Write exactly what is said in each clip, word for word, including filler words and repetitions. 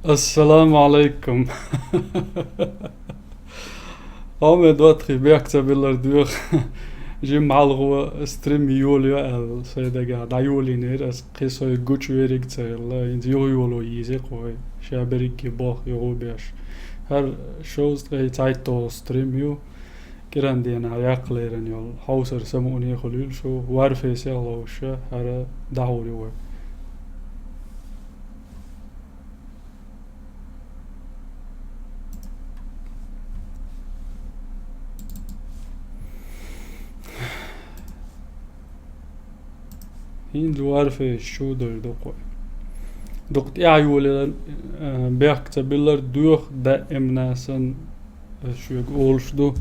Ассаламу Ӏалайкум. Хьо ме доттагӀий, бехк ца биллар доьху. Жимма хьалха стрим йолайо аьлла, сайн дагахь дӀайолийнера ас, кхин со гучуверг а ца хилла, хӀинца юха йоло йийзи-кх вай, ша берриге болх юха беш. ХӀара шовзткъе цхьайтталгӀа стрим ю. КӀиран дийнахь яккха лерина йолу хьовсар самукъане хуьлийла шу, Warface-ехь ловзуш, хӀара дӀахьур ю вай. ХӀинца Warface чу а дара дукха. Дукха тӀаьхьа йолийла, э, бехк ца биллар доьху, даимна санна, ас шуьга олуш ду,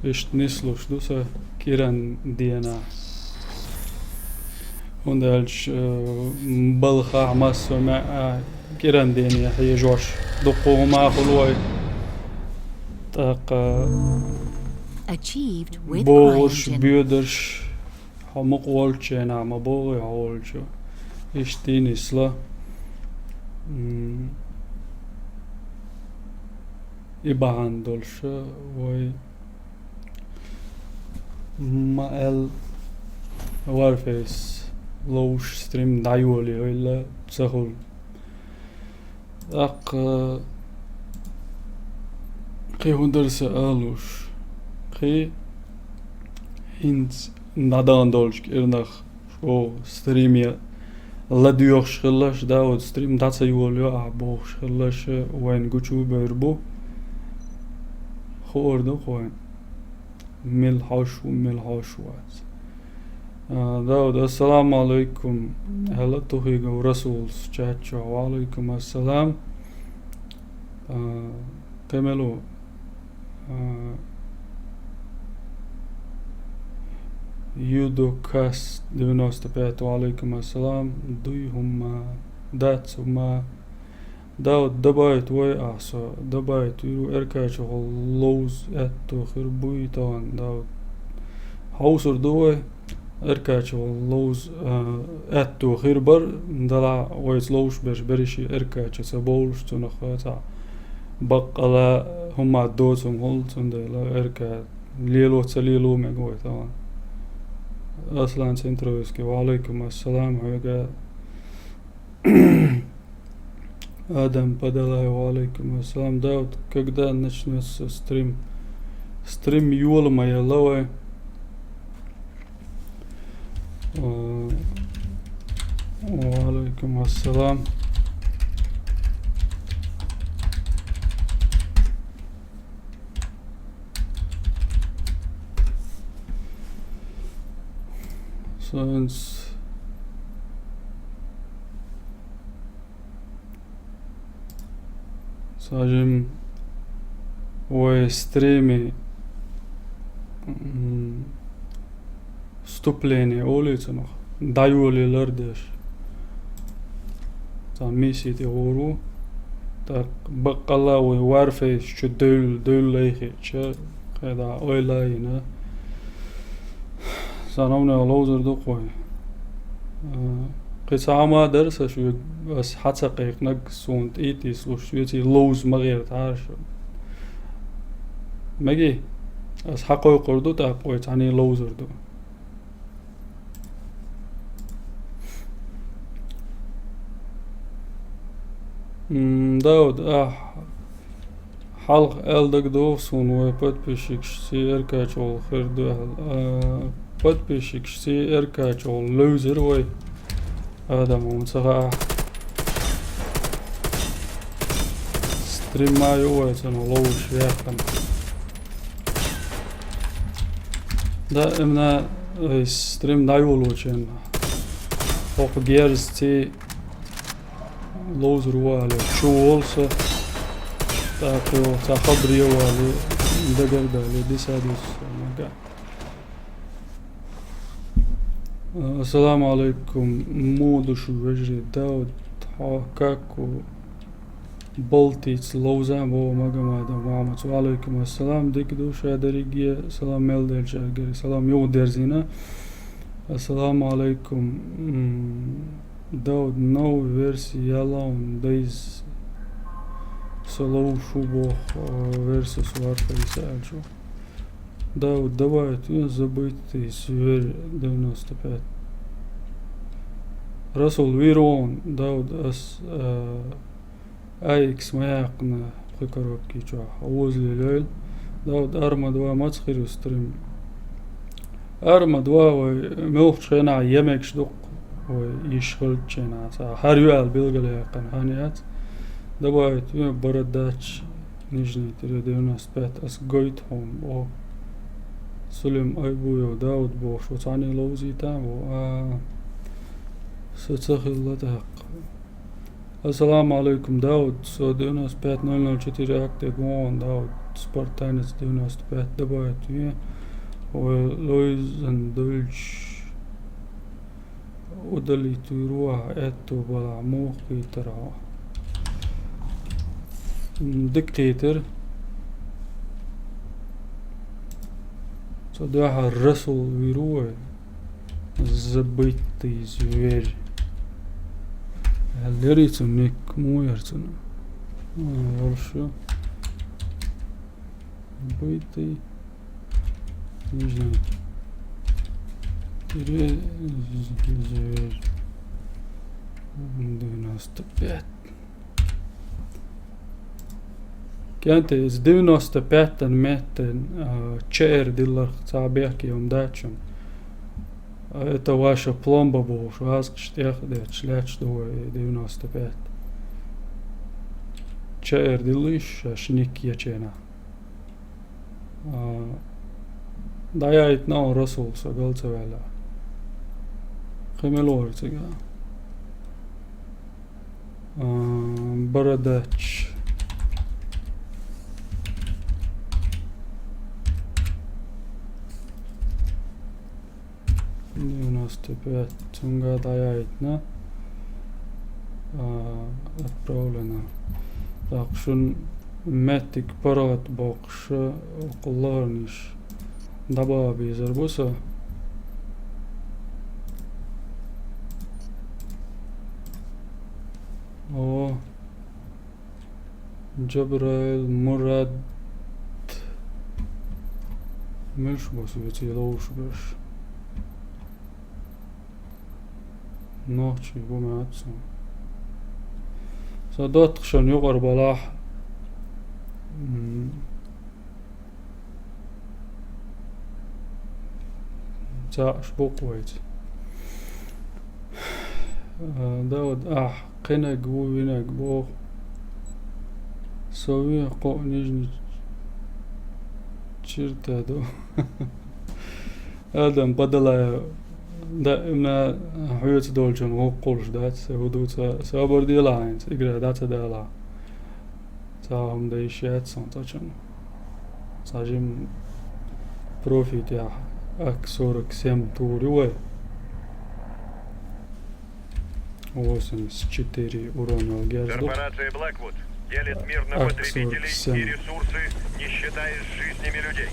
иштта нислуш ду сан кӀиран дийнахь. ХӀунда аьлча, э, балхахь массо а маьӀӀехь кӀиран дийне хьежош дуккха хӀума хуьлу вай. ТӀаккха Achieved with богӀурш, CryEngine. Боьдурш, хьо мукъа волчу хенахь ма богӀий хьо волчу. Иштта нисло. М, и бахьана долуш вай ма аьлла, Warface ловзуш стрим дӀайолайойла ца хуьлу. ТӀаккха кхин хӀун дара сан алуш? Кхин хӀинца дӀадахана долчу кӀирнах шо стриме ладоьгӀуш хилалаш, да, оцу стрим дӀа ца йолайо ахь бохуш хилалаш, вайна гучу а бевр бу. Хуур ду-кх вайн. Мила хьожуш ву, мила хьожуш вац. А, Дауд, ассаламу Ӏалайкум. Хьала Тухигов Расулс чат чохь. Ва Ӏалайкум ассалам. А, кхин мила ву? А, Юдокас девяносто пять. Ва Ӏалайкум ассалам. Дуй хӀумма? Дац хӀумма? Дауд, добавить вой ахь со, добавить вуьйр ву, эркачух ловза аьтто хир буй тахана, Дауд? Хьовсур ду вай, эркачух ловза, а, аьтто хир бара, делахь вайца ловзуш берш берриш а эркачу ца бовлуш, цунах цхьа баккъала хӀума доцург хуьлу, цундела эрка лело ца лело мега вай тахана. Аслан Центровский, ва Ӏалайкум ассалам, хьоьга. Адам Падалай, ва Ӏалайкум ассалам. Дауд, когда начнётся стрим? Стрим йола ма елла вай. Э, ва Ӏалайкум ассалам. Со хӀинца, скажем, вай стриме, м, вступление олий цунах, дӀайолалар деш. Цхьа миссия тӀе гӀур ву. ТӀаккха баккъалла вай Warface чу девлла, девлла лайхича, кхидӀа ойла а йина. Сан хӀуманех ловзар ду-кх вай. А, кхин цхьа хӀума дара сан шуьга, ас хьа ца кхайкхинарг, суна тӀе а тийсалуш, соьций ловза ма гӀертахьара шу. Меги, ас хьа кхойкхур ду, тӀаккха вай цхьаьний ловзар ду. М, Дауд, ахь хьалха аьлла дагадогӀу суна, вай подписчикашций эркачугӀула хир ду аьлла. А, подписчикашций эркачугӀула левзира вай. Адам, хьуна ца хаьа. Стримма ю вай цунах ловзуш ваьккхина. Даимна, ай, стрим дӀайолочун хӀокху герзаций ловзар ву аьлла, чу волу со, тӀаккха цхьа хабар е вале, дагардале, дисадус мага. Ассаламу Ӏалайкум, муха ду шу, вежарий? Дауд, хьо как ву? Балтийца ловза а боху Магомадов Мухьаммад. Ва Ӏалайкум ассалам, дика ду ша дерриге, салам мел делчаьргара, салам юха дерзийна. Ассаламу Ӏалайкум. М, Дауд, новая версия Yellow Days Со ловш ву боху, а, Versus Warfare аьлча. Дауд, добавить вен, забытый зверь девяносто пять. Расул, вийр ву хьуна, Дауд, ас, а, А Х М ма яьккхина пхи коробки чохь, озале лойла. Дауд, Арма два маца хир ю стрим? Арма два вай муьлххачу хенахь я мегаш ду-кх вай йиш хилча хенахь, цхьа хӀара ю аьлла билгалъяьккхина хан яц. Добавить вен, Бородач, нижний тире девяносто пять, ас гойту хьуна, о. Сулим Айбуев, Дауд бохуш, оцу цхьаьна ловзийта, о, а. Со ца хилла тӀаккха. Ассаламу алейкум, Дауд. Со девяносто пять ноль ноль четыре акте гон, Дауд. Спартанец девяносто пять добавить вен. Вай лойзан дуьлчу удалить вийр ву ахь аьтту балахь, муха кхийтар хьо? М, дика кхийтар. Со дуьхьал Расул вийр ву вай. Забытый зверь. Лерий цуьнан ник, муха яра цуьнан? А, волуш ю. Забытый. Не знаю. Ре-, зверь. Девяносто пять. КӀентий, иза девяносто пять-ан меттан, а, Ч Р дилларх цхьа бехке хӀума дац шуна. А, это ваша пломба бохуш, вазкъаш тӀех а детташ, лаьтташ ду вай девяносто пять. Ч Р диллийша шаьш ник ечу хенахь. А, дӀаяйтина хьуна, Расул, со гал ца ваьлла. Кхин мила вара цига? А, Бородач. Девяносто пять. Цуьнга дӀаяйтина. А, отправлено. Так, шун меттиг паргӀат боккхуш, окху лахарнаш дӀабаха безар бу со. О, Джабраил Мурад. Муьлш бу со веций ловш берш? Нохчий бу ма аьлла суна. Со доттагӀашна юкъара балахь. М. Цхьаъ аш бу-кх вайца. А, Дауд, ахь кхинаг ву, винаг боху. Со вен кхоъ нижний черта ду. Адам Бадалаев, даима хьоьца долчун гӀуллакх хуьлуш дац, сан хӀу ду ца, сабар делахь хӀинца, игра дӀа ца далахь. Цхьа хӀума дан йиш яц сан цӀа чун. Цхьа жим профи тӀехь ак сорок семь тур ю вай. Восемьдесят четыре урон йолу герз ду. Корпорация Blackwood делит мир на потребителей и ресурсы, не считаясь с жизнями людей.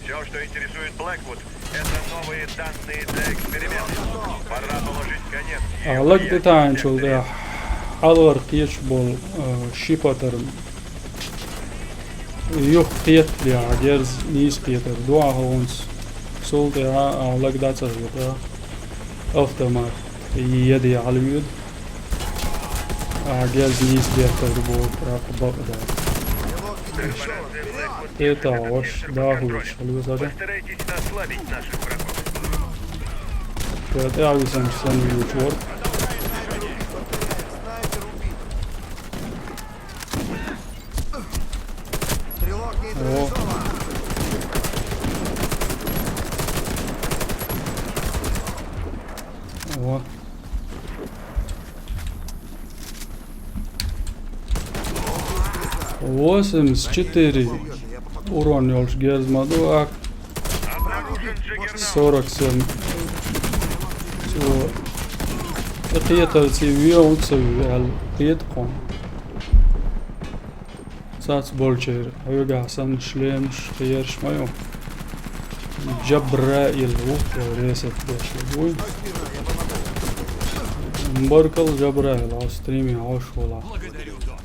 Всё, что интересует Blackwood, это новые данные для эксперимента. Пора положить конец. А, лаг де таьӀначул тӀехь хьалхара кхеташ болу, а, ши патарн. Юха кхетале, а, герз нийса кхетар ду ахьа хӀунца. Цул тӀаьхьа, а, лаг дӀа ца хета. Автомат. Еде хьалавоьду. А, герз нийса деттар боху, тӀаккха бакъ дац. ХӀетахь ваша дахуьйтуш хила везара. Ша тӀаьхьа висанчу санна вуьйцуш вара. О. О. Восемьдесят четыре урон йолуш герз ма ду, а сорок семь. Цо тӀекхетарца вен а ца ву аьлла, кхета кхунна. Цац болчеран хьоьгахь санна шлемаш, кхераш ма ю. Джабраил ву, ресет деш вуй. Баркалла, Джабраил, хьо стриме хьош вала. Благодарю, Дон.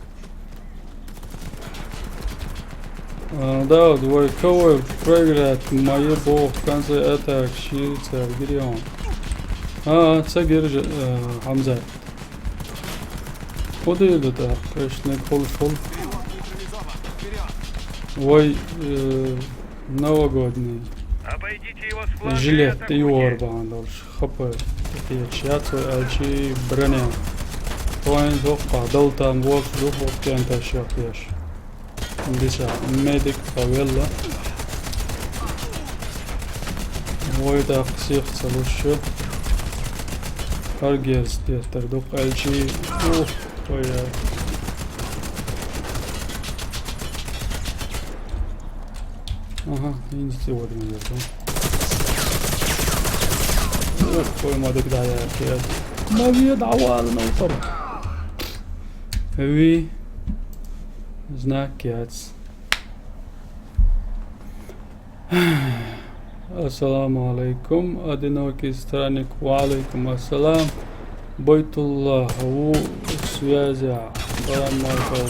А, да, вот, вай, кого проиграть, мои бог, в конце атак, ши, царь, Гирион. А, ца гиржа, э, Хамзат. Куда идут, а? Конечно, кол, кол. Вай, э, новогодний. Обойдите его с фланга и жилет атакуйте. Юар бандалш. Хапа. Теча, цо алчи броня. Тоин зокка, далтам, вокс, зух, воккен, ташах, яш. Биса, медик, павелла. Вой, так, всех целуше. Аргез, детер, дук, алчи. Ух, ой, ай. Ага, инсти вот не вижу. Ух, ой, мадык, да, я, я. Маве, да, вал, ну, там. Ви. Знак, яц. Ассаламу алейкум, одинокий странник. Ва алейкум ассалам. Байтулла, ву связя. Салам маршал.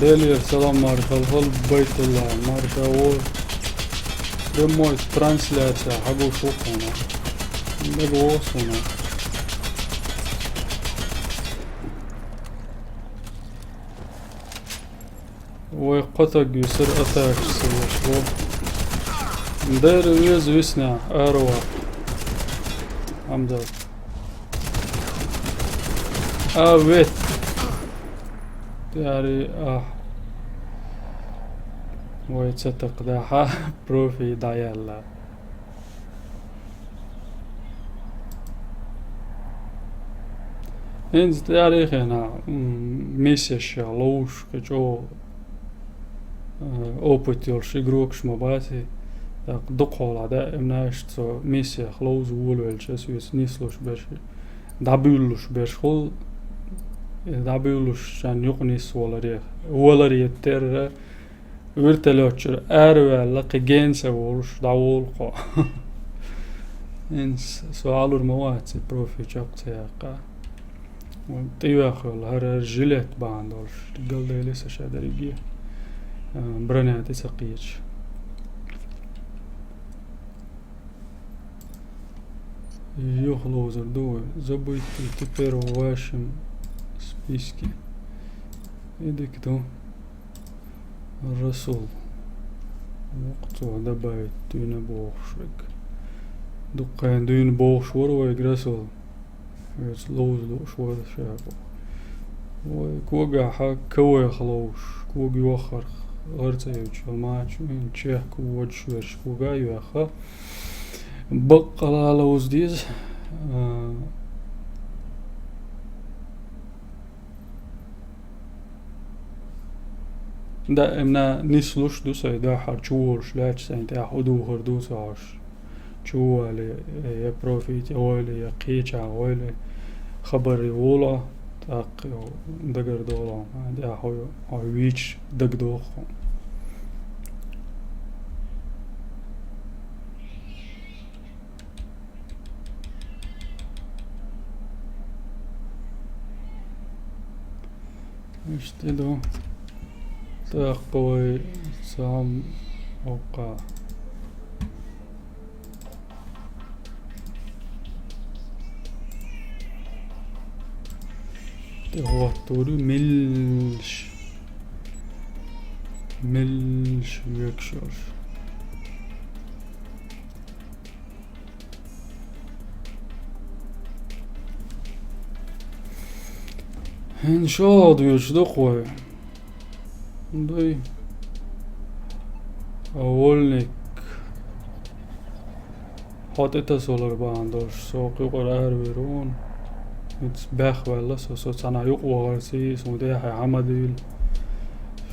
Делир, салам маршал. Хол Байтулла, маршал. Прямой трансляция. Хагу шухуна. Бегу осуна. Вай, кхотаг юсир атакаш силаш вол. Дер вез висна, арва. Амдат. А, вет. Яри, а. Вай, цатак да, ха, профи да, ялла. Инз тарихена, м, миссия ша лоуш, качо, э, опыт йолш игрокш ма баси. Так, дукхола да, эмнаш цо миссия хлоуз вулвелча, суис нислуш беш, дабюллуш беш хул, э, дабюллуш шан юк нис валари, валари терра, Вертолётчура араваьлла, кхы генса волуш, дӀаволу кхо. Ин с-, со Ӏалур ма вац, и профи чекх ца яккха. Вон тӀеоьхуьлла, хӀара жилет бахьана долуш. Галдели са ша дерриге. А, броня тӀе ца кхеча. Юха ловзар ду вай. Забудьте, теперь в вашем списке. И дика ду. Расул. Вукху цо добавить дуьйна бохуш верг. Дуккхайн дуьйна бохуш вара вайга Расул. Вецу ловза лууш вара ша боху. Вай когахьа кавайх ловуш, кога йоххарх, гӀарца йолчу мачу, чехка водуш верш кога а йоьхха. Баккъала ловза деза. А, Даимна нислуш ду сай дуьххьара чу волуш лаьтташ сайн тӀехь хӀу духур ду ца хьожуш. Чу вали, я профи тӀе вали, я кхечахь вали, хабар волу, тӀаккха дагардолу, тӀехь хьо, хьо вийча дагадоху. Иштта ду. ТӀаккха вай цхьа воккха. ТӀехӀоттур ю меллаш. Меллаш векаш йолуш. ХӀинца шолгӀа доьшуш ду-кх вай. Дуй. Вольник. Хьо тӀе тасалар бахьана долуш, со кху юкъара аравер ву хьуна. ХӀинца баьхваьлла со, со цхьана юкъа вахарций, суна тӀехьа хьама дуьйла.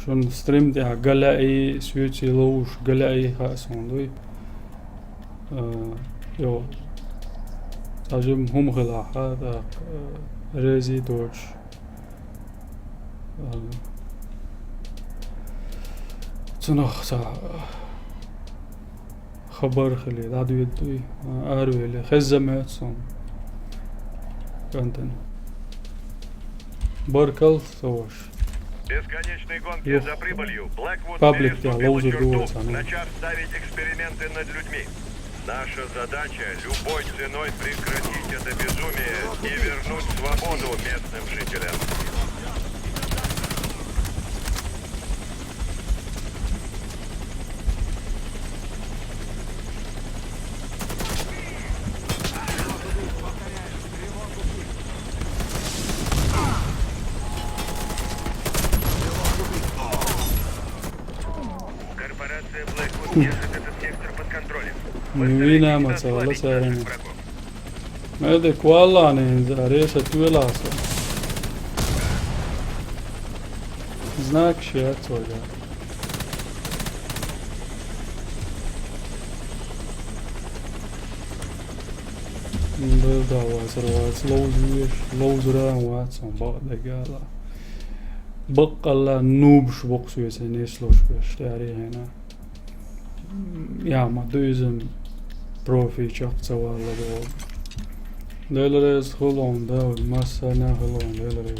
Шуна стрим тӀехь ган лаьий, соьций ловзуш ган лаьий хаьа суна дуй. Э, йо, цхьа жима хӀума хилахь, тӀаккха, э, рези доцуш. Э, цунах цхьа хабар хили, дӀадоьдуй, э, аравели, хезза моьтту суна. КӀантана. Баркалла, ца ваша. Бесконечной гонки Юх. За прибылью Блэквуд Паблик, переступила лоузер черту, было самое. Начав ставить эксперименты над людьми. Наша задача — любой ценой прекратить это безумие и вернуть свободу местным жителям. Корпорация Блэквуд держит этот сектор под контролем. Остальные Мина не мацала ослабить наших сарана. Врагов. Медик валлани инзаре сатвеласа. Знак шиат вага. М, да, да, вацар, вац, лоуз веш, лоуз ран вац, он ба дагала. Бакъалла нубш бокс весе неслош веш, тари хена. Я, ма дуизм профи чакца валла бо. Делрез хулон, да, масса на хулон, делрез.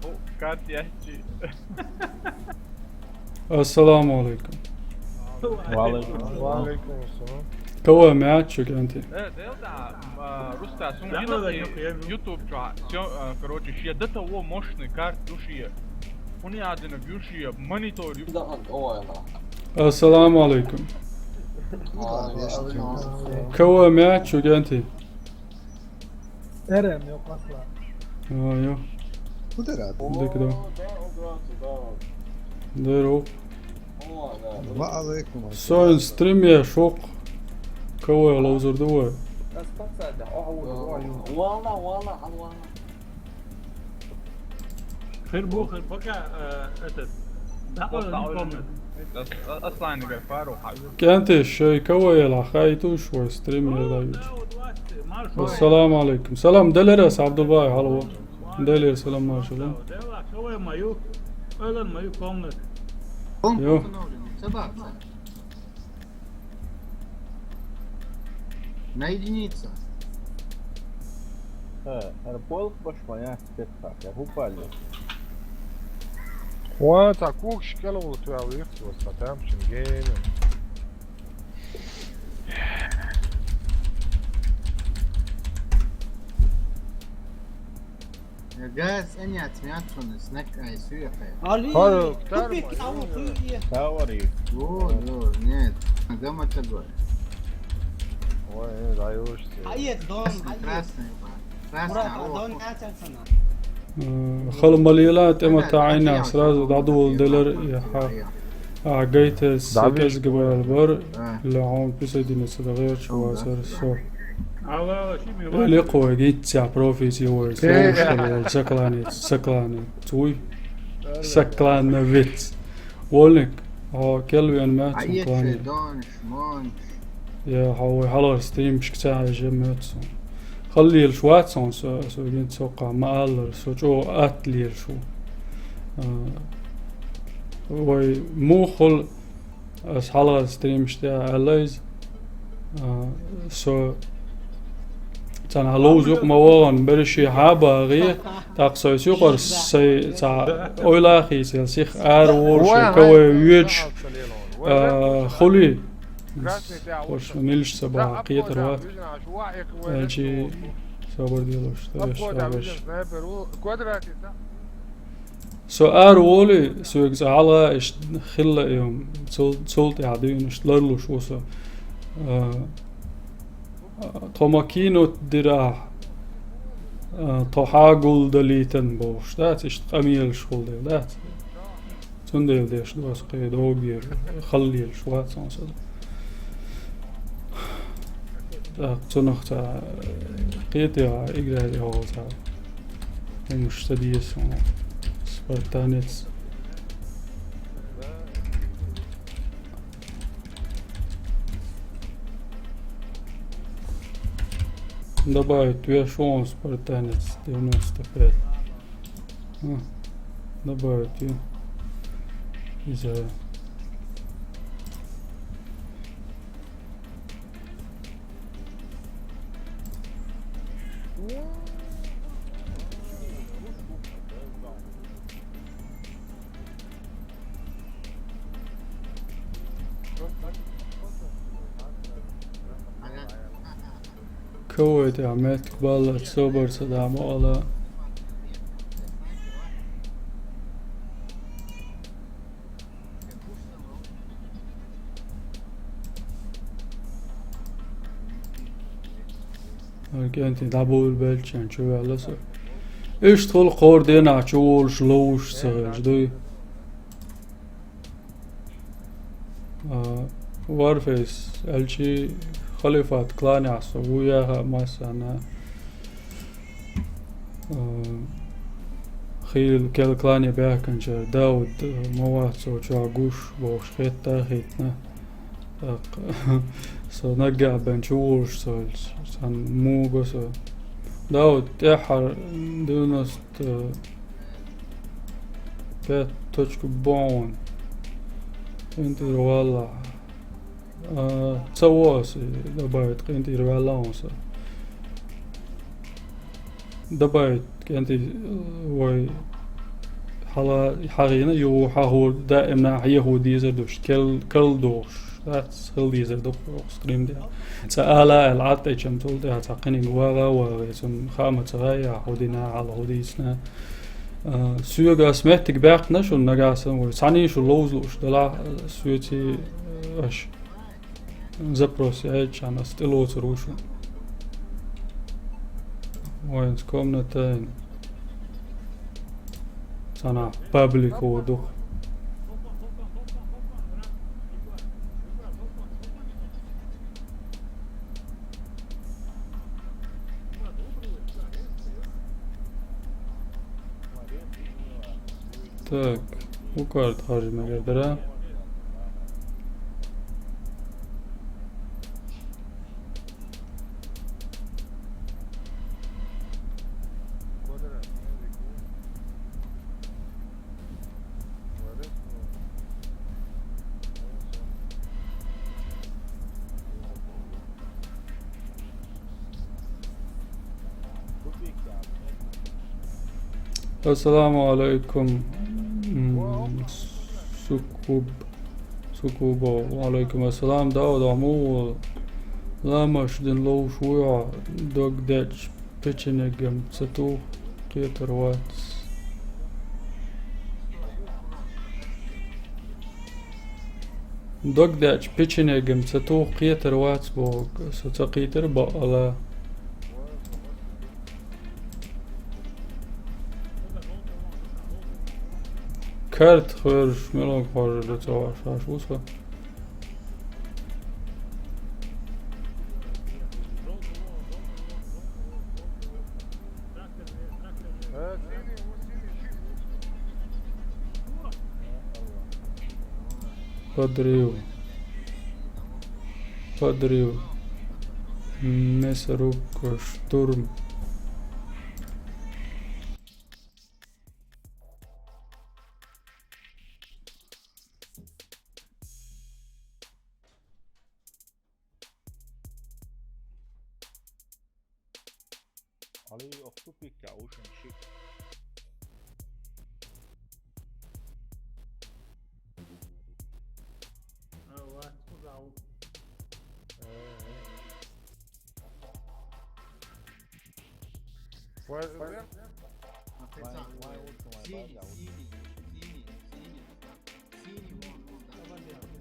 О, Катя, чи. Ассаламу алейкум. Ва алейкум. Ва алейкум ассалам. Кого мяч, Кенти? Э, делда, а, Руста, сун гина YouTube чё, всё, а, короче, шия дата во мощный карт души. Хуни адина гюши, монитор ю. Ассаламу алейкум. Кого мяч, Кенти? Эрем, ёк, асла. А, ё. Куда рад? Дык да. Дырук. Ва алейкум ассалам. Соин стрим я шок. Кого я лоузер дува? Вала, вала, вала. Хер бу, хер, пока, э, этот, да, не помню. Аслан, говорит, пару, а Кенти, шей кого я ла, хай туш, вай стрим я ла юч. Ассаламу алейкум. Салам, делерес, Абдулбай, халва. Делер, салам, машалла. Ё. На единицу. Э, эр полк баш моя спецхак, я упали. Хуа, та кук шкел ултуя вихт, вот, сатам, шенгейн. Газ, а нет, смятуны, снег, ай, суя, хай. Али, Харо, купи ктарма, каву, ё. Хуя. Тавари. О, ё, нет. Гама тагой. Ой, э, даёшь ты. Хайет, дон, Красный, хайет. Красный, ба. Красный, Мурат, о, дон о. Ацалсана. Э, халмалила тема таина, сразу дадул делер, я, ха. А, гайтес, Давид. Кез габар бар, А. Леон присоединиться, да, гайр чего, сэр, со. Ала, ала, шими Или вай. Кой, гитца, профи, сиой, Э. Соушал, сакланец, сакланец, уй, саклановец. Волник, о, Келвин, мя, А, сакланец. Ече, дон, шмон. Я, хавай, халар стрим, шкца, же, мя, со. Халлил шватсон, со, со, гин, со, ка, ма, аллар, со, чо, атлил, шо. А, вай, мухул, Ас хьалха стримаш тӀа аьлла иза, а, со цхьана ловза юкъа ма вагӀан, берриш хьабагӀе, тӀаккха со юкъара сай цхьа ойла хийцаелла, сиха ара волуш, кавай воьдуш, а, хуьлий. Хьош милаш ца бахьа кхетар вац. Аьлчи собар делуш, товарищ, товарищ. Со ара волий, соьга цкъа хьалха иштта хилла и хӀума, цул, цул тӀаьхьа дуьйна иштта ларлуш ву со. А, тхо ма кино дира ахьа, а, тхо хьагулдалийтан бохуш, дац, иштта къамелаш хулдела, дац. Цундела деш ду аса кхин доггера, халлелаш вац хьуна со. ТӀаккха цунах цхьа кхетий, играть йогӀу цхьа хӀумаш ца деза хьуна. Спартанец. Добавить вешуон спартанец девяносто пять. А, добавить ю. Из-за Кавайт а меттиг баллац собар ца дама ала. КӀентий дӀабур белччан чу ваьлла со. Иштта хула кхор денахь чу волуш ловуш ца хилча дуй. А, Warface, аьлчи Халифат кланехь со ву яха массарна. А, хийла кел клане баьхкинчара Дауд, а, ма вац цо чохь гуш бохуш хетта а хийтина. ТӀаккха со наггахь бен чу волуш со, сан муга со. Дауд, тӀаьххьара девяносто пять точка бон. КӀентий валла. А, ца во аса, добавить, кӀентий ваьлла хьуна со. Добавить, кӀентий, вай хьала, хьагӀийна, юха хьахо даимна хьехо дезар душ, кел-, кал дохуш, дац, хила дезар ду, оха стрим де. Цкъа ала аьлла, Ӏад тӀечам цул тӀаьхьа цхьа кхиниг вагӀа а вагӀе, цунна хаа ма ца гӀай, хьо дина, хьала хьо дийцина. А, соьга ас меттиг баьккхина шуна нагахь санна вуй. Цхьаьний шу ловза лууш делахь, соьций, аша запрос яйччхьана ас тӀелоцур ву шу. Вайнца комната айн. Цхьана паблико ду. Так, вукхара тхаржа мегар дара. Ассаламу алайкум. М, Сукуб. Сукубо. Ва алайкум ассалам. Дауд, муха ламаш дина ловш вуй хьо, дог дечу печенегам ца туху кхетар вац. Дог дечу печенегам ца туху кхетар вац боху, со ца кхийтира бакъала. Карта хьоьжуш, мелонга хьожуш ду ца хууш ву со. Подрыв. Подрыв. Мясорубка, штурм. Али, охту пикка, ушин шик. Ва, ва, ва, ва, ва, Синий, синий, синий, синий. Синий вон, вон, да.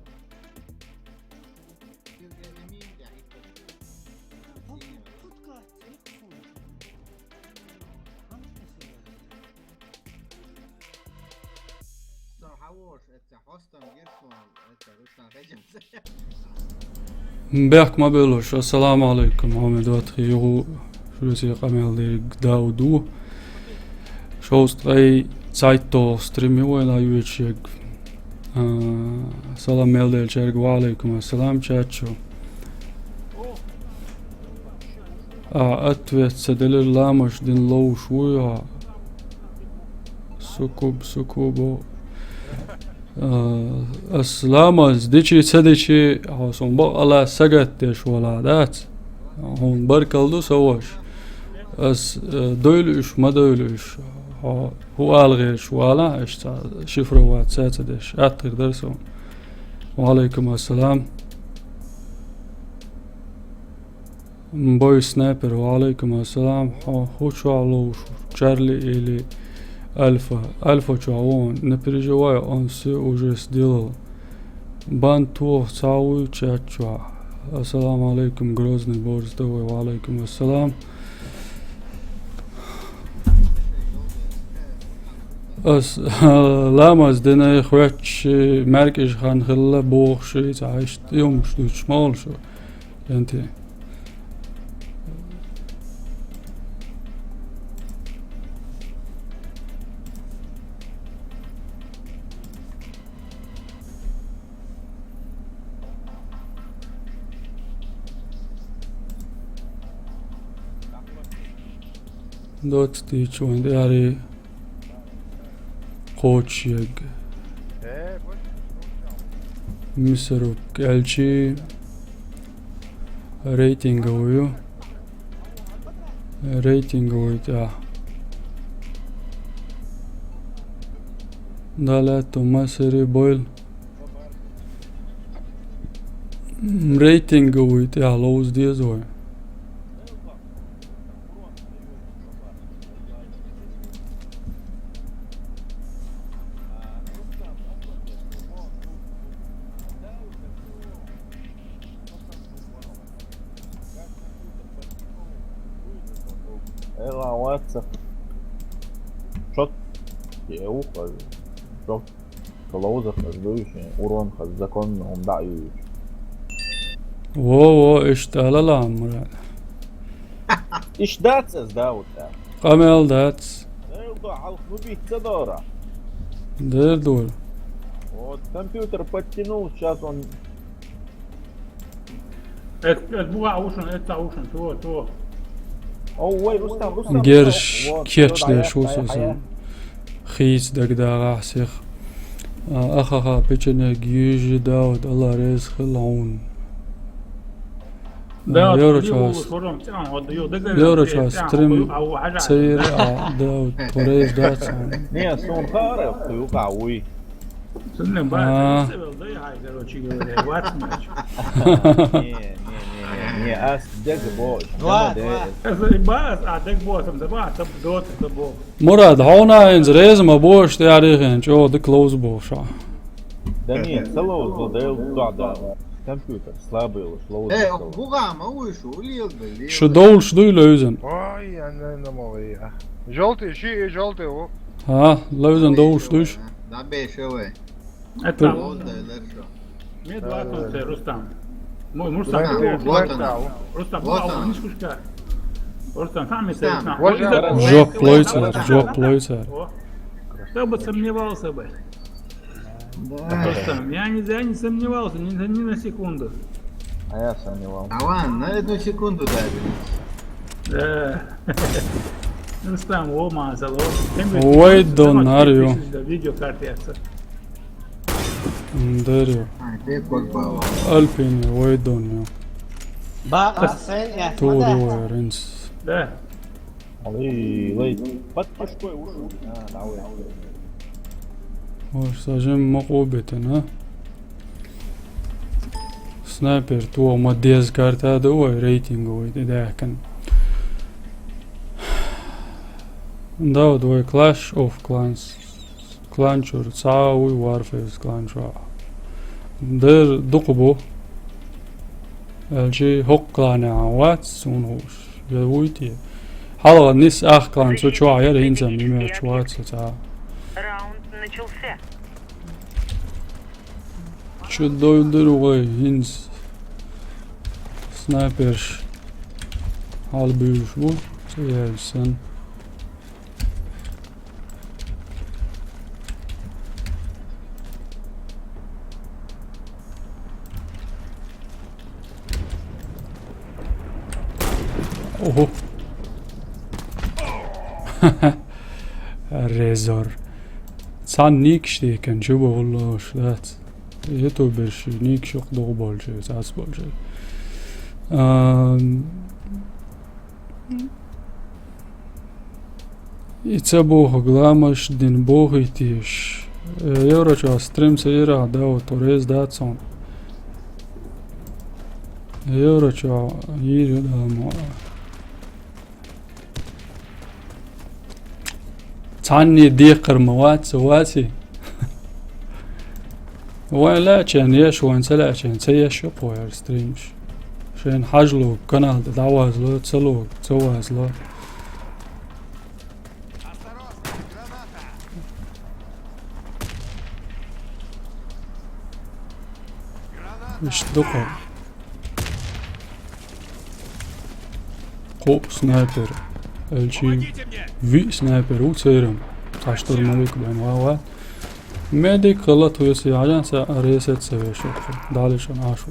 Бехк ма беллуш, ассаламу алайкум, Мухаммед Ватхи, юху шуьца къамел дерг Дауд ву. Шовзткъе цхьайтта стрим ю вайн а йоьчуьг. А, салам мел делчаьрга, ва алайкум ассалам, чат чу. А, ответ ца делира, ламаз дина ловш вуй хьо. Сукуб, сукубо. А, ас ламаз дичи, ца дичи, хьо сун бакъала сагатдеш вала дац. Хьуна баркалла ду, са воша. Ас, а, дойла уьш, ма дойла уьш. Хьо хӀу ала гӀерташ вала, аш ца шифровать ца, ца деш. АттагӀа дар сун. Ва алейкум ассалам. Бой снайпер, ва алейкум ассалам. Хьо хӀу чохь ловш, Чарли или Альфа? Альфа чохь ву, не переживай, он все уже сделал. Бан тох ца вуй чат чохь. Ассаламу алейкум, Грозный борз давай, ва алейкум ассалам. Ас ламаз дина хвеччи, маьркӀаж хан хилла бохуши, ца иштта юмш дуьтуш ма олуш. Янти. Доцу дийчу вайн тӀе ари кхочушъерг. Мисаруб кӀелчи рейтинговую. Рейтинговый тӀехь. Дале ту масери бойл. Рейтинговый тӀехь ловза деза вай. Эла ваца. Чот. Е ухо. Чот. Ловза хаза дуй шен, урон хаза, законно хӀума дӀа а юьйцуш. Во, во, иштта ала ла, Мурад. Иштта дац ас, Дауд, а? Къамел дац. Эл до, хьалха ну бицца дора. Дер дур. Вот, компьютер подтянул, сейчас он Эт, эт буха а вушан, эт ца вушан, то, то. О, вай, Рустам, Рустам, Герш Рустам, вот, кечдеш вот, ву со сан. Хийца дагадагӀахь сих. А, ахаха печенег юьжи Дауд, Алла реза хила хьуна. Дауд, Лера час. Лера час стрим цейр, а, Дауд, тхо реза дац хьуна. Не, сон хара, хуй, ука, уй. Цунна бац, А. Цевел дай хьай, короче говоря, вац мач. Не, не, не, не, не, ас дег бо, Ладно, ладно. Ас бац, а дег бо, сам да бац, сам дота да бо. Мурад, хьуна хӀинца реза ма бу, аш тӀе арихин, чӀогӀа дика ловза бохуш. Да не, ца ловза, да, да, да. Компьютер слабый уж, ловза. Э, ца ловза. Буга ма уй шу, лил да, лил. Шу довлуш дуй левзан? Ой, я не, не могу, я. Жёлтый, ши и жёлтый, о. А, левзан довлуш дуйш? Да, бешевый. Это Ловза, да, да, шо. Мне два тонца, Рустам. Мо-, Рустам, Рустам, ты вот Рустам. Рустам, Вот Рустам, он. Нишкушка. Рустам, сам это Рустам. Рустам. Вот Ой, это Жоп лойцар, жоп лойцар. О. Кто бы сомневался бы. Да. Рустам, я не, я не сомневался ни, ни на секунду. А я сомневался. А ван, на одну секунду даже. Да. Рустам, о, мазал, о. Wait, don't, are you? Видео карты яца. Дарю. Ай, ты подбавал. Альпини, wait, don't you? Ба, а, сен, я, Тури смотри. Вайринс. Да. Ой, лей. Под пушкой ушел. А, давай. Ой, сажем мокъу бетен, а? Снайпер, тхо ма деза карта ду вай, рейтинговый, де даьккхина. Да, вот вай Clash of Clans. Клан чуьра цхьа а вуй, Warface клан чохь. Дер дукха бу. Аьлчи хӀокху кланехь вац, суна хууш. Я вуй те? Хьалха нис ах клан цу чохь яра, хӀинца мимерч вац цхьа. Раунд начался. Чу дойла дара вай, хӀинца снайперш хьалабуьйлуш бу, ца яьлча санна. Ого. Резор. Цхьана никаш дийкан, чу бовллош дац. Ютуберш никаш юкъ дугӀу болчу, цац болчу. Ам, и ца боху гламаш дин бохуйтеш. Э, Еврочо стрим ца йира, да, вот, реза дац он. Еврочо йира, да, мо. Цхьанне декхар ма вац, ваци. Вайн лаьчен еш, вайн ца лаьчен ца еш ю кхояр стримаш. Шайн хьажлуг, канал тӀе дӀавазло, ца луг, ца вазло. Иштта дукха. Кхо снайпер. Элчи. Помогите мне! Виъ снайпер ву церан. Цхьа штурмовик бен ван вац. Медик хила тхоьца яхьан ца ресет ца веш ву. Дали шун ашу.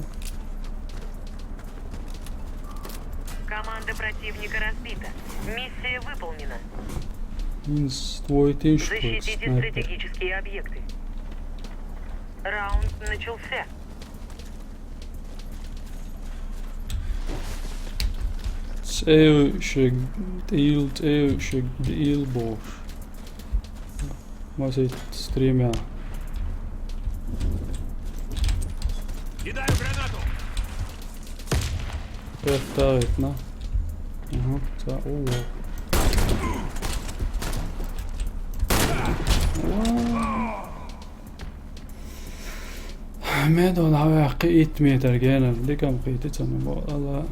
Команда противника разбита. Миссия выполнена. Инс твой тиш. Защитите снайпер. Стратегические объекты. Раунд начался. ЦӀе вуьйш, тӀил, цӀе вуьйш, тӀил бохуш. Масит стримя. Кидаю гранату! Пятавит, на. Ага, ца, о, о. Медон хьаваьккхи итт метр генар, дикам кхийти цунна бо ала.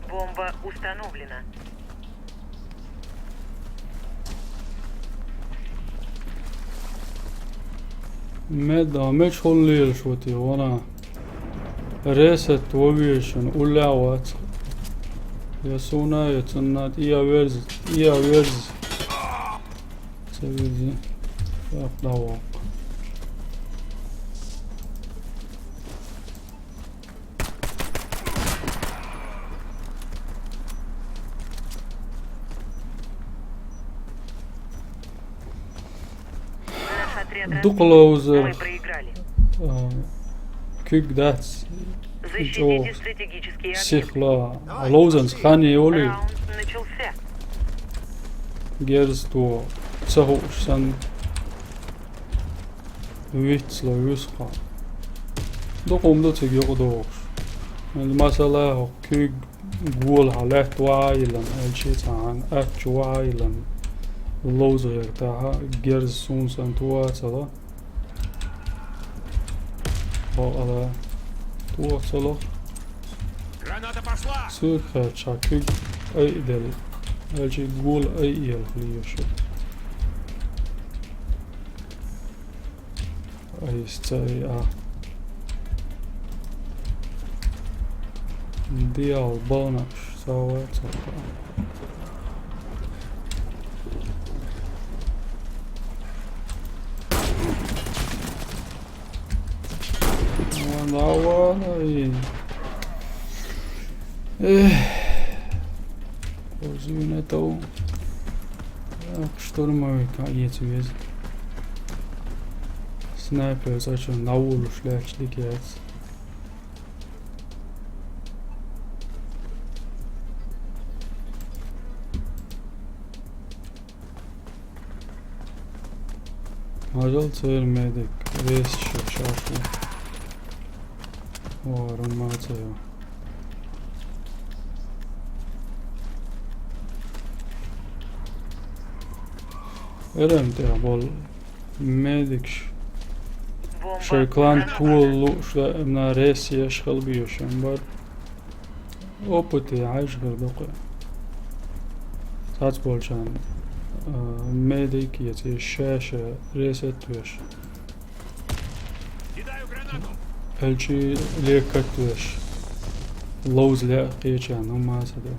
Бомба установлена. Меда, меч хӀун лелаш ву те вана? Ресет вовешан, улле вац. Я суна, я цунна, я верз, я верз. Ца верзи. Так, давай. Наш отряд разбит. Дукха ловзар. Мы проиграли. А, куьг дац. Защитите стратегические объекты. Сихла. Ловзанца хан йолу. Раунд начался. Герз то. Ца хууш санна. Вицло вуьсу кхо. Дукха хӀума ду цига юкъа догӀуш. Масала, хӀокху куьг гола хьан лаьтта вахьа а йиллина, аьлча цхьана аттачу вахьа а йиллина, ловза гӀертахьа, герз суна санна ту а ца ло. Бакъала, ту а ца ло. Граната пошла! Суьрхача куьг айделла, аьлча гола айъелха леша. Айса ца айа. Диал баханаш, сава ца хаа. Вала, вала, эй. Эх. Позуьйна тов. Ах, штурмовик а эца веза. Снайпер цӀа чу навулуш лаьтташ дика яц. Хьажал церан медик, весаш шаьш ву. Варум ма ца йо. Эрем тӀехь болу медикаш. Шайн клан толу лууш, ша-, м, на ресс еш хила безаш м бара. Опыте хьаьжжа хир ду кхуьа. Цхьацца болчарна, а, медик я цӀе ша-ша ресет веш. Кидаю гранату! Пхьалчи лекат веш. Ловза ле кхеча, ну, ма ца до.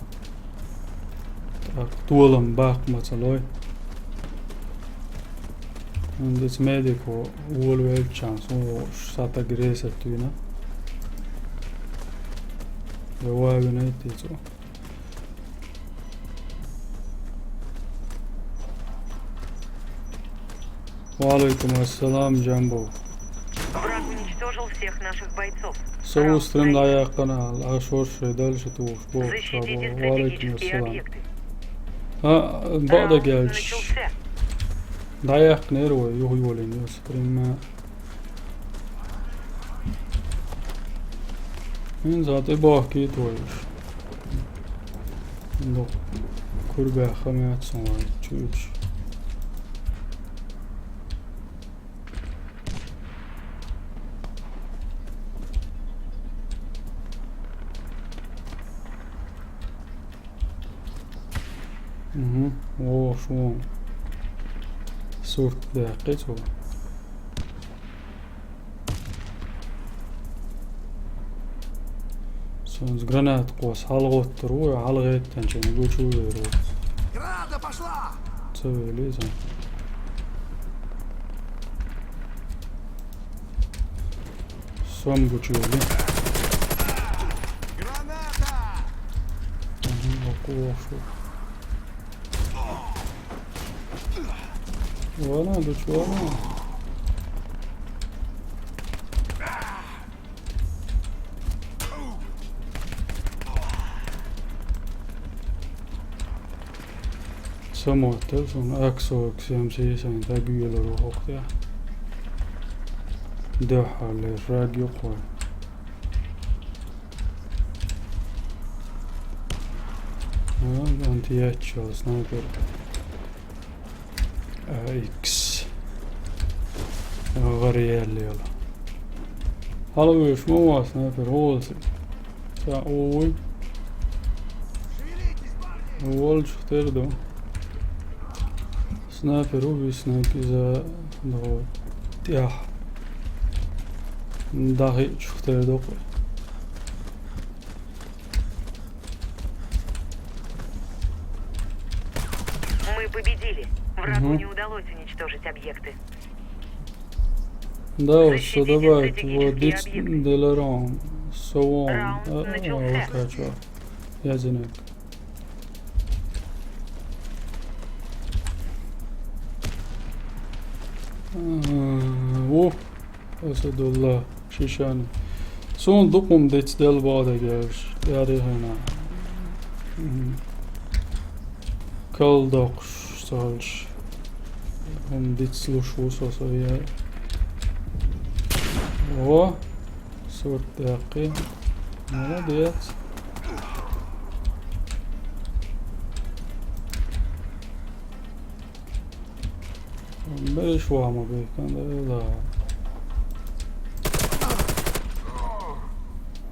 Так, толам баккха ма ца лой. Андец медико волвелчан, сун сата греса туйна. Я вавина и тицо. Ва алейкум ассалам, Джамбо. Враг уничтожил всех наших бойцов. Со Раунд стрим проигран. Даяхкана, а шорше дальше туш бо. Защитите стратегические объекты. А, бада гелч. Раунд начался. Даяхкнер вой, юх юлин, ю стрим. Ин зате бахки тойш. Ну, курбе хамят сон чуч. Угу. О, шо. Сурт да, кецо. Сонз гранат кос, халготтур, ой, халгеттен чен, гучу веру. Граната пошла! Цевели сон. Сом гучули. Граната! Мгм, окуошу. Вана, гучуана. Самоттел сон аксо ксем сисэн тагуело рохохтя. Дехале рагио кой. А, антиячо, снайпер. А, икс. Гъариялли яла. Халавеш ма ва снайпер, олси. Са, ой. Вол чухтер до. Снайпер уби, снайпер за, до. Тях. Дахи чухтер до. Мы победили. Врагу Мгм. не удалось уничтожить объекты. Да, Защитите содавать стратегические вот дич объекты. Деларон, совон. Раунд А, а, начался. Окей, чё. Я зинек. А, о. Асадулла, шишани. Сун дукъум дицдел бада геш, ярихана. Мгм. Калдокш салш. Ум дицлуш усо со я. О, сурт дякъи. Молодец. Бериш вама бекан да, да.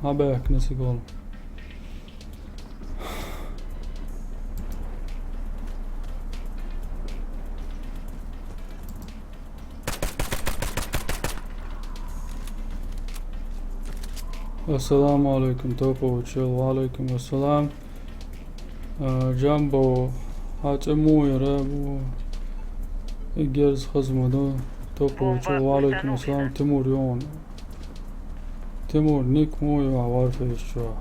Ха бек, не сигол. Ассаламу алейкум, топовый чел. Ва алейкум ассалам. А, Джамбо, хьа цӀе муй яра бу? Игерз хазмаду, топовый чел. Ва алейкум ассалам, Тимур ён. Тимур, ник муй ва варфейс чу?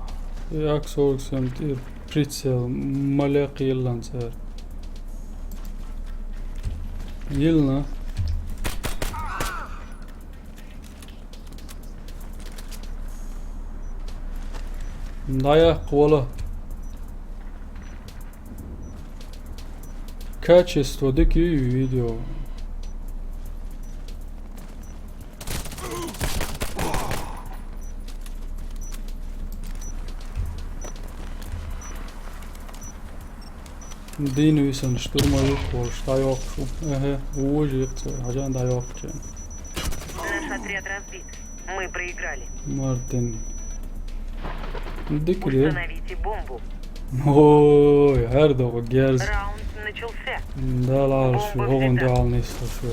И ак сорок семь тир прицел, маля киллан цер. Йилна. Даяхъ вала. Качество дики видео. Дин висан штурмовик волш, дайокшу. Эхе, уж икце, хажан дайокчен. Наш отряд разбит. Мы проиграли. Мартин. Дикли. Установите бомбу. Ой, гьар догъу герз. Раунд начался. Далал шу, Бомба гъон взята. Далал нисла шу.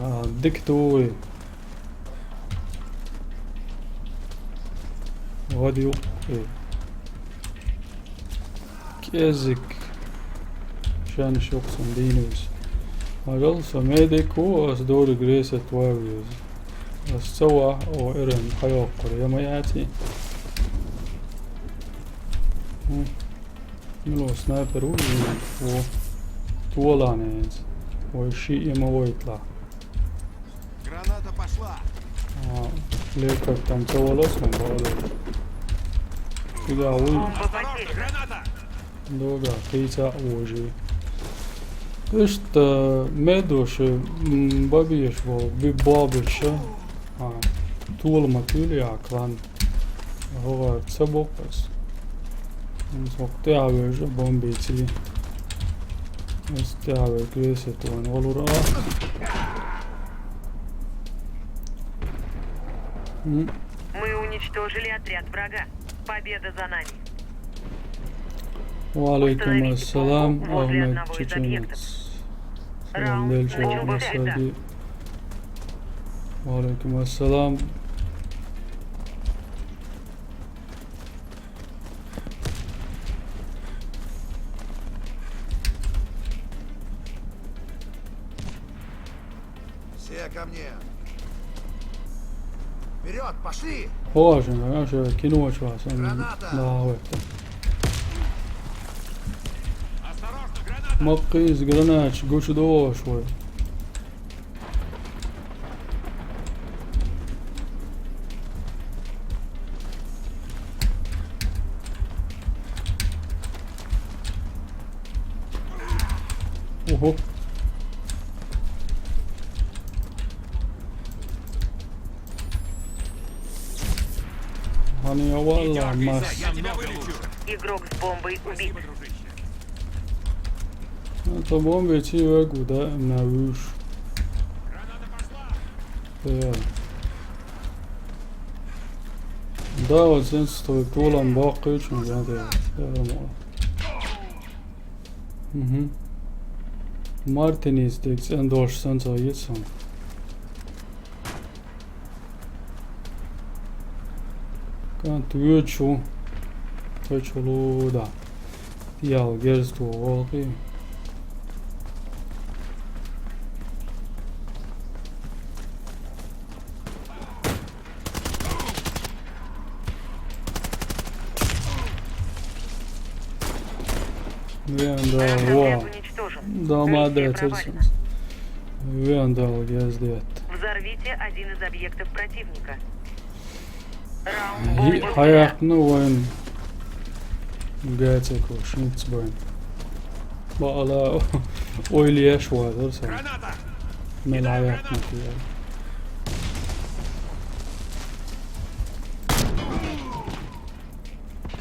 Ара, дик туй. ГӀадъюкъ, э, кӀеззиг шанаш йоккха сан дийна веза. Хьажал, со медик ву, ас дориг ресет ван веза. Ас ца вахь, о, эрен хьайоккхур, я ма яций. Хм. Мила снайпер ву, о, толане из. Вай шиъ я ма вайтла. Граната пошла. А, лекарь там ца валас ма бала. Куда вы? Бомба потеряна. Граната! Дога, кийца ужи. Иштта медуш, м, бабеш вол, би бабеш, а, тул ма тюли а клан. ХӀора ца боккхас. М, сох тӀаьхьавежа бомбици. Ас тӀаьхьаве квесет ван валура. М. Мы уничтожили отряд врага. Победа за нами. Ва алейкум ассалам, Ахмед Чеченец. Салам, Лелча Масади. Ва алейкум ассалам. Все ко мне! Вперед, пошли! Хожа, хожа, кино чуваш, ам, Граната! Да, вот. Осторожно, граната! Маккиз гранач, гучу дош, вот. Ого. Они, а валла, мас. Игрок с бомбой убит. Ну, то бомбы, чи вегу, да, на уж. Да. Да, вот здесь стоит, тулам баккыч, ну, да, да, да, да. Мгм. Мартинис, декс, эндош, сенсо, ецом. Кан ту ючу. Ючу луда. Ял герз ту волки. Вендал, во. Да, молодец, Эльсон. Вендал, я сдет. Взорвите один из объектов противника. Раунд бомбы. Хаяк, ну, вайн. Гацеко, шинц байн. Ба ала, ойлияш вадыр са. Граната! Мел хаяк, ну,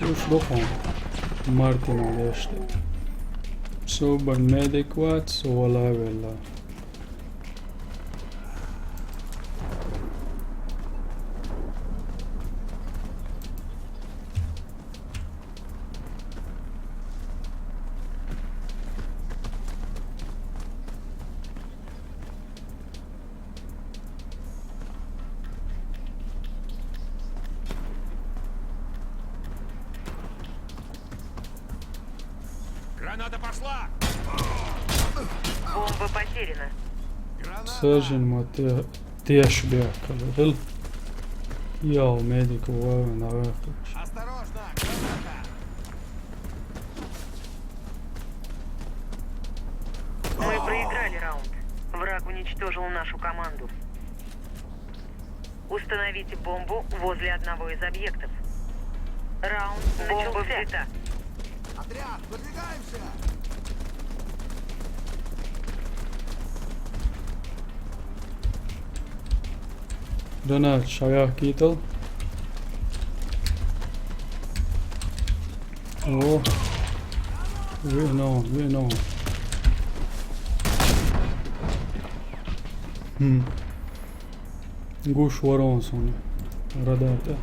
я. Ушло, по-моему. Мартин лешти. Собан медик вац, со вала вела. Граната пошла! Бомба потеряна. Сажен ма те-, теш бяка, хел. Яу, медик, вау, на вахтуч. Осторожно, граната! Мы проиграли раунд. Враг уничтожил нашу команду. Установите бомбу возле одного из объектов. Раунд начался. Бомба взята. Отряд, выдвигаемся! Дана, шаях китал. О. Вино, вино. Хм. Гуш ворон сони. Радарта.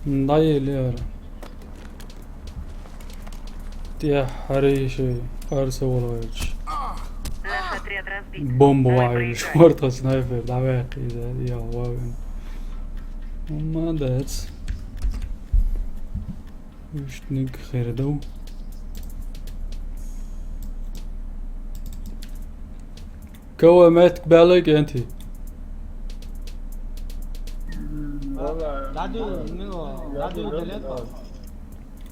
ДӀаелира. ТӀехьа хьарий ши къарса волавелча. Наш отряд разбит. Бомба Давай ваьлла проезжай. шортха снайпер дӀаваьккхи иза, я вавин. Молодец. Уьштниг хир ду. Кого метка баьлла кӀентий? Ладу, ну, ладу, далеко.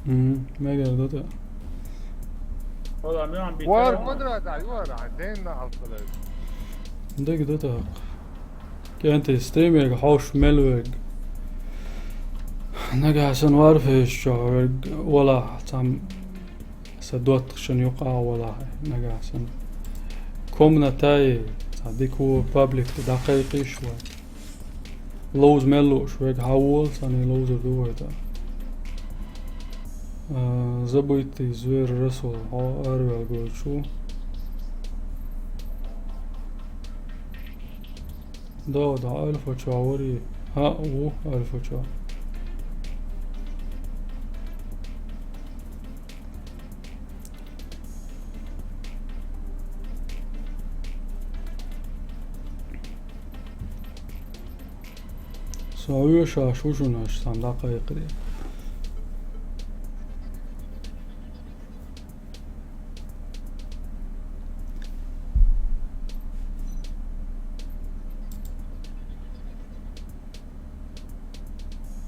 Мгм, мегар ду тӀаккха. Hold on, we're on beat. War квадрата, юара, ден на алкалай. Дага ду тӀаккха. КӀентий, стримерга хьовш мел верг. Нагахь санна Warface чу верг валахь, цхьа сан доттагӀашна юкъа валахь, нагахь санна. Комнатаи, цхьа дика ву паблик дӀакхайкхийша вай. Ловза мел лууш верг хьавола, цхьанне ловзар ду вай тӀаккха. А, забытый зверь Расул, хьо араваьлла гойтуш ву. Да, да, Альфа чу вари. ХӀаъ, ву Альфа чу. Со вешаш ву шуна аша, сан дӀакхайкхаре.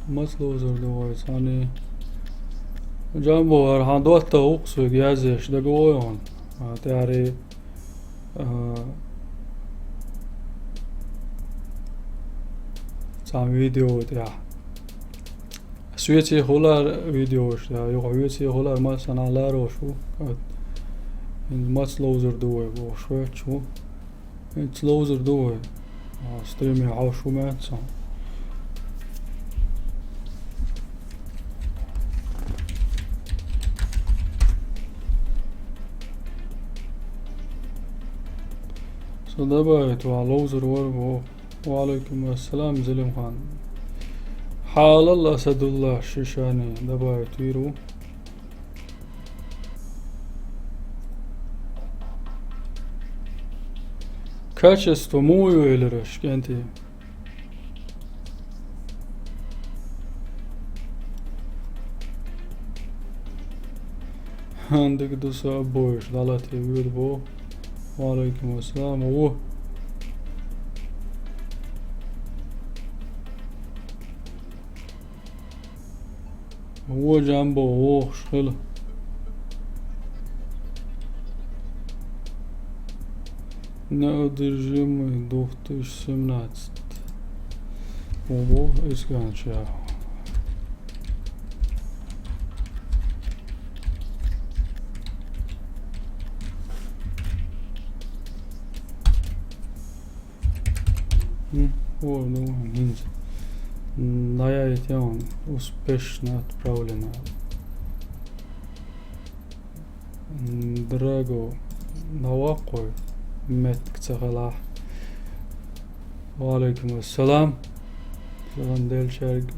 Маца ловзар ду вай цхьанне? Джамбо, хӀара хьан доттагӀа ву-кх соьга язъеш, дага вой хьуна? А, тӀаьхьарий, а, цхьа видео тӀехь. Соьца хулар видеош, я, юха хьоьца хулар, массанхьа ларош ву. От, хӀинца маца ловзар ду вай бохуш, ваьчча ву. ХӀинца ловзар ду вай. А, стриме хьовш ву маьццахь. Со дабайт ван ловзар вара боху. Ва алайкум ассалам, Зелимхан. Хьалал Асадулла Шишани дабайт вийр ву. Качество муй велараш, кӀентий? Хьан дика ду со обоеш, дӀалатте вуьйр бу. Ва алайкум ассалам. Ву. Ву, Джамбо, вохуш хила. Неудержимый две тысячи семнадцать. Ого, иза кхаьчча яхьа. Хм, о, ну, ниндзя. М, да, я ведь он успешно отправлено. Драго, навакъой, меттиг ца хилахь. Ва алайкум ассалам. Салам делчаьрга.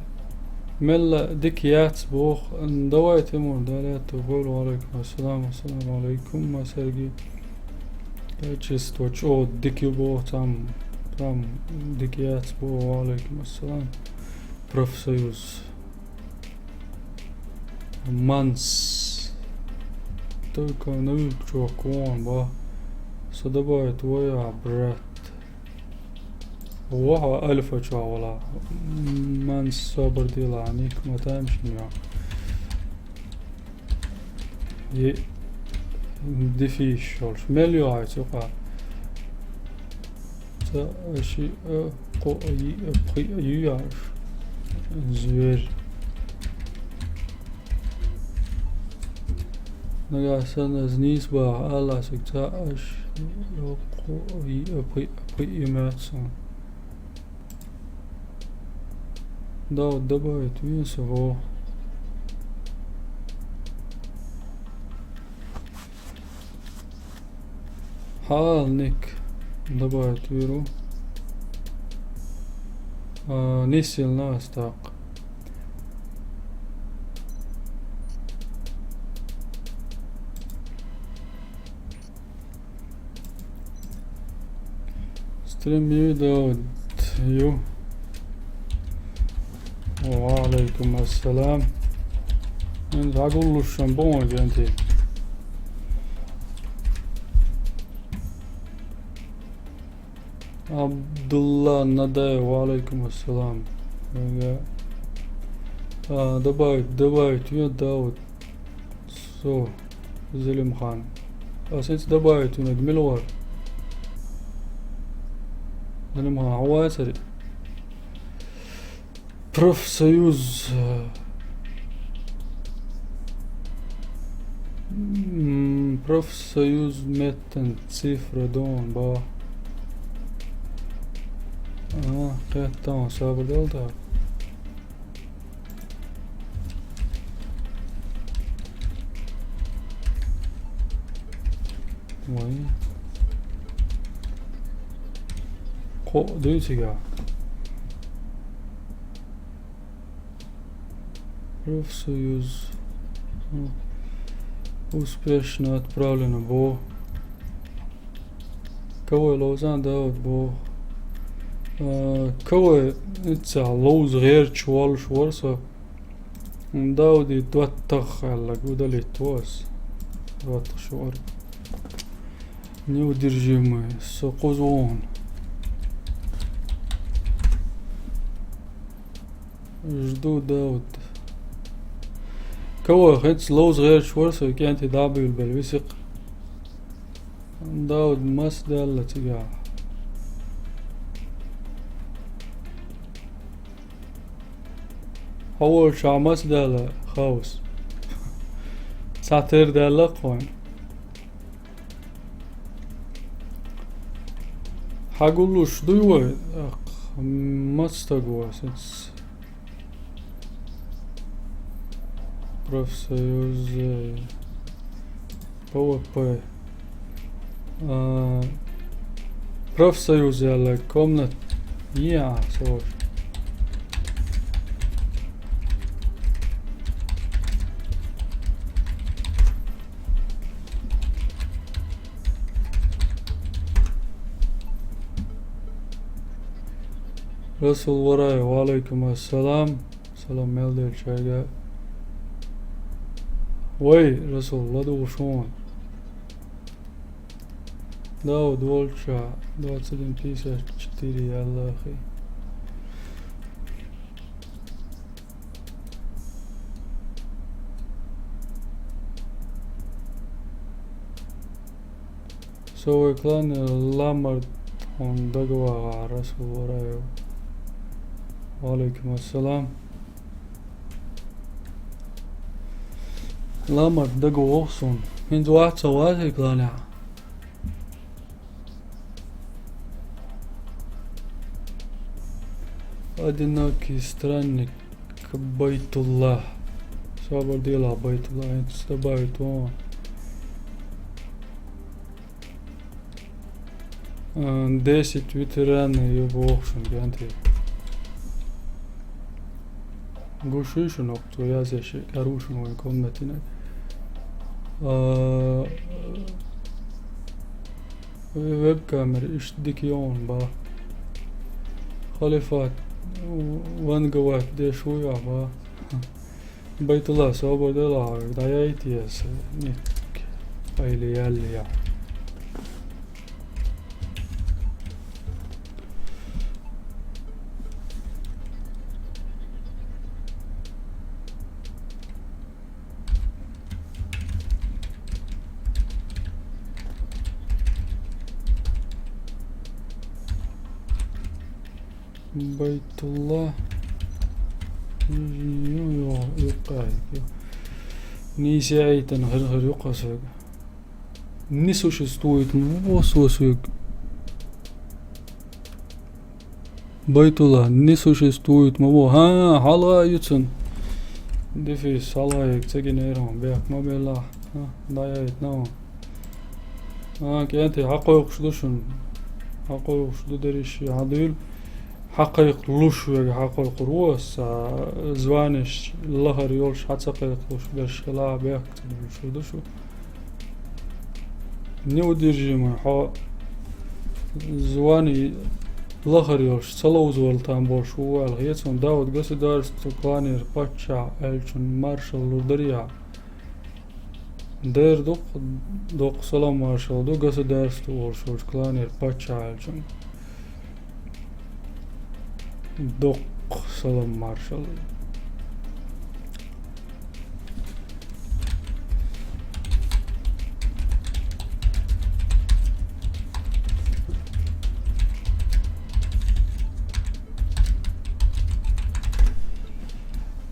Мелла дика яц боху. Давай, Тимур, дале а тобуьйла. Ва алайкум ассалам, ассаламу алайкум, ма Сергей. Качество чӀогӀа дика ю боху, цхьамма, цхьамма дика яц боху. Ва алайкум ассалам. Профсоюз. Манс. Только новичок вон, ба. Со добавить твоя, брат. Ваха альфа чу вала. Манс собар дила, ник ма тамашийна. Е дефис йолуш. Мел ю хьайца юкъа? Ца, ши, а, кхо, а, йиъ, а, пхиъ, а, ю яш. Зверь. Нагахь санна ас нийса баха, ала ас ца, а, ши, а, кхо, а, йиъ, а, пхиъ, а, пхиъ ю моьтту суна. Да, добавить вен со вогӀу. Хьал ник добавить вийр ву. А, нисъелла ас тӀаккха. Стрим ю, Дауд, ю. Ва алейкум ассалам. Эн загуллушан бон генти. Абдулла Надаев, ва алейкум ассалам. Ага. А, добавить, добавить, ю, Дауд. Со, Залимхан. А сенц добавить вунаг мила вар? Залимхан, хьо вацари? Профсоюз, э, м, профсоюз меттан цифра дон ба. А, кхетта ван сабар далда. Вай. Кхо дуй цига. Профсоюз. М. Успешно отправлено бо. Кавай ловзан Дауд бо. А, кавай ицца ловз гӀерчу волуш вар со. Дауди доттагӀа аьлла, удалить ву ас. ДоттагӀа шу вар. Неудержимый, со кхуза ву хьуна. Жду Дауд. Кавай хӀинца ловз гӀерчу вар со, кӀентий дӀа а буьйлабелла висикх. Дауд мас даьлла цигахь. Хьо волчохь мас даьлла хаус. Цхьа тера даьлла кхойн. Хьагуллуш дуй вай? Ах, мас стаг ву ас. Профсоюз, э, П В П. А, профсоюз яла комнат. Я, слушай. Расул Вараев, ва алейкум ассалам. Салам мел делчаьрга. Вай, Расул, ладугӀуш ву хьуна. Дауд волча двадцать один пятьдесят четыре яьлла ахи. Со вай клане ламарт хьуна дагавагӀа, Расул Вараев. Ва алейкум ассалам. Ламарт дагавогӀу суна. ХӀинца вац со вай кланехь. Одинокий странник, Байтулла. Собар делахь, Байтулла, хӀинца добавить вон. А, десять ветераны ю боху шуна, кӀентий. Гуш ю шуна, цо язъеш, кӀар ву шуна вайн комнатина. А, веб-камера иштта дика йогӀун ба. Халифат, ванговать деш вуй ахь ба. Байтулла, собар делахь, дӀаяйта аса, ник, айли ялли я. Байтулла. Йо, йо, юккъехь. Нийса яйтан хир-хир юккъа соьга. Не существует, ма бо со соьга. Байтулла, не существует, ма бо. ХӀан, хьалха ю цунна. Дефис, хьалха ю, ца гинера хьуна, бехк ма беллахь. ХӀан, дӀаяйтина хьуна. А, кӀентий, хьакхойкхуш ду шуна. Хьакхойкхуш ду дерриш, хьан дуьйла. Хьакхайкхалуш верг хьакхойкхур ву аса, звониш лахара йолуш хьан ца кхайкхалуш берш хила, бехк ца буьллуш ду шу. Неудержимый, хьо Звани лахара йолуш ца ловзавала там болуш ву аьлла хета суна. Дауд государство кланера паччахь аьллачун маршалла лур дарий хьа? Дера дукха, дукха салам маршалла ду государство волуш волчу кланера паччахь аьллачун. Дукха салам маршалла.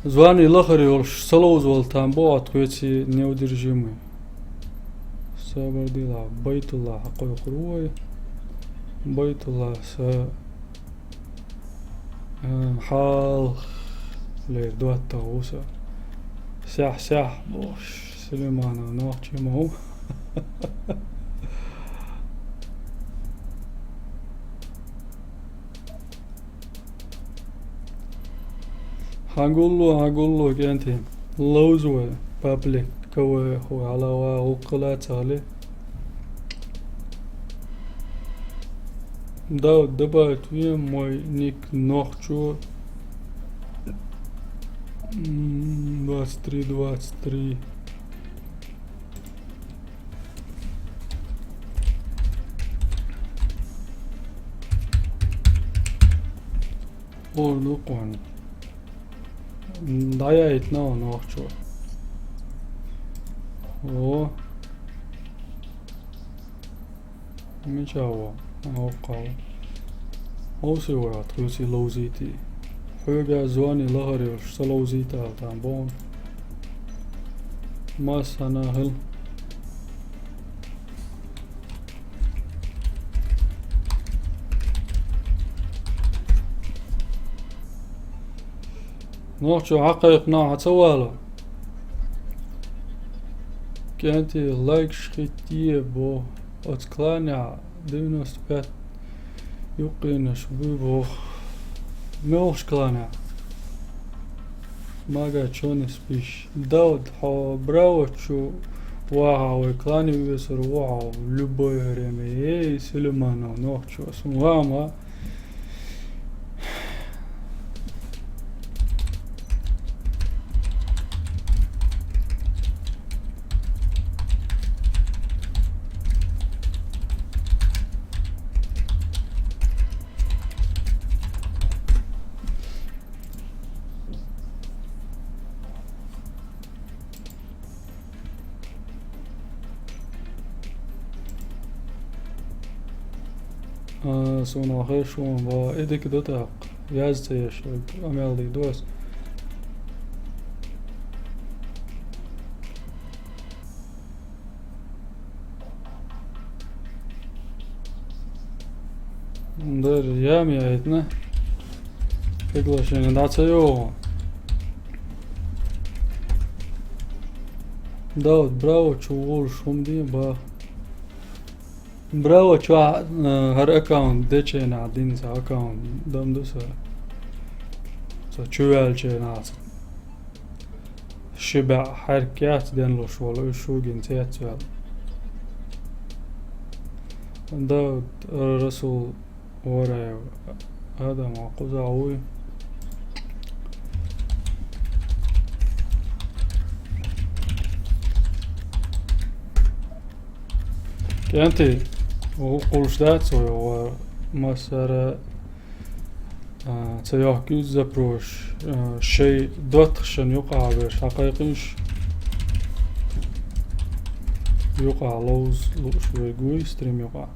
Звани лахара йолуш ца ловзавала там боху тхоьца неудержимый. Сабар дила, Байтулла хьакхойкхур ву вай. Байтулла са, э, хьал лер доттагӀа ву сан. Сяхь-сяхь бохуш, Сулейманов нохчи ма ву. Хьан гулло, хьан гулло, кӀентий. Ловза вай, паблик, КВХ, хьала ва, гӀуккхала а ца хиле. Да, добавить вен мой ник нохчо. М, двадцать три, двадцать три. Ор ду кхунна. ДӀаяйтина ван вахчо. О. Мича ван? Оккхал. Овси вара тхуьций ловзийтий. Хьоьга зони лахар йолуш, ца ловзийта аьлла, там боху. Массана хила. Нохчо хьакхайкхина хьан ца вала? КӀентий лайкаш хӀиттае боху. Оцу кланехь девяносто пять юккъенаш буй боху. Муьлхачу кланехь? Мага чонис пиш. Давд, хьо браво чу вахьа вай клане весар ву хьо в любое время. Эй, Сулейманов, нохчо, сун вама. А, суна хешо ва и дика ду тӀаккха. Яз ца еш, амел дийр ду ас. Дара яма яйтина. Приглашение дӀа ца йогӀу. Давд, браво, чу волуш хӀума дийна баха. Браво, чохь, э, хӀара аккаунт деченахь дина сан аккаунт дам ду сан. Со чу ваьллаченахь сан. Ши баьӀ хьаьрк яц денлуш волу, уьш шугина цецваьлла. Давд, э, Расул Вораев, Адам, хьо кхузахь вуй? КӀентий, ву кхулш дац вай, ва массара, а, ца йохкуьйту запросаш, а, шайн доттагӀашна юкъахь берш хьакхайкхийша. Юкъахь ловза лууш верг вуй стрим юкъахь.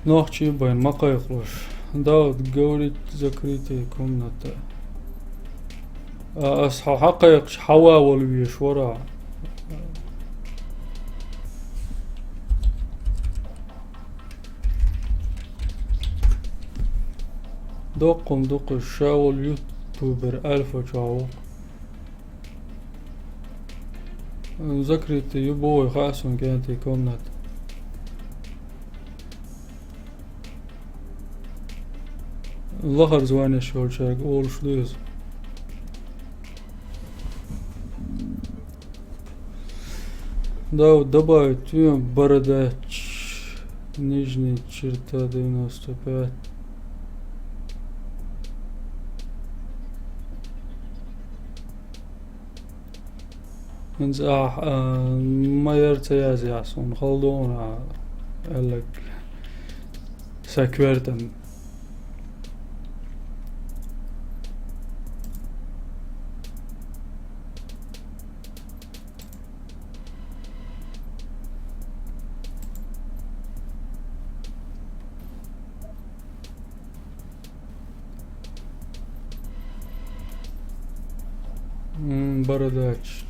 Нохчий бен ма кхайкхалуш. Давд, говорит, закрытая комната. А, ас хьо хьакхайкхаш, хьава волу веш вара. Доккхун дукхуш ша волу ютубер Альфа чохь ву. Закрытый ю бохуй хаьа суна, кӀентий, комната. Лахара званеш йолчаьрга олуш ду иза. Да, добавить, э, бородач, нижняя черта, девяносто пять. ХӀинца ахь, а, ма яра ца язъяхь суна, хала ду хьуна, а, аьлларг сан коьртан. М, бородач.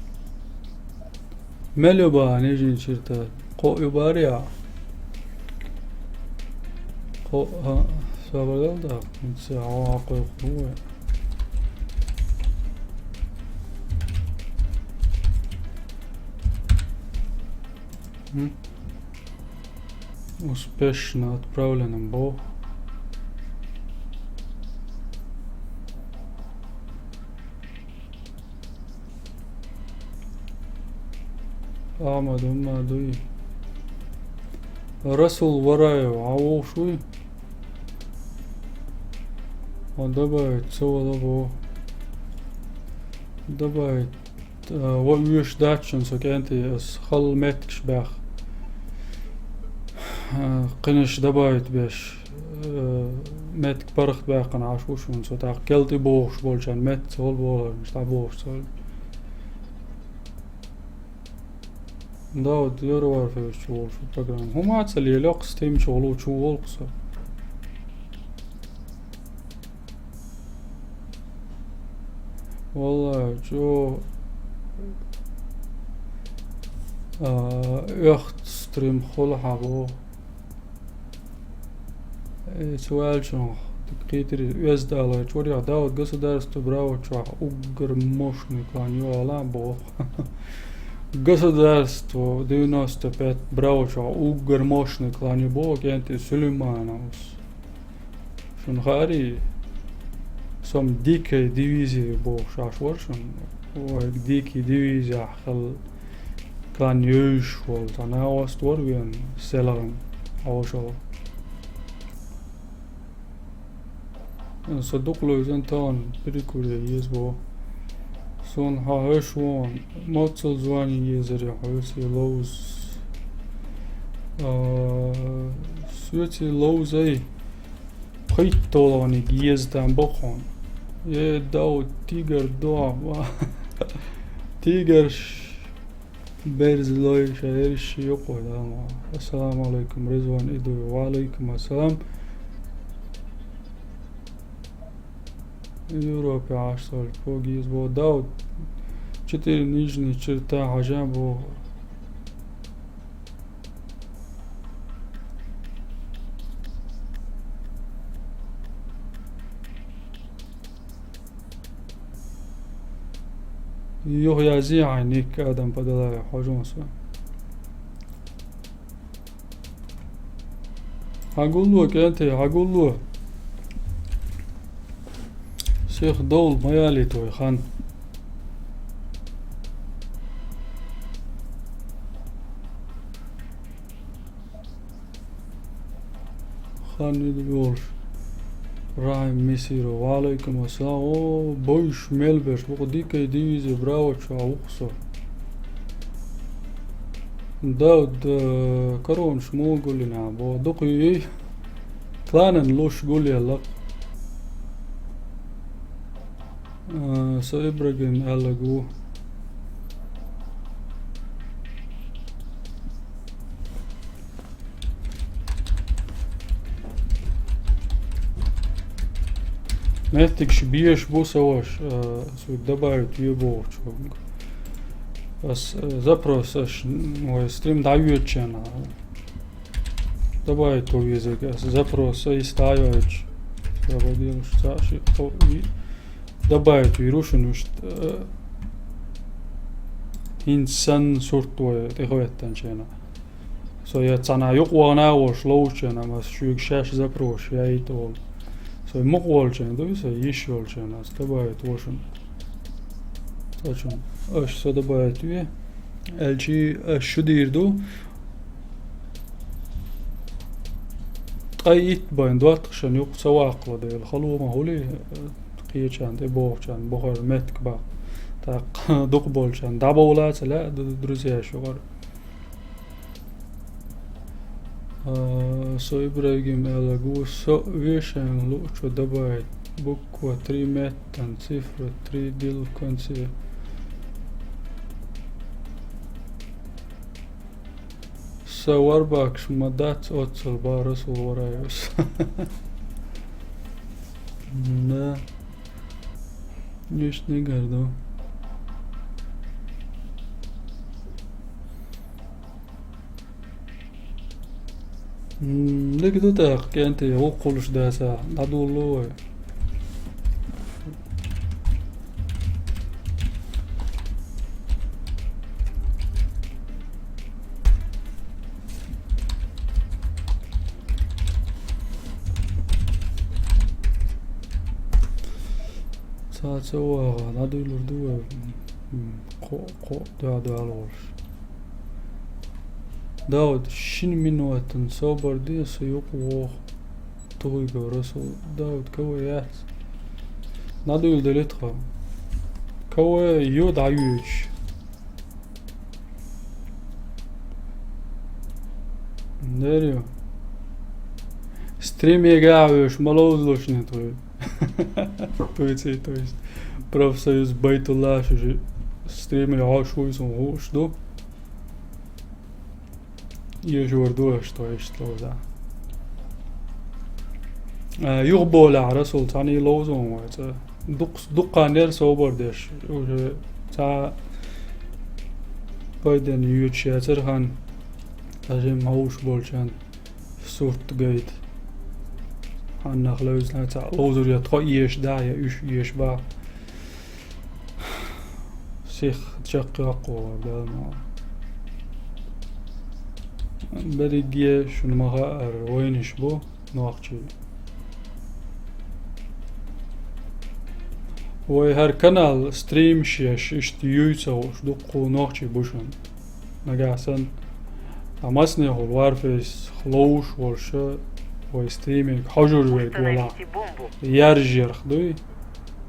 Мел ю бахьа нижний черта? Кхоъ ю бахьара яхь? Кхоъ, а, собар дал даккха, хӀинца хьо хьакхойкху вай. М? Успешно отправлено бо. Ахьмад Уммадуй. Расул Вараев, хьан вовш вуй? Хьо добавить, ца вала бо. Добавить. Э, ва уьш дац шуна со кӀентий, ас хала меттигаш баьхна. Э, кхинаш добавить беш, э, меттиг паргӀатбаьккхина Ӏаш ву шуна со, тӀаккха кӀел тӀе богӀуш болчарна метта ца хул бохуш, дӀабогӀуш ца хул. Да, вот Евроварфейс чу волуш ву программа. ХӀума ца лелокх, стим чу гӀулу чу волу со. Валлай, чӀо, а, оьхта стрим хуьлу хьан боху. Э, цу аьллачунах кхетира, оьзда ала, чӀорехь Давуд государство браво чохь уггар мощный клан ю ала боху. Государство девяносто пять браво чохь уггар мощный клан ю боху, кӀентий Сулеймановс. Шуна хаарий, сом дикая дивизия бохуш Ӏаш вара шуна. Вай дикий дивизияхь хала клан йевзаш волу цхьа накъост вара вен селгӀан хьошалгӀа. Со дукха левзина тахана перекуре еза боху. Суна хьан хьоьш вон, моццул звани езаре хьоьций ловз. А, соьций ловзай. Пхийтта толгӀаниг еза там боккхун. Е дав тигар дома. Тигарш берзалой ша ерш юкъо дама. Ассаламу алайкум, Ризван Идуев. Ва алайкум ассалам. Европе Ӏаш соль погиз бо дав. Четыре нижних черта хьажа бо. Юха язъе хьайн ник, Адам Падалаев, хьожа ма со. Хьагулло, кӀентий, хьагулло. Сих довла ма ялийта вай хан. Хан йолуш. Рахим Мисиров. Ва алайкум ассалам. О, бойш мел берш. Бакъ дикай дивизия браво чохь ву-кх со. Да, да, коронаш муха гулйина, бо, дукха юй. Кланан луш гулъелла-кх. А, со Ибрагим аьлларг ву. Меттигаш беш бу со ваша, а, суьга добавить ве бохучуьнга. Ас, а, запрос аш, м, вай стрим дӀайоьдучу хенахь. Добавить ву везарг ас запрос айса дӀайоьдуш. Добавить вийр ву шуна вуьшта, э, хӀинца санна сурт вай тӀехӀоьттинчу хенахь. Со я цхьана юкъа вахана а волуш ловчу хенахь, ас шуьга шаьш запрос яйта волу. Со мукъа волчарна ду, со йиш йолчарна, ас добавить ву шуна. Цкъачунна. Аша со добавить ве. Аьлчи аша шу дийр ду. Ткъе итт бен доттагӀашна юкъа ца ваккхалу дела, хало ма хуьлий, кхечарна тӀе бохучарна бухара меттиг баккха. ТӀаккха дукха болчарна дӀабовла а ца лаьа ду-, друзьяш юкъара. А, со Ибрагим аьлла гу, со вешан луучу добавить. Буква три меттан, цифра три дил в конце. Са варбакш ма дац оццул бара Расул вараевс. Да. Иштта нигар ду. М, дика ду тӀаккха, кӀентий, гӀуллакх хуьлуш дацахь, дӀадолало вай. Цхьацца ваха, дӀадуьйлур ду вай. М, кхо, кхо, дуьхьа-дуьхьал волуш. Дауд, шина минотан собар де, со юкъа воху. Тугуй гора со, Дауд, кого яц? ДӀадуьйла делира тхо. Кого ю дӀаюьйцуш? Дер ю. Стримега а вуьйш, ма ловзалуш не твой. Туйций, то есть, профсоюз Байтулла шуьжи стримега хьош вуй сон хууш ду. Ежор ду аша тхо иштта ловза. А, юхаболехь, Расул, цхьаьний ловзо ван вай цӀа. Дукх-, дуккха нер собар деш. Уже цхьа пайденна юьйцуш яцара хан. Даже ма вуш болчан сурт гайта. Хьаннах левзна цхьа ловзур я тхо еш да, я уьш еш ба. Сих чекх йоккхо вар, да, ма. Берриге шуна ма хаьара, вайнаш бу нохчий. Вай хӀара канал стримаш еш, иштта юй ца хууш, дуккха нохчий бу шуна. Нагахь санна, а массанехула Warface ловзуш волуш вай стриминг хьожур верг вала. Установите бомбу. Яржарх дуй?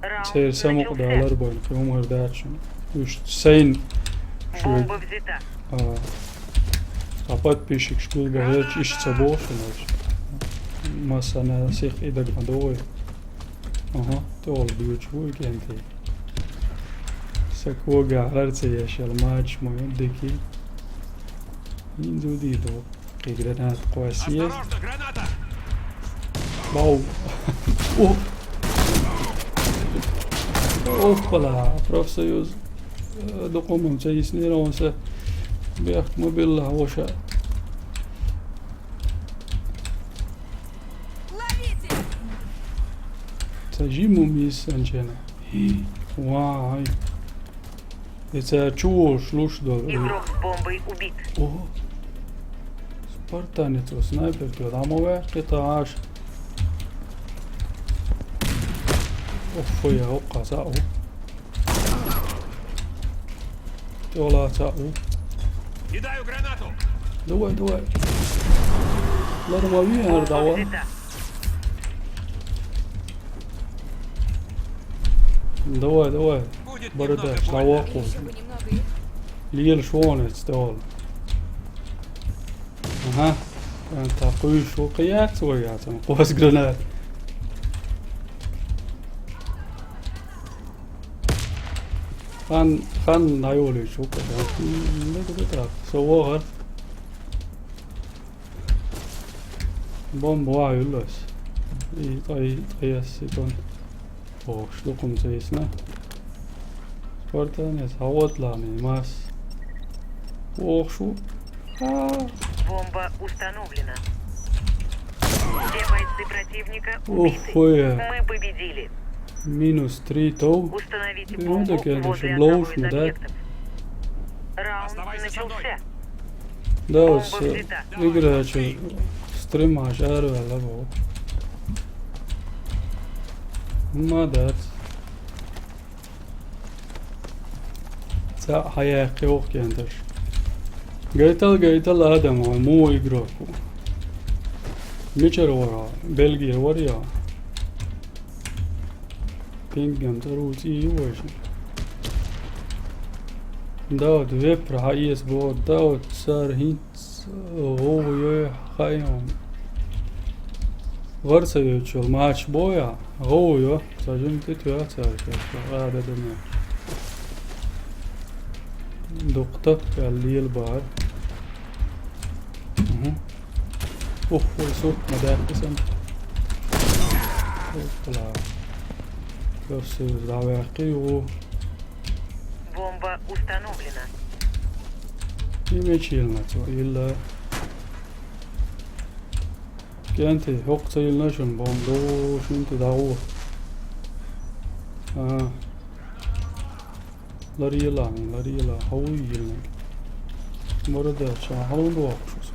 Раунд Церан самукъа начался. Далар байна, кхин хӀума хир дац шуна. Уьш сайн шу Бомба взята. А, а подписчикаш гулбан хӀерча иштта ца боху шуна аша. Массана сих и даг ма догӀий. Ага, тӀехула буьйцуш ву и кӀентий. Са когахь лар ца еш яла мачаш ма ю дики. ХӀинца дийду. Кхин граната кхосса еза. Осторожно, граната! Бау! О! Оппала! Профсоюз. Э, дукха хӀуманца йиснера ван са. Бехк ма билла ваша. Ловите! Ца жимма мисс анчена. Вай. И цара чу волуш луш долу. Игрок с бомбой убит. Ого. Спартанец, о, снайпер, ту дӀа ма ваьккхи тхан аша. Оф, я, оккха, за, о. ТӀехула ца у. Кидаю гранату. Давай, давай. Ладно, ма вин хӀара дӀа ван. Давай, давай. Бородач, дӀаваккху. Лелаш вон эца тӀехула. Ага. Та кхуьйсуш ву кхин яц вай яц, кхоз гранат. Хан, хан дӀайолуьйтуш ву кхин. М, ду, ду, ду, так. Со вогӀар. Бомба ван юллас. И, ткъе, ткъе секунд. Ох, шу дукха ца йисна. Спартанец, хьан ватлахь мас. Ох, шу. А. Бомба установлена. Все бойцы противника Ох, убиты. Хуя. Мы победили. Минус три тов. Установите Э, бомбу так я возле даже одного лоуш из ма дац. Объектов. Раунд Оставайся со мной. Начался. Да, вот, Бомба э, взята. Игра, чё, стрим аж арвала, вот. Ма дац. Цхьа хьаяьккхи воккхенташ. Гайтал, гайтал, Адам, хьо муха игрок ву? Мичара вара? Бельгера вара я? Пингам цӀару цӀий ю вайшин. Дауд вепра хьаэца боху, Дауд цара хӀинца гӀо йой хаийна. ГӀар ца йойтуш йолу мачаш бо я? ГӀо йо? Ца жимма тӀе тоьхна цара шаьш, ада дан. Дукха таппа аьлла лела бара. Мгм. Ух, вай сутт ма даьккхи сан. Опла. Йо, соьца дӀаваьккхи ву. Бомба установлена. И мича йиллина цо? Йилла. КӀентий, хӀокху ца йиллина шуна бомба? Ду, шуна тӀе дӀагӀо. Ага. Ларъела, ларъела, хьо вуй йиллина. Мара дац, ша хьалун дохуш ву со.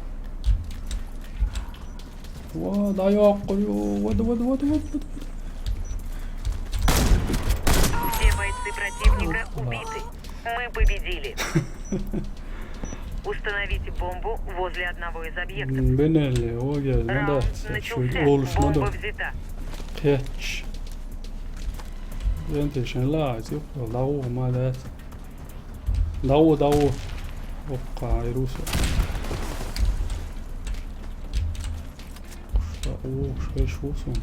Ва, дӀайоккхур ю, вада, вада, вада. Все бойцы противника убиты. Мы победили. Установите бомбу возле одного из объектов. М, бинелли, огел, ма дац, шуьга олуш ма ду. Раунд начался. Бомба взята. Кхетча. КӀентий, шайн лаьцна юккъехула дӀагӀо, ма дац. ДӀагӀо, дӀагӀо. Оккха, Ируса. Ша вогӀуш веш ву суна.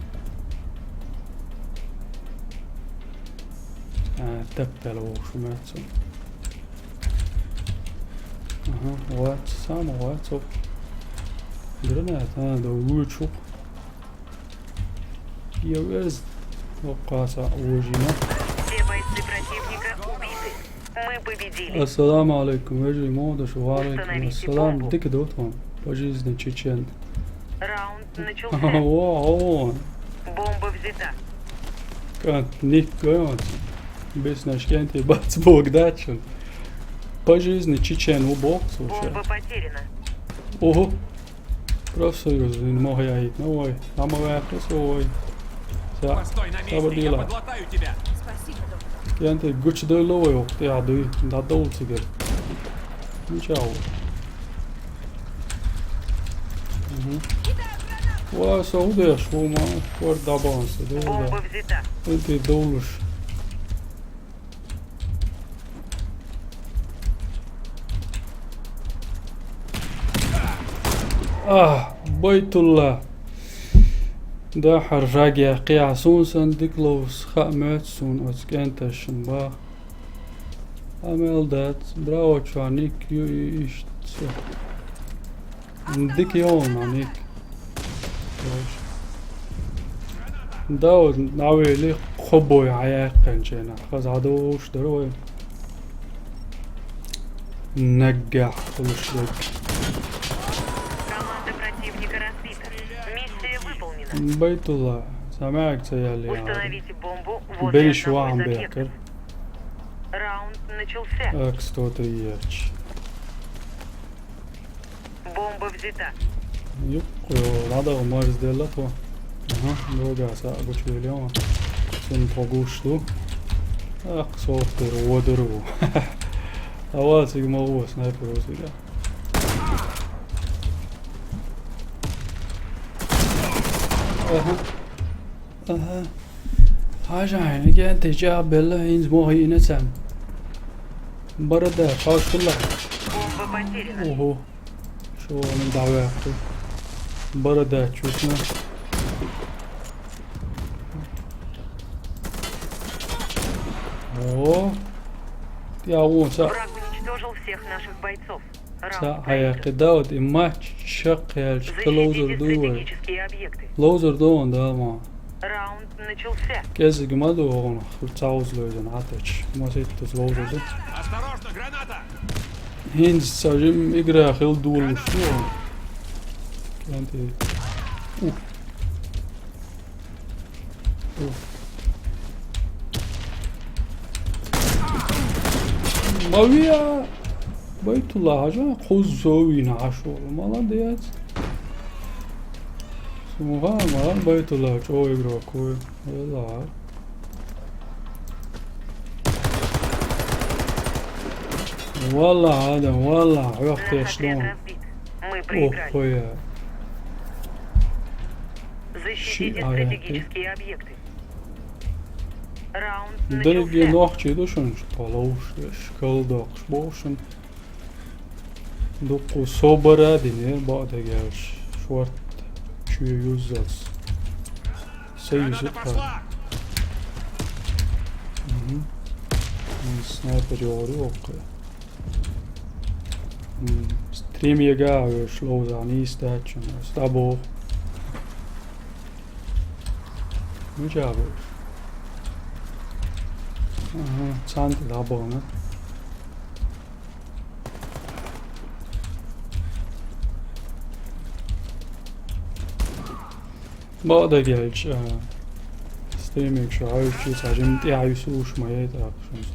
А, таппел вогӀуш ву моьтту суна. Ага, вац, сама вац, оп. Граната, а, да вуьйчух. Я вез. Оккхаса вожина. Все бойцы противника убиты. Мы победили. Ассаламу алейкум, вежарий, муха ду шу? Ва алейкум ассалам. Установите бомбу. Дика ду тхуна. По жизни чечен. Раунд начался. О, о. Бомба взята. КӀант, ник гойонца. Беснаш кӀентий бац бог дачун. По жизни чечен ву бокс вообще. Бомба потеряна. Ого. Профсоюз, вин мохь яхьийтина вай. Амма ваьккхи со вай. Ца-, постой на месте, я подлатаю тебя. Сабар дела. Спасибо, доктор. КӀентий гучудевлла вай воккха тӀехь дуй, дӀадовла цигара. Мича ву? Мгм. Ва, со хӀун деш ву, ма, кор дӀабахана со, дела. Бомба взята. КӀентий довлуш. А, Байтулла. Дахьар жагехь кхехьа суна санна дика ловза хаа моьтту суна оцу кӀенташна баха. Амел дац, браво чохь ник ю и иштта. Дика йолу ма ник. Дауд, дӀавели, кхо бой хьаяьккхинчу хенахь, хаза дӀадовлуш дара вай. Наггахь хуьлуш дерг. Команда противника разбита. Миссия выполнена. Байтулла, сан маьрга ца яьлла яхьа. Установите бомбу возле одного из объектов. Бериш ваьхьан бехкара. Раунд начался. Акс сто три яц. Бомба взята. Юккъе, ладогӀа марзделла тхо. Аха, догӀа схьа гучувелла ван. Цунна тхо гуш ду. Ах, сохтер, водур ву. Ава, цига ма ву, снайпер ву цига. Аха. Аха. Хьажа хьайна, кӀентий чӀагӀбелла, хӀинца мохь йиъна царна. Бара дац, хьоьжуш хилла. Бомба потеряна. Ого. Шо ван дӀаваьккхи. Бара дац чу висна. О. Я вон са. Враг уничтожил всех наших бойцов. Ца хьаяккхи, Дауд, и матч чекхъяьлча, ца ловзар дуй вай? Ловзар ду ван, да, ма. Раунд начался. КӀезиг ма ду хьуна, хуьлу ца хьовза левзина, Ӏатача. Маситтаза ловзар ду. Осторожно, граната! ХӀинца ца жимма игра хила долуш ду хьуна. КӀентий. Ух. Мавия! Байтулла, хьажа, кхузза вийна хьаш волу. Молодец! Сумуха, мара Байтулла, чӀогӀа игрок ву. Вела. Валлахь, Адам, валлахь, хьох теш лун. Отряд разбит. Мы Ох, проиграли. хоя. Защитите Ши-, а, я, стратегические объекты. Раунд Дерриге начался. нохчий ду шун, шпаловш, шкалдокш, бошун. Дукку собара динер, баъда гелш. Шварт, чуе юззац. Союз Граната итха. пошла! Мгм. Снайпер йори оккха. М, стрим яга веш лоуза нийс дачун. Стабо. Ну чабо. Ага, цант дабона. Баъда гелч, а, стриминг шу хьаьвчи, ца жим тӀе хьаьвсуш ма яй, так, шунс.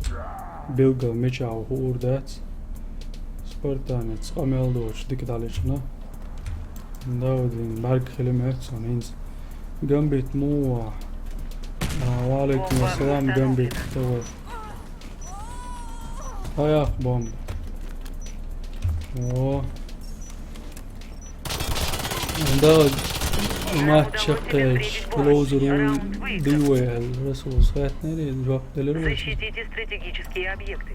Билгал мича хуур дац. Спартанец, къамел доч, дика далечна. Давдин, барг хили мецун, инс. Гамбит муа. А, ва алейкум ассалам, Гамбит, давай. Аяк бомба. О. Да, матч чаккхелч, лоузер ву дийвай аьлла, Расул схаьтнери, жоп делир вай. Защитите стратегические объекты.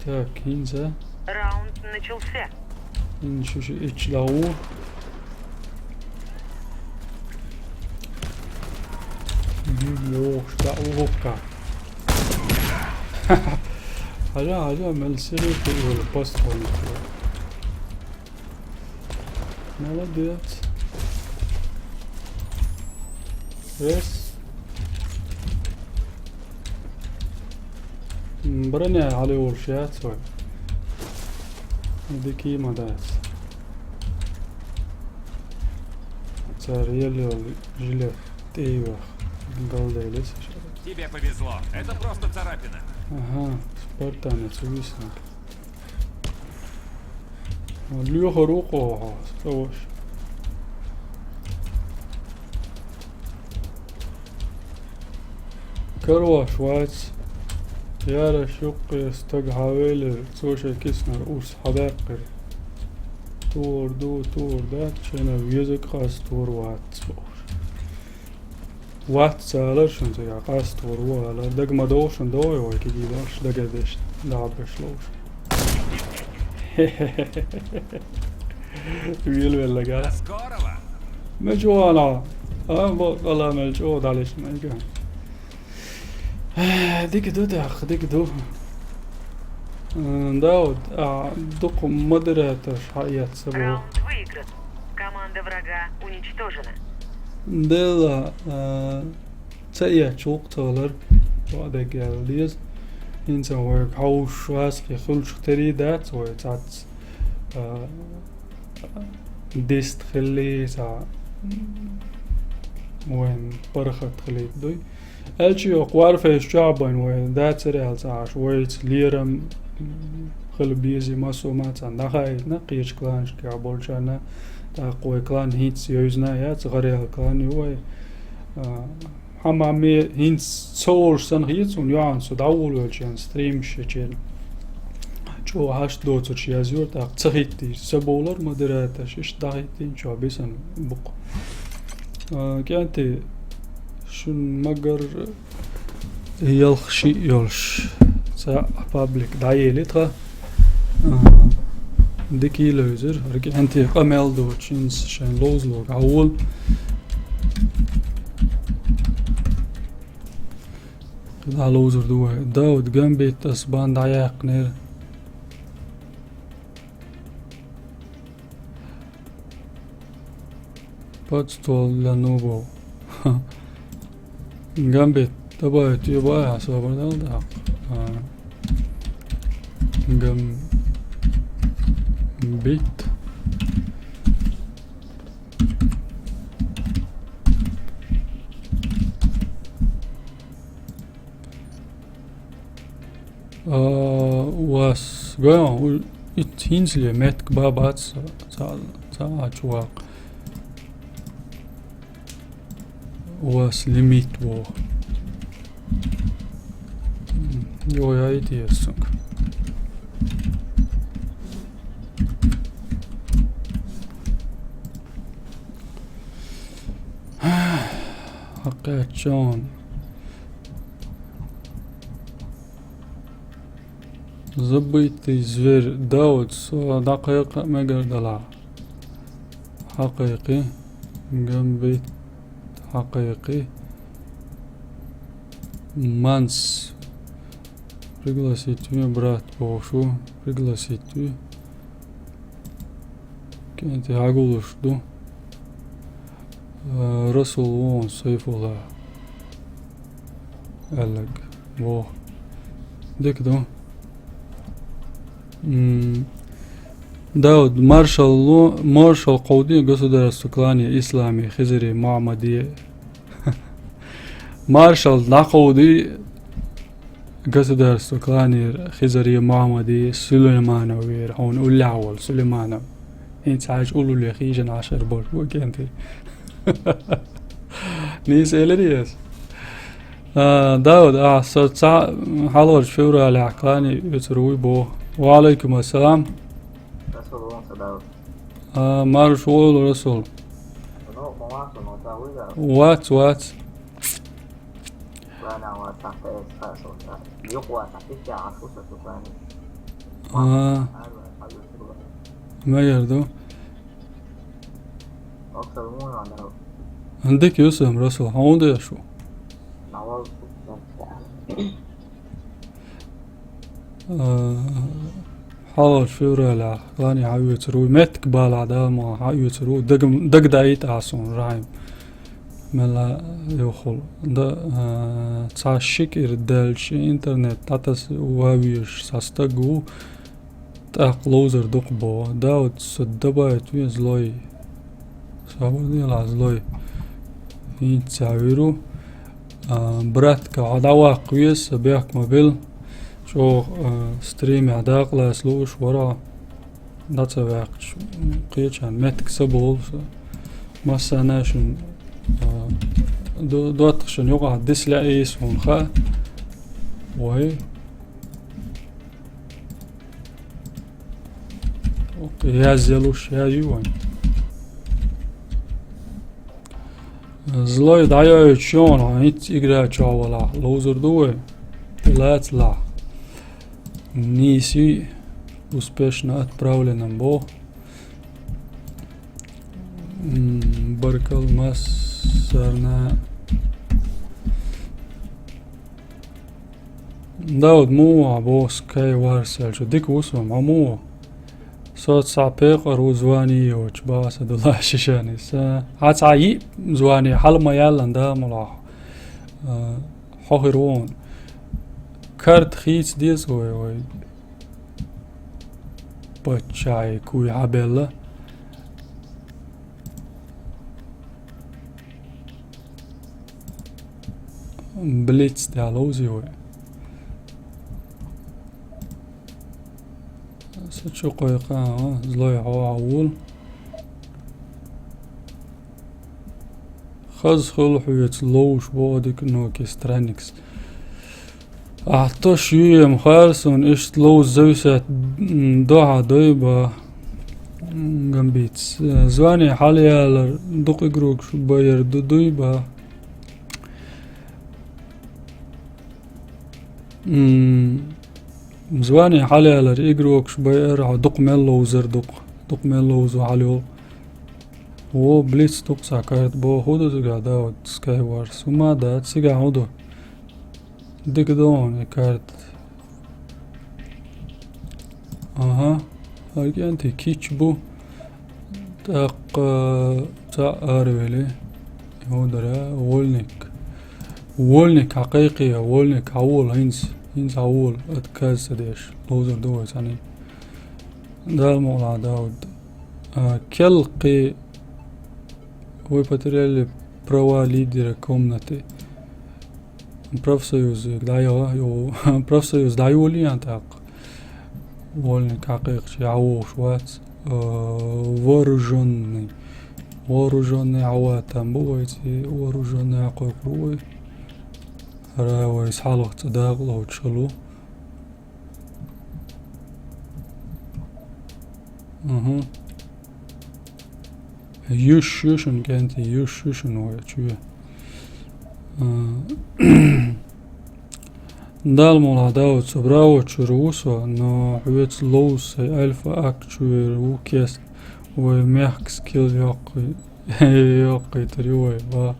Так, хинца. Раунд начался. Ин шу шу ич дагу. Мгм, лохш да ухка. Хажа, хажа, мел сири ты его пост. Молодец. Yes. М, броня али улшац вай. Дики мадац. Цар ел ел жилет тейвах. Галдайлес. Тебе повезло. Это просто царапина. Ага, спартанец увисна. Лёха рукоха, саваш. Карваш вац. Яра шуккъе стаг хьавелер, цо шай киснар урс хьабаьккхир. Тур ду, тур да, чена везак къас тур вац. Вац цалар шун цӀа къаст вор ву алар. Даг ма довшун довой вай киги долш, дагадеш, дагадеш ловш. Вил веллага. Здорово! Мечуана. А, бо, ала мечу далеш мега. Дик ду дах, дик ду. М, Дауд, а, дукъ модератор хьаэц бо. Раунд выигран. Команда врага уничтожена. Дела, а, ца эцугталар, вадагал диз. Инца вай хауш васки хулш тери дац, вай цац, а, дист хилли, ца, вайн пархат хилли дуй. Элчи ок Warface чабан вай, дацари алцаш, вай ц лерам, хил бизи масу маца, нахайтна, кирч кланш ка болчана, та кой клан хиц ёзна, яц гарел клан юй. А, хама ми хинц цолш сан хиц, ун ян су давул вэлчен, стрим шечен. Чо хаш доцуч язюр, так, цахитти, саболар модератор, шиш дахитти, чо бисан бук. А, кянти, шун магар ялх ши ёлш. Ца паблик даели тха. А, дики лойзер, арки анти къамел дочин шен лоз лог. Аул. Къида лоузур ду вай. Дауд Гамбит ас бан даяхнер. Подствол для нубов. Гамбит, добавить её бая, освободил, да. А, Гамбит. А, у вас, гой, у, ит хинзле метк бабац, ца, ца, чувак. У вас лимит во. М, йо, я иди, сука. Кхаьччун. Забытый зверь. Дауд, со дӀакхайкха мегар далахь. Хьакхайкхи. Гамбит. Хьакхайкхи. Манс. Пригласить me, брат, бохуш ву. Пригласить ву. КӀентий хьагулуш ду. Э, Расул вон Сайфулла. Аьлларг. Во. Дика ду. М, Дауд, маршал ло-, маршал кховдий государство клане Ислами, Хизри, Мухаммади. Маршал дӀакховдий государство кланера Хизри, Мухаммади, Сулаймановера, хьуна уллехь волу Сулайманов. ХӀинца хьаьжа уллуле хийжина Ӏашар болуш бу кӀентий. Нийса элира ас. А, Дауд, а, со цхьа хьалхарчу февралехь клане оьцур вуй боху. Ва алейкум ассалам. Расул, вон со Дауд. А, марш волу, Расул. Ну, ма вац, ну, ца вуй, да? Вац, вац. Клане вац, ца, ца, ца, ца. Юкъа вац, ца, пикки Ӏаш ву со цу клане. А. Мегар ду. Оксал муна, да. Дика ю сан, Расул, хьуна деш ву? Навал. А, хьалхарчу февралехь клане хьаоьцур вуй, меттиг балахь Дала мукъ лахь хьаоьцур ву, дага-, дагадаийта ахь суна, Рахьим. Мелла юххул. Да, а, цхьа ши кӀира даьлча интернет дӀатаса ван везаш цхьа стаг ву, тӀаккха ловзар дукха боху. Дауд, со добавить ве, злой. Со хӀун делахь, злой? ХӀинца ца вуьру. А, братка, хьо дӀаваккха веза, сан бехк ма билла. ЧӀогӀа, а, стримехь дакъалаца лууш вара. ДӀа ца ваьккхича, кхечарна меттиг са болу со. Массарна шуна, а, до-, доттагӀашна юкъахь дисла ийса хьуна хаа. Вай. Язъялуш, яз ю вайн. Злой дӀайоуьйтуш йогӀу, хӀинца игра чохь валахь, ловзур ду вай? Лацалахь. Нийси успешно отправлено боху. М, баркалла массарна. Дауд, муха боху Skywars аьлча, дика ву со, ма муха? Со цхьа пекъар ву звани йоцуш, баха сан дулла шишани. Сан хьан цхьа йиъ звани хьала ма яьллан, да, муха? А, хьо хир ву хьуна. Карт хийца деза вай, вай. Паччахье куй хьабелла. Блиц тӀехь ловзий вай. Сан чу кхойкха, а, злой хьо а вул. Хаза хуьлу хьоьца ловзуш боху дика Nokia Strix. Ахь таш юьйем хара суна, иштта ловза зависать, м, до хьан дой ба, м, гамбиц. Э, звани хьалаялар дукха игрокаш байар ду дуй ба. М, звани хьалаялар игрокаш байар, хьо дукха мел ловзар дукха, дукха мел ловзо хьалайолу. Во, блиц дукха цхьа карт боху, хӀун ду цигахь, Дауд, Skywars? ХӀума дац, цигахь хӀун ду? Дика ду хьуна и карт. Аха, хӀара кӀентий кийча бу. ТӀаккха цхьаъ аравели. ХӀун дара? Вольник. Вольник хьакхайкхий, вольник хьавола хӀинца. ХӀинца хьавола, отказ ца деш. Ловзар ду вай цхьаьний. Дала мукъ лахь, Дауд. А, кел кхин, вы потеряли права лидера комнаты. Профсоюз дӀайо-, йо-, профсоюз дӀайолийна тӀаккха. Вольник хьакхайкхича хьавогӀуш вац. Э, вооружённый. Вооружённый хьаватам бу вай цӀе, вооружённый хьакхойкхур ву вай. ХӀара вай хьалха цӀа дакъа ловчу хила ву. Мгм. Юьш ю шуна, кӀентий, юьш ю шуна вай чу. А, Дала мукъ лахь, Дауд, со Браво чуьра ву со, но хьоьца ловза сайн Альфа АК чуьра ву кест. Вай мехкас килл йоккхий-, йоккхийтар ю вай, ва.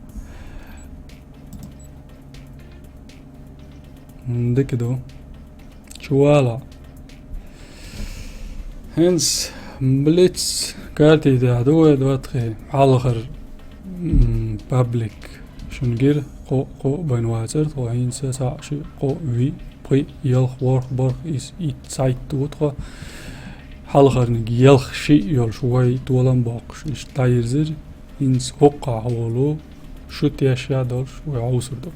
М, дика ду. Чувала. ХӀинца блиц карти тӀехь ду вай, дӀа тхе хьалхара, м, паблик. Шуна гира кхо, кхо бен вацар тхо, хӀинца цхьаъ, шиъ, кхо, виъ, пхиъ, ялх, ворхӀ, бархӀ, исс, итт, цхьайтта ву тхо. Хьалхарниг ялх, шиъ йолуш вай толам боккхуш, иштта дӀайирзира. ХӀинца хӀокхахь волу, шу тешшехь долуш вай хьовсур ду.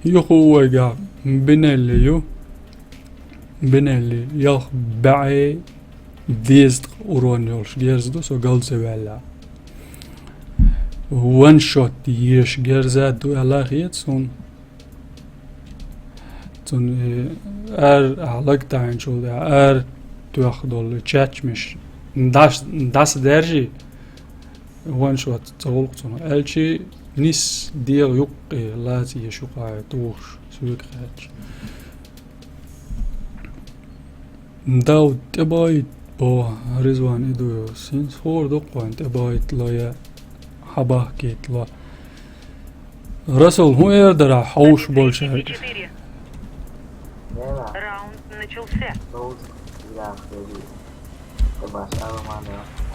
Юха вайгахь бинелли ю. Бинелли ялх бӀе дезткъа урон йолуш герз ду, со галза ваьлла. Ваншот еш герза ду аьлла хета суна. Цунна, э, ара, а, лаг тайначул тӀехь ара тоьхна долу чечмаш даш-, даса даьржий, ваншот ца гӀуллакх цунах. Аьлчи нис дегӀ юккъе лаца еш юкъахь тухуш, соьга хаьттича. Дав тӀебахийта боху Ризван, и ду йо. ХӀинца хӀора ду-кх вайн тӀебахийта ло я хьабахкийта ло. Расул, хӀун эр дара хьовш болчаьрга? Раунд начался.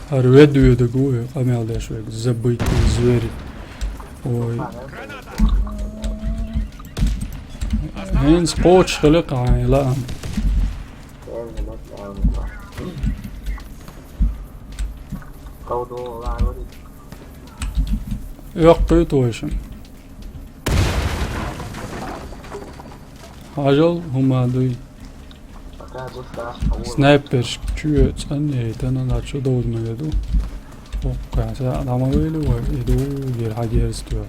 ХӀара ведведаг ву и къамел деш верг, забытый звери. Ой. ХӀинца кхочуш хили кхьа хьайн лаам. Йоккхуьйту вайшин. Хьажал, хӀума дуй. Снайперш чу цӀанъяйтана, нах чу довза ма веду. Оккха, са дӀа ма вели вай, и ду, гер хьагерза тоьхна.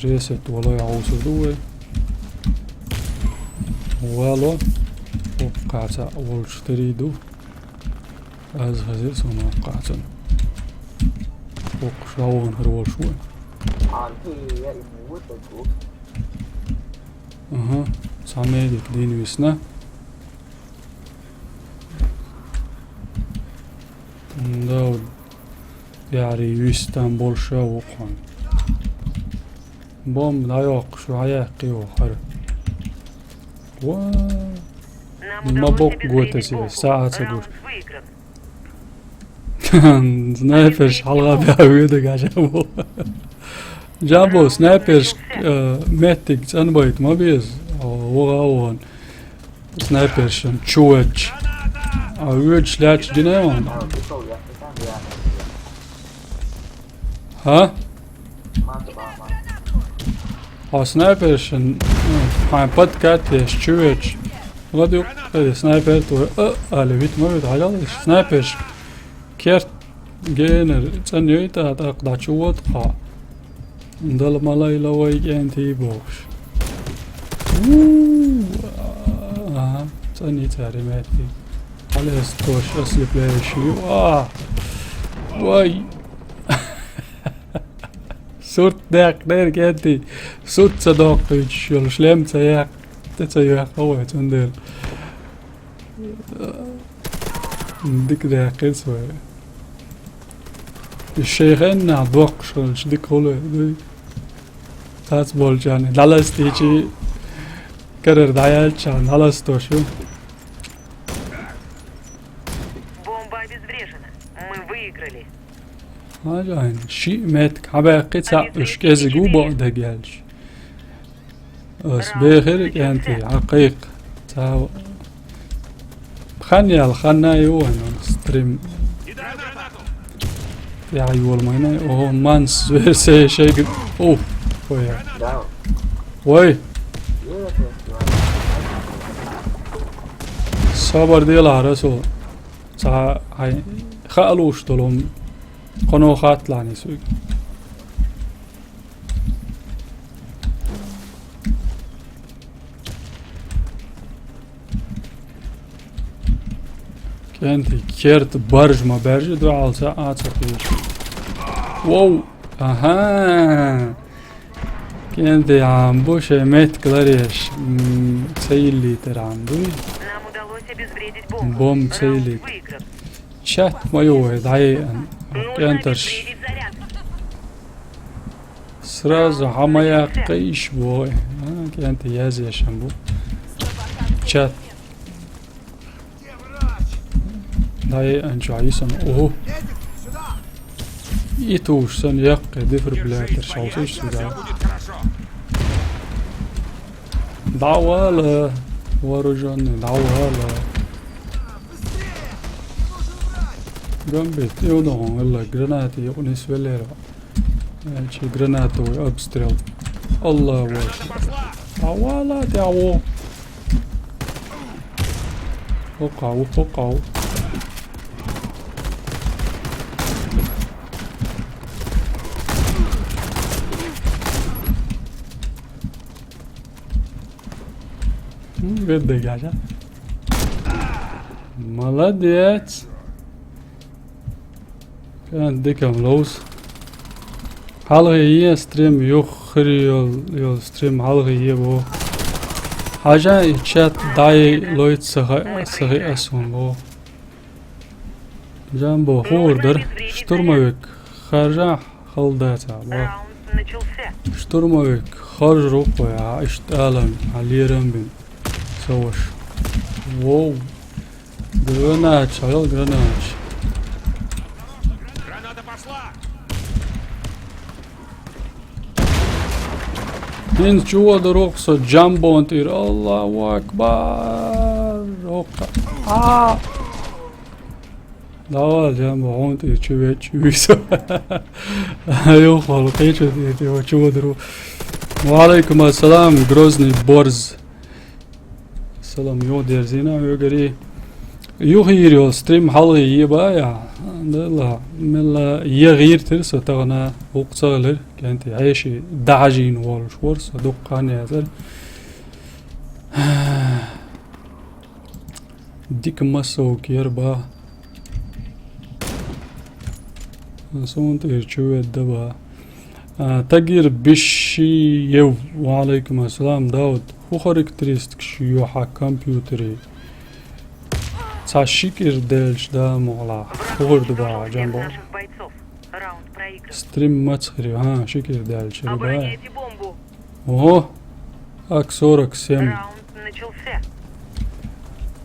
Ресет валой хьовсур ду вай. Вало. Оккха, са волчу тери ду. Аз хазир сон оккха цун. Оккха шавгӀан хир волуш вай. Аха, цхьа медик дийна висна. Да, яри вистам болуш а ву кхунна. Бомба дӀайоккхуш, хьаяьккхи ву хӀара. Ва! Ма боккха го тесе, саӀа ца гуш. Снайперш хьалха баьхна ведаг хьажа бу. Жамбо, снайперш, э, меттиг цӀанбайта ма беза, вогӀа а вогӀан. Снайпершан чу ваьчча. А воьдуш лаьтташ гина а ван. Хьа? Хьо снайпершан, ну, хьайн подкат еш чу ваьчча. Ладугу, э, снайпер твой, э, али вит ма вит, хьажал, снайперш керт генер цӀанйойта, тӀаккха дӀа чу вода хьо. Дала ма лайла вай кӀентий бохуш. Уу, ага, цӀанйи цара метти. Хьалаэс тош ослепляющий ю. А! Вай! Сурт деккхнера кӀентий. Сурт ца доккхуьйтуш йолу шлем ца яккха. ТӀе ца йоьхна вай, цундела. Дика даьккхира со. И шайхенна доккхуш хилча дика хуьлу, дуй. Цац болчарна дӀаластийчи, карара дӀаяьлчарна дӀаластош ю. Бомба обезврежена. Мы выиграли. Хьажа хьайна, шиъ меттиг хьабаьккхи цхьаъ, уьш кӀезиг ву бакъ дегъ яьлча. Ас бехира кӀентий, хьан кхайкха. Цхьа хан яьлла, ханна а ю вайн стрим. ТӀехь йола майна, оха манс версия шайга. Уф, вай. Вай. Сабар делахь, Расул. Цхьа хьайн хаа лууш долу хӀума кхано хатта лаьнна соьга. КӀентий керта баржа ма баьржа дуьхьал ца а ца кхийша. Вау! Аха. КӀентий Ӏам бу шайн меттиг ларъеш. М, ца йиллийтар Ӏам дуй? Нам удалось обезвредить бомбу. Бомба ца йиллийт. Раунд выигран. Чат ма ю вай, дӀаяйан. КӀентарш. Сразу хьа ма яккха йиш бу вай. А, кӀентий язъеш Ӏам бу. Чат. ДӀаяйан чу йисана. Ого. И туш сан яккхий дефибриллятор шалсаш сюда. ДӀавала. Вооружённый, дӀавала. Гамбит, и у ногӀун гранаты юкъа нисвеллера. Э, чи гранатовый обстрел. Аллаху акбар. ДӀавала, дӀаво. Хоккау, хоккау. М, ведь дегажа. Молодец. Кан дикам лоус. Хьалхе е стрим юххери йол, йол стрим хьалхе е бо. Хьажа и чат дай лойт сахи, сахи асун бо. Джамбо хурдер. Штурмовик. Харжа халдаца бо. Штурмовик. Харж рухуя. Ишт алам. Алирам бин. Саваш. Воу. Гранач, алал гранач. Граната пошла! Хин чуо дурухса Джамбон тир. Аллаху акбар. Окка. А! Давай, Джамбо, он ты чуве чувисо. Ё, хвалу, ты чё, ты, ты, чуо дуру. Ва алейкум ассалам, Грозный Борз. Салам, йо, дерзина, йо, гари. Юхи йир йол стрим хьалхи еба, я. Дала, мелла, е гӀир тир со тагна, гӀукцагълир, кенти, хьеши, дажин волш вор со, дуккан язар. Дик массовка яр ба. Сунт ир чуве даба. А, Тагир Бишиев, ва алейкум ассалам, Дауд. ХӀу характеристикаш ю хьа компьютере? Ца шикир делч да могла. ХӀу хир дуба, Джамбо? Стрим мацхри, ха, шикир делч, риба. Ого, ак сорок семь.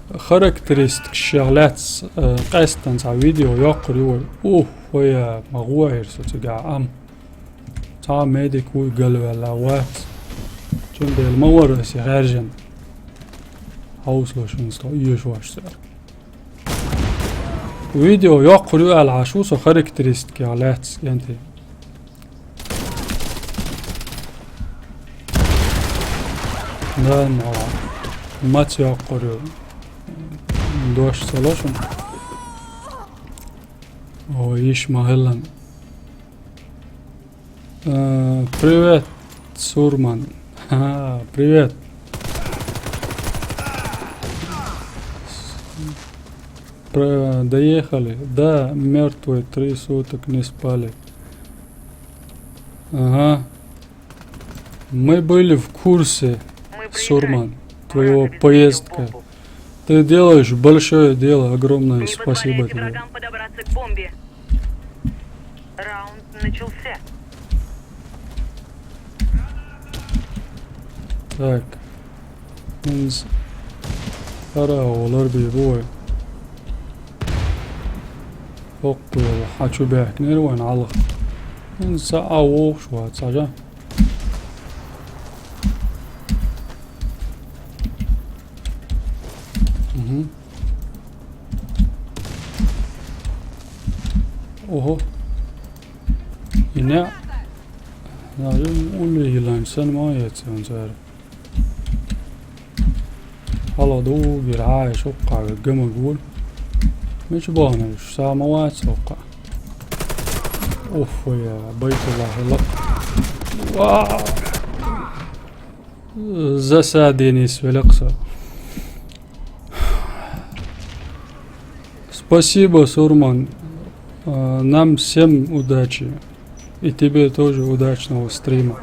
Характеристикаш яхлац, э, къестан ца видео йоккхри вой. Ух, вая, магуайр со цига ам. Ца медик вуй галвала вац. Чун дел ма вара си гержен. Хаусло шун сто иеш ваш сар. Видео йоккхри вала шу со характеристики лац кенти. Да, но. Мац йоккхри. Дош салошун. О, иш махеллан. Э, привет, Сурман. Ха, привет. Про-, доехали. Да, мертвый, три суток не спали. Ага. Мы были в курсе, Сурман, твоего поездка. Ты делаешь большое дело, огромное спасибо тебе. Раунд начался. Так. Инс. Ара олар бибу. Оккула хачу бехнер ван алх. Инса аух шуа цажа. Мгм. Ого. Ине. Назым улли йыланчсан ма яцсан сар. Хала дугир хай шукка гыма гул. Мич бана самават сокка. Уф, я, байтуллах лак. Ва! Засадени свелакса. Спасибо, Сурман. А, нам всем удачи. И тебе тоже удачного стрима.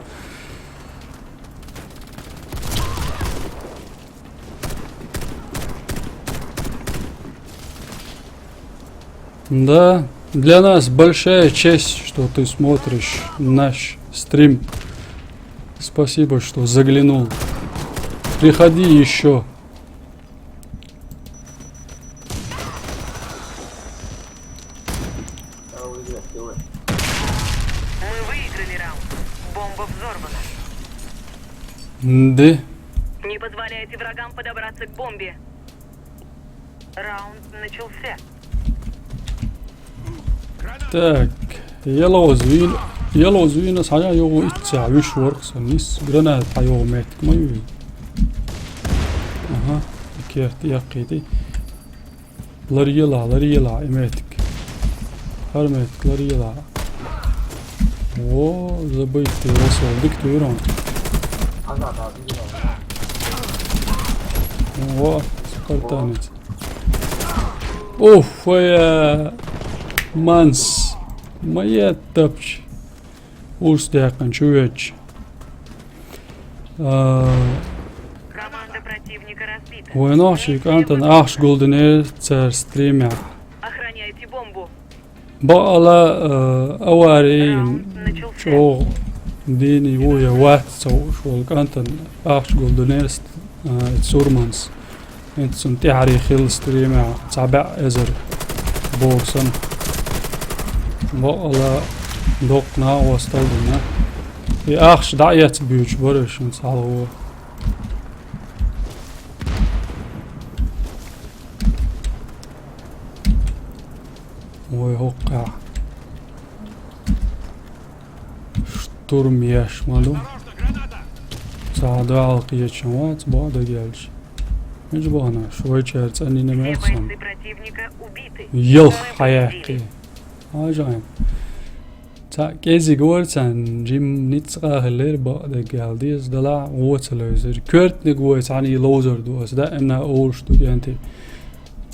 Да, для нас большая честь, что ты смотришь наш стрим. Спасибо, что заглянул. Приходи еще. Мы выиграли раунд. Бомба взорвана. Да. Не позволяйте врагам подобраться к бомбе. Раунд начался. Так, ялгӀа звен, ялгӀа звена схьа йогӀу итт сахь виш варх сан нис гранат хьа йогӀу меттиг ма ю. Аха, керт яккхийти. Ларъела, ларъела, и меттиг. ХӀара меттиг ларъела. О, забыт ты, Расул, дик ты урон. О, спартанец. Уф, я манс. Моя тапч. Урс дякъан чувеч. А, Команда противника разбита. Вайнах шик Антон ахш гулдене цар стримя. Охраняйте бомбу. Бакъала, а, авари чо дини вуя ват со швал Антон ахш гулдене, а, сурманс. Инт сун тяри хил стримя, цабя эзер борсан. Бакъала докна остал дина. И ахш да яц бюч барышин салво. Ой, хокка. Штурм еш малу. Цаъда алкъ ечен вац, бада гелш. Мич бана, швайчар цани не Все мерсан. бойцы противника убиты. Йыл Мы хаяки. победили. Ажаем. Ца кезиг варсан, жим ницкъа хилер бада гелдиз дала оцалезер. Кёртник вай цани лозер ду, ас да эмна ол студенти.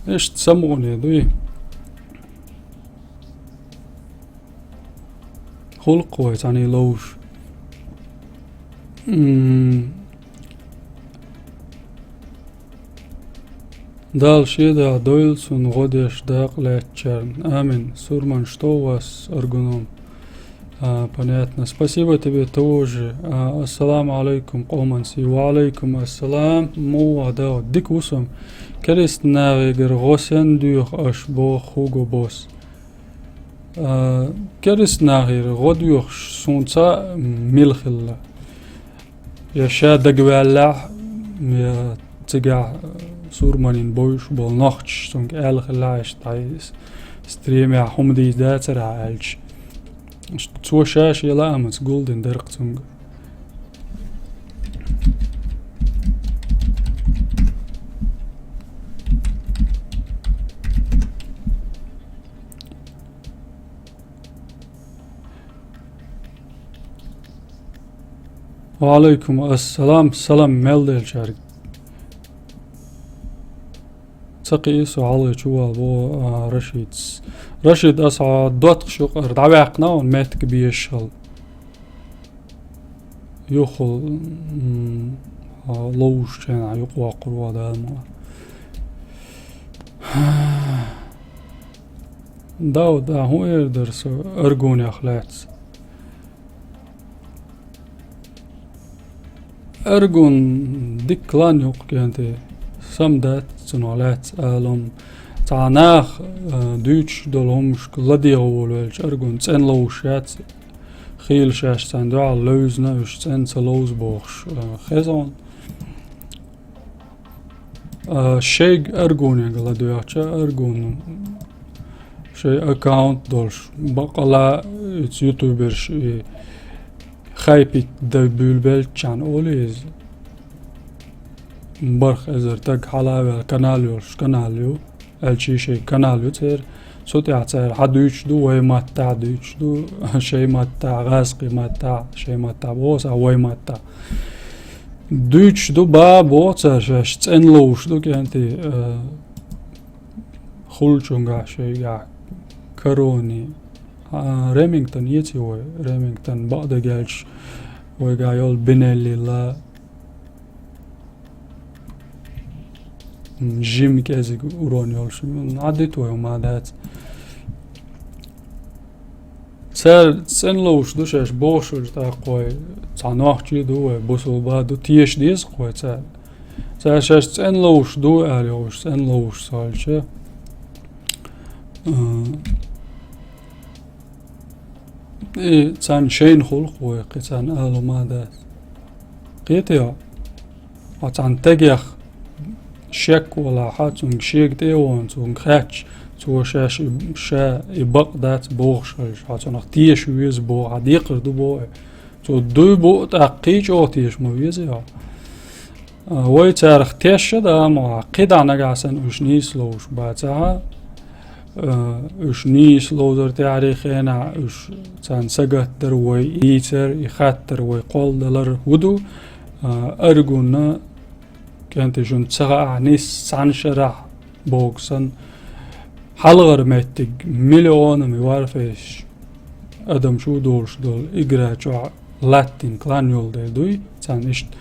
Эшт самоне дуй. Хулк вай цани лоуш. М. Дал шеда дойл сун годеш дакъ леччерн. Амин. Сурман, что у вас, Аргуном? А, понятно. Спасибо тебе тоже. А, ассаламу алейкум, къоманси. Ва алейкум ассалам. Мува да дик усам. Керест нагъигар гъосен дух аш бо хуго бос. А, керест нагъир гъо дух сунца мил хилла. Я ша дагвалла, я цигахь сурманин бойш бол нохч сунг аьлла хилла аш тай стримя хумди да цара аьлч. Цо шаш яла амац гулдин дарк цунг. Ва алейкум ассалам, салам мел делчарг. Цакъи ису гьалгъи чувал бо, а, Рашид. Рашид аса дотх шукъар дӀавяхна он метк биешал. Юхул, м, а, ловушчена юкъ вакъур ва дама. Дауд, а, хӀун эр дар со Аргунех лаьц? Аргун дик лан юкъ кенти, сам дац цунах лаьц алам. Цхьа нах, а, дуьйцуш долу хӀумашка ладегӀа волавелча Аргун цӀен ловуш яц, хийла шаьш царна дуьхьал левзина, уьш цӀен ца ловза бохуш, а, хезон. А, шайга Аргунега ладоьгӀча, Аргун шай аккаунт долуш, бакъала иза ютуберш и хайпик дай буьйлабелччан олу иза. Барх эзар таг хьала а ваьлла канал йолуш канал ю, аьлчи шай канал ю церан. Цу тӀехь цара хьан дуьйцуш ду, вай маттахь дуьйцуш ду, шай маттахь, гӀазкхи маттахь, шай маттахь боху аса, вай маттахь. Дуьйцуш ду, ба боху цара шаьш, цӀен ловуш ду кӀентий, а, хулчунгахь шайгахь корони. А, Ремингтон еций вай? Ремингтон бакъдерг аьлча, вайгахь йолу Бинеллила, м, жима кӀезиг урон йолуш. М, Ӏаддита вай, хӀума дац. Цара цӀена ловш ду шаьш бохуш, тӀаккха вай цхьа нохчий ду вай, бусулба ду, теша деза-кх вай цара. Цара шаьш цӀена ловш ду аьлла йолуш, цӀена ловш ца хилча. А, И царна шайна хуьлу-кх вай, кхин царна ала хӀума дац. Кхетий хьо? Хьо цхьана стагах шек волахь, цуьнга шега тӀе а вахана, цуьнга хаьттича, цо шаьш и, ша и бакъ дац бохуш хилча, хьо цунах теша веза боху, хьан декхар ду боху и. Цо дуй бу, тӀаккха кхин а чӀогӀа теша ма везий хьо. А, вай царах тешаш а дан ма вац, кхидӀа нагахь санна уьш нийса ловш бацахь, а, уьш нийса ловзар тӀаьхьарий хенахь уьш царна сагатдар вай, ийцар, и хаттар вай кхолладалар хӀун ду, а, Аргунна, кӀентий, шуна ца хаахь, нийса цхьана шарахь бохург санна, хьалхара меттиг миллионами варфейсаш адам чу долуш долу игра чохь латтийна клан йолу дела дуй, царна иштта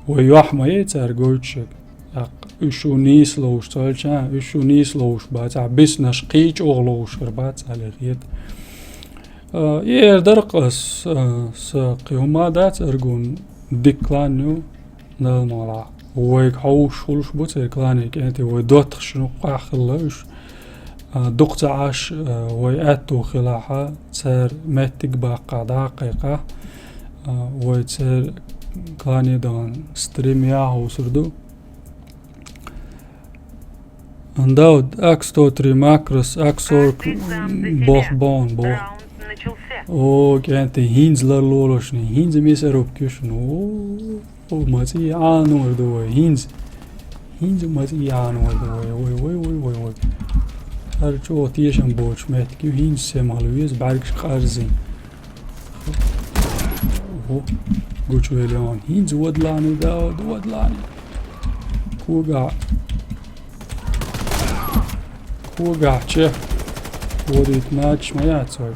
вай юьхь ма яй цара гойтуш ерг. ТӀаккха уьш шу нийса ловш ца хилча, уьш шу нийса ловш бацахь, биснарш кхин а чӀогӀа ловш хир бац, аьлла хета. А, и эр дара-кх ас, а, сан кхин хӀума дац, Аргун дика клан ю. Нал ма валахь. Вайга хьовсуш хуьлуш бу церан клане, кӀентий, вай доттагӀчун юккъехь хилла уьш. А, дукха ца Ӏаш, а, вай аьтту хилахь, цара меттиг баккхахь, дӀа а кхайкхахь, а, вай церан клане дахана стрим яхьа хьовсур ду. Андауд, Ак сто три макрос, Ак сорок бох бон бох. О, кӀентий, хӀинца ларлолаш, хӀинца мясорубка ю шуна. О, О, маций Ӏанор ду вай, хӀинца. ХӀинца маций Ӏанор ду вай, вай, вай, вай, вай, вай. ХӀара чӀогӀа тешам боцуш меттиг ю, хӀинца сема хила веза, бӀаьргаш къарзина. О, гучувелла, хӀинца вадлани, да, вадлани. Когахь. Когахь чехка. Водийта начаш ма яц вай.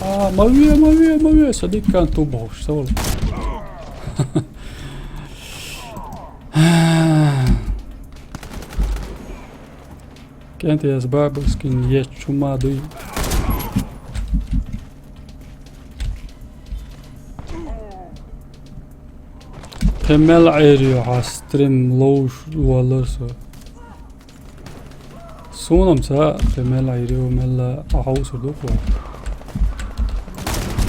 А, ма ве, ма ве, ма ве, сан дикка ту бохуш, сан вала. КӀентий, ас бабушкин ечу ма дуй. Кхин мел Ӏер ю хьан стрим ловш валар со. Суна-м ца хаьа, кхин мел Ӏийр ю, мелла а хьовсур ду-кх вай.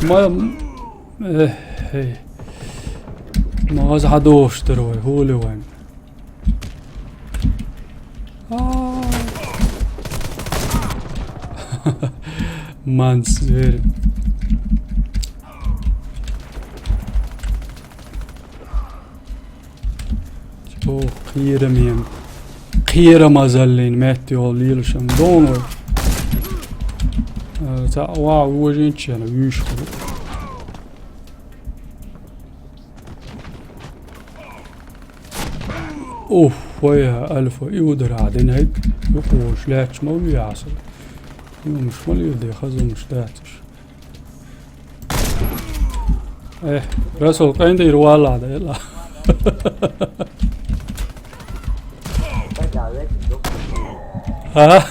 Ма, эх, хей. Ма хаза хьан дохуш дара вай, хӀули вайн. А. Манс звери. Чо, кхераме. Кхерамазаллин метта йолу лелашам дон вай. Э, ца ва вожинчена вуьйш хуьлу. Уф, вай, альфа, и удар а динайг. Юхуш лаьтташ ма вуьяса. Юмаш ма лелде, хазумаш дац уьш. Э, Расул, къайна дийр валла да, элла. А?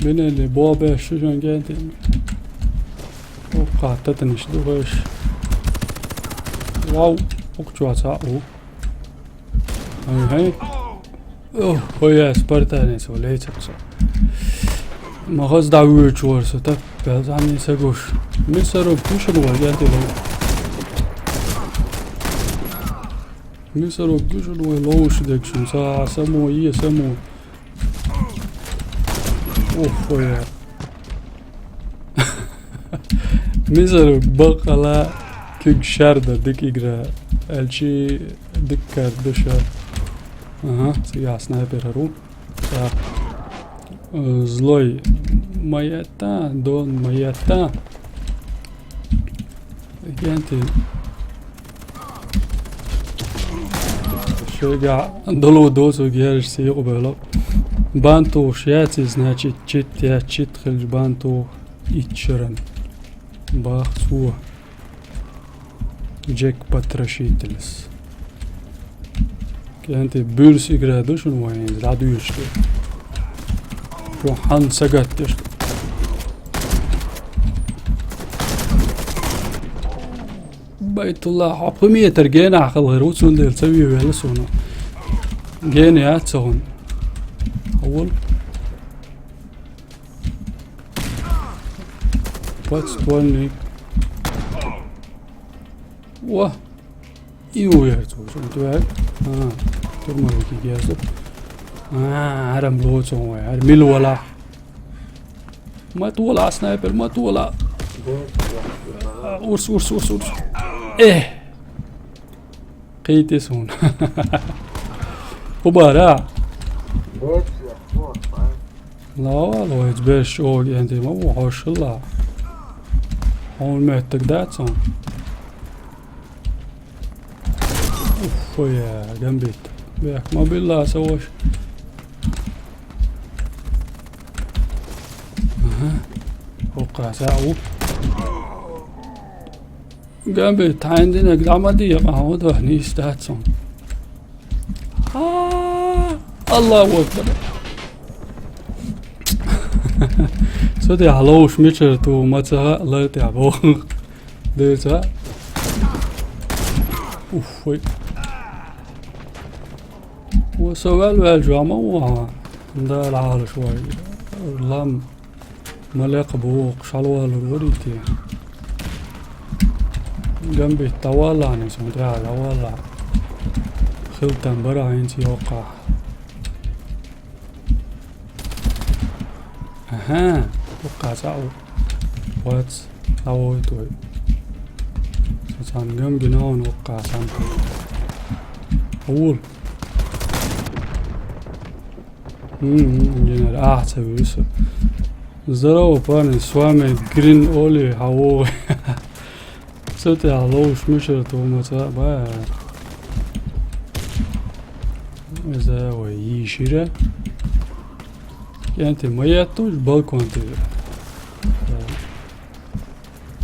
Минелли бобеш шуьжан гентин. Укха татанаш духаш. Вау, укчуаца у. Ай, хай. Ох, хой, я спартанец, валейцепца. Ма хаза дӀавуьйчу вара со, так, пелзани са гуш. Мисару пушан вара, я дило. Мисару пушан вара, лоуш декшин, са, само, е, само. Ох, хой, я. Мисару бакъала куьг шарда дикигра. Элчи диккар душа. Ага, цигахь снайпер хӀара ву. Так. Э, злой ма етта, дон ма етта. КӀентий. Шуга долу доцу герж сийкъу бело. Бан тухуш яций, значит, чит я, чит хилча бан туху итт шеран. Бах цо. Джек Потрошитель. КӀентий, буьрса игра ду шуна вайн, дӀадуьйш ду. Шу хьан сагатдеш ду. Байтулла, хьо пхи метр генахь хала хир ву, цундела ца вевелла суна. Гена яц ца хьуна. Хьо вул? Подствольник. Ва! И ву яр цо, цунна тӀе ваьлла. А, турмалики герза. А, хӀара ма лоцу вай, хӀара мила валахь. Ма тола, снайпер, ма тола. Урс, урс, урс, урс. Э! Кхийти суна. Ху бара? Лава, лоиц беш чӀогӀа кӀентий ма ву хьошалла. Хьуна меттаг дац хьуна. Уф, я, гамбит. Бех, мобилла са вош. Ага. Хоккха са у. Гамбит, тхьайн динаг дӀа ма декъа, хьо дохьа нийса дац хьуна. А, Аллаху акбар. Цу тӀехь ловш мичара ту ма ца хаьа, лар тӀехь боху. Дер ца. Уф, вай. Ва со ваьлла ваьлла жома ву хьан. Дала хьалаш вай. Лам. Ма лекха бохуш, хьалавалур варий те? Гамбит, дӀаваллахьа, сан тӀехь дӀаваллахьа. Хилтан бара хӀинца йоккхахь. Аха, хӀоккхахь цхьаъ ву. Вац, дӀавойту вай. Сан цхьана гам гина хьуна хӀоккхахь цхьаъ. Хьула. М-м, инженер, ахьа ца вуьйсу. Здорово, парни, с вами Green Oli, хьан вогӀу? Цу тӀехь ловш мичара ту ма ца хаьа. Иза вай йийшира. КӀентий ма еттуш балкон тӀера.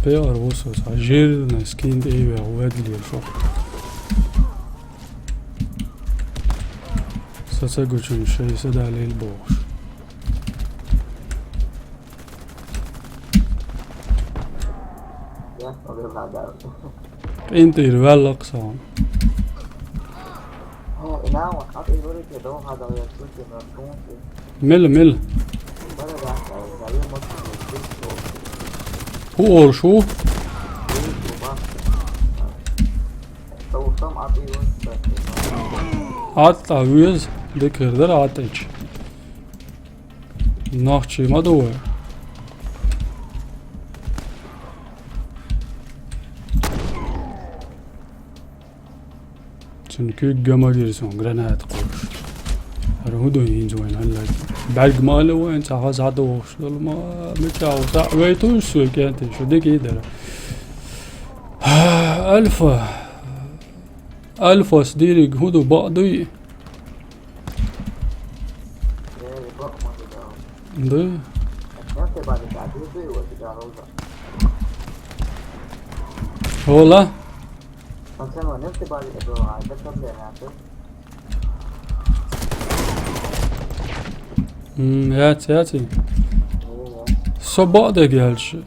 Пе ар ву со, цхьа жирный скин тӀе йивехь ведле шо. Со ца гучун шай са далийла бохуш. КъинтӀера ваьлла-кх со. Мила, мила? ХӀун олуш ву? Ӏад а веза, дика хир дара Ӏад а ича. Нохчий ма ду вай. Цуьнан куьг ган ма гира суна, граната кхуьуш. ХӀара хӀун ду хӀинца вайна хӀаллак? БӀаьрг ма алла вайна, цхьа хаза дохуш долу ма, мича ву, цхьаъ вайтуш соьга кӀентий, шу дика и дара. Альфа. Альфас дийриг хӀун ду, бакъ дуй? Дуй? ХӀола? М, яц, яц и. Со бакъдерг аьлча,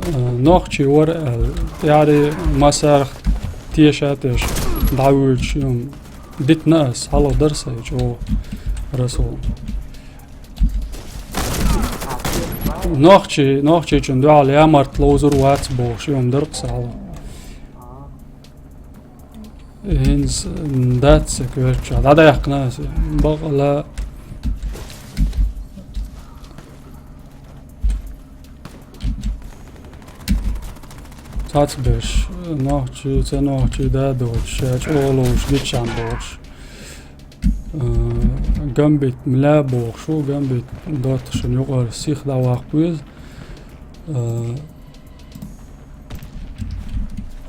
э, нохчий вара аьлла, тӀаьхьаре массарах теша а теша, дӀавуьйцуш юм. Дитина ас, хьалха дара сайн чӀогӀа, Расул. Нохчий, нохчийчун дуьхьал ямарт ловзур вац бохуш, юм дара-кх сан хьалха. ХӀинца дац сан коьртачохь. ДӀадаьккхина аса. Бакъала цацбеш, нохчий, ца нохчий да доцуш, ша чӀогӀа ловзуш гиччан бохуш. Э, Гамбит мила бохуш ву, гамбит доттагӀашна юкъара сиха дӀаваккха веза. А,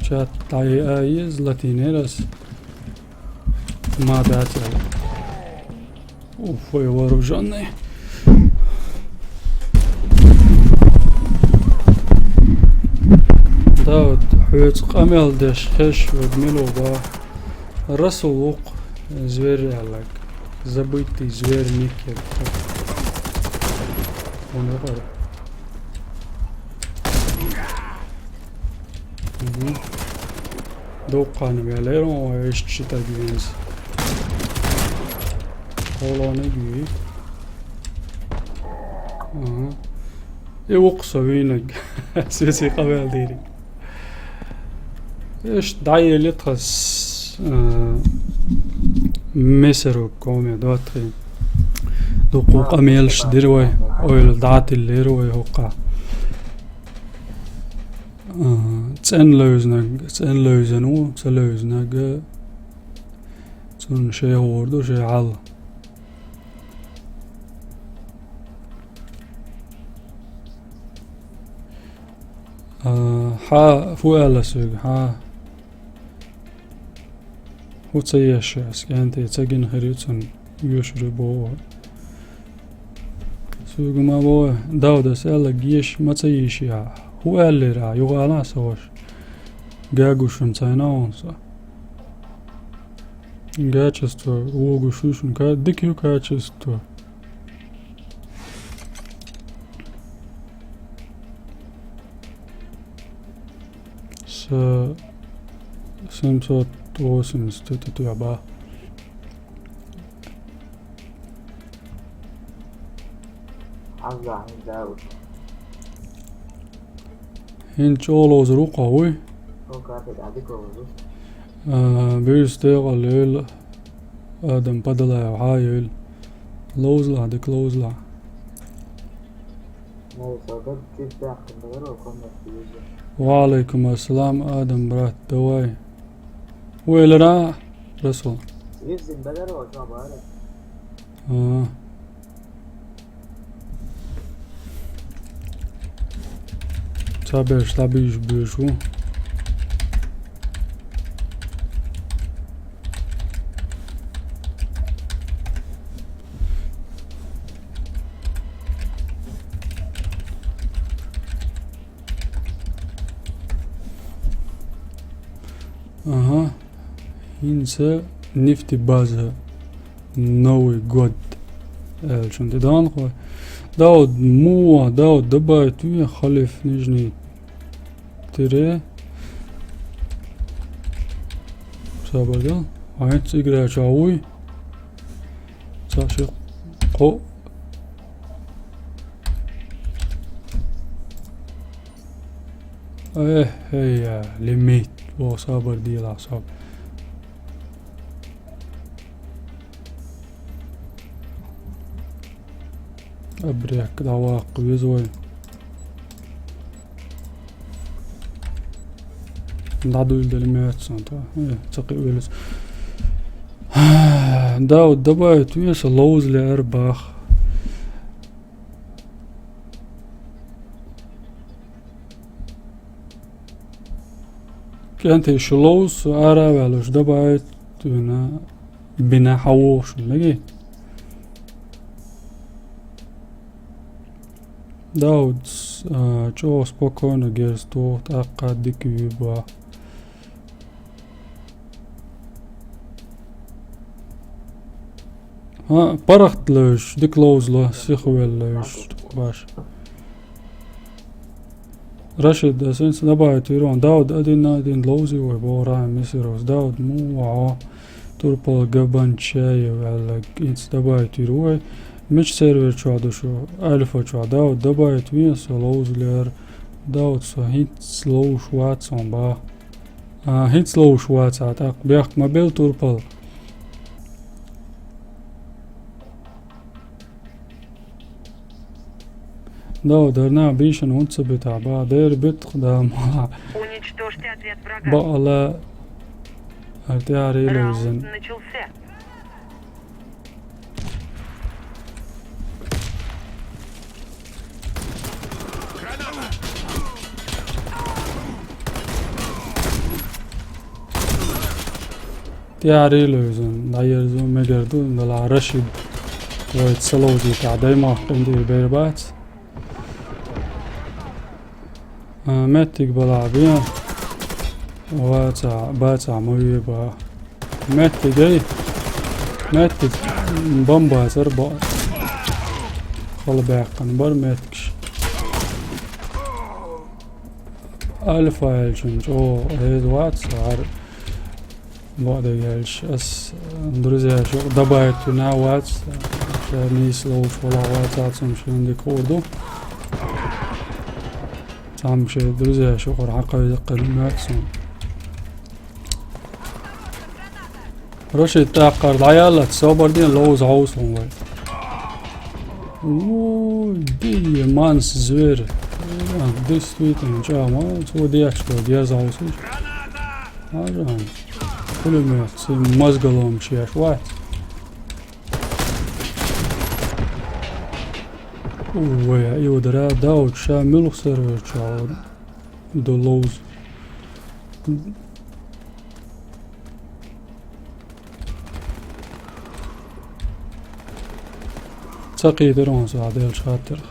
чат дӀайиа еза, латийнера ас. Ма дац аьлла. Уф, вай вооружённый. Да, вот, хьоьца къамел деш хезаш верг мила ву боху. Расул ву-кх, зверь аьлларг. Забытый зверь Никки. Вон юкъара. Мгм. Дуккха а ваьллера, о, иштта ши таг венза. Холониг вий. Ага. И ву-кх со вийнарг. Соьца къамел дийриг. Иштта дӀаелира тхо с-, а, месарг коме доттагӀий. Дуккха къамелаш дира вай, ойла дӀатиллера вай хӀокхахь. А, цӀена левзинарг, цӀена левзина ву, ца левзинарг, цунна шен хӀора ду, шен хьал. А, хьан, хӀун аьлла соьга, хьан? ХӀун ца еш ас, кӀентий, ца гина хир ю цунна, оьшур ю боху. Соьга ма боху, Дауд, ас аьлларг еш ма ца йийши ахь. ХӀун аьллера ахь, юха ала со ваша? Гуш ву шуна, ца аьлла хьуна со? Качество, вогуш ву шуна, ка-, дика ю качество. С-, семьсот восемьдесят это твоя, ба? Хьан за хьуна да уж? ХӀинца чӀогӀа ловзур ву-кх хьо, вуй? ХӀун кафе дӀа дика ловзуш? А, буьйса декъала йойла, Адам Падалаев хьан а йойла. Ловзалахь, дика ловзалахь. Ва алейкум ассалам, Адам, брат, давай. Ву элира, Расул? А. Цхьаберш дӀабуьйжуш буьйш ву. Ага. ХӀинца нефтебаза Новый год аьлла шуна тӀе дан хой. Дауд, муха, Дауд, добавить ве, Халиф, Нижний тире. Сабар дан. ХӀинца игра чохь вуй. Цхьа ши кхо. Эхь, хӀей, лимит. Вон сабар дела, саб. Абрек, дӀаваккха веза вай. ДӀадуьйладелла меца санна, та? Э, ца кхиъвеллац. Дауд, добавить ве со, ловза лаьара бах. КӀентий, шу ловза, со ара а ваьлла, шу добавить вина, бина хьан вогӀуш меги? Дауд, а, чӀогӀа спокойно герз туху, тӀаккха дика вуьйр бу. ХӀаъ, паргӀат левзаш, дика ловзалахь, сихвелла левзаш, баш. Рашид, ас хӀинца добавить вира хьуна. Дауд, один на один ловзий вай, боху Рахьим Мисировс. Дауд, муха хьо? Турпал Габанчаев аьлла, хӀинца добавить вира вай. Мича сервер чохь ду шу? Альфа чохь. Дауд, добавить ве со, ловза лаьара. Дауд, со хӀинца ловзуш вац хьуна, бах. А, хӀинца ловзуш вац хьо, тӀаккха бехк ма белла, Турпал. Дауд, хӀара нах бийшина хӀунда ца битахь, бах, дера битахь, да, ма. Уничтожьте отряд врага. Бакъала, хӀара тӀаьхьара йилла Раунд визина. Начался. ТӀаьхьа релевзан, дӀаерзу, мегар ду, дала Рашид вайца ца ловзийтахь, даймахкъин дийр бер бац. А, меттиг балахь бен. Ваца, баца ма ве ба. Меттигай. Меттиг бомбацар бо. Хала баьккхина бар меттигаш. Альфа аьлчун чӀо хӀеза вац, хӀара бакъдерг аьлча, ас, э, друзьяш юкъа добавить вина вац, ша нийса ловш вала вац, цунна шен дика хуур ду. Цхьамма шен друзьяш юкъара хьакхайкхина моьтту суна. Рашид, тӀаккхара дӀаяллалц, собар де, ловза хьовсу хьуна вай. Ой, дие, манс, зверь. А, действительно, чӀама, цо дечко, деза хьовсуш. Хьажа, пулемёт, ци мозголомчеш вац. Ой, и удара, да, вот ша муьлха сервер чу ду ловза. Ца кхийтира хьуна со, Делчу хаттарх.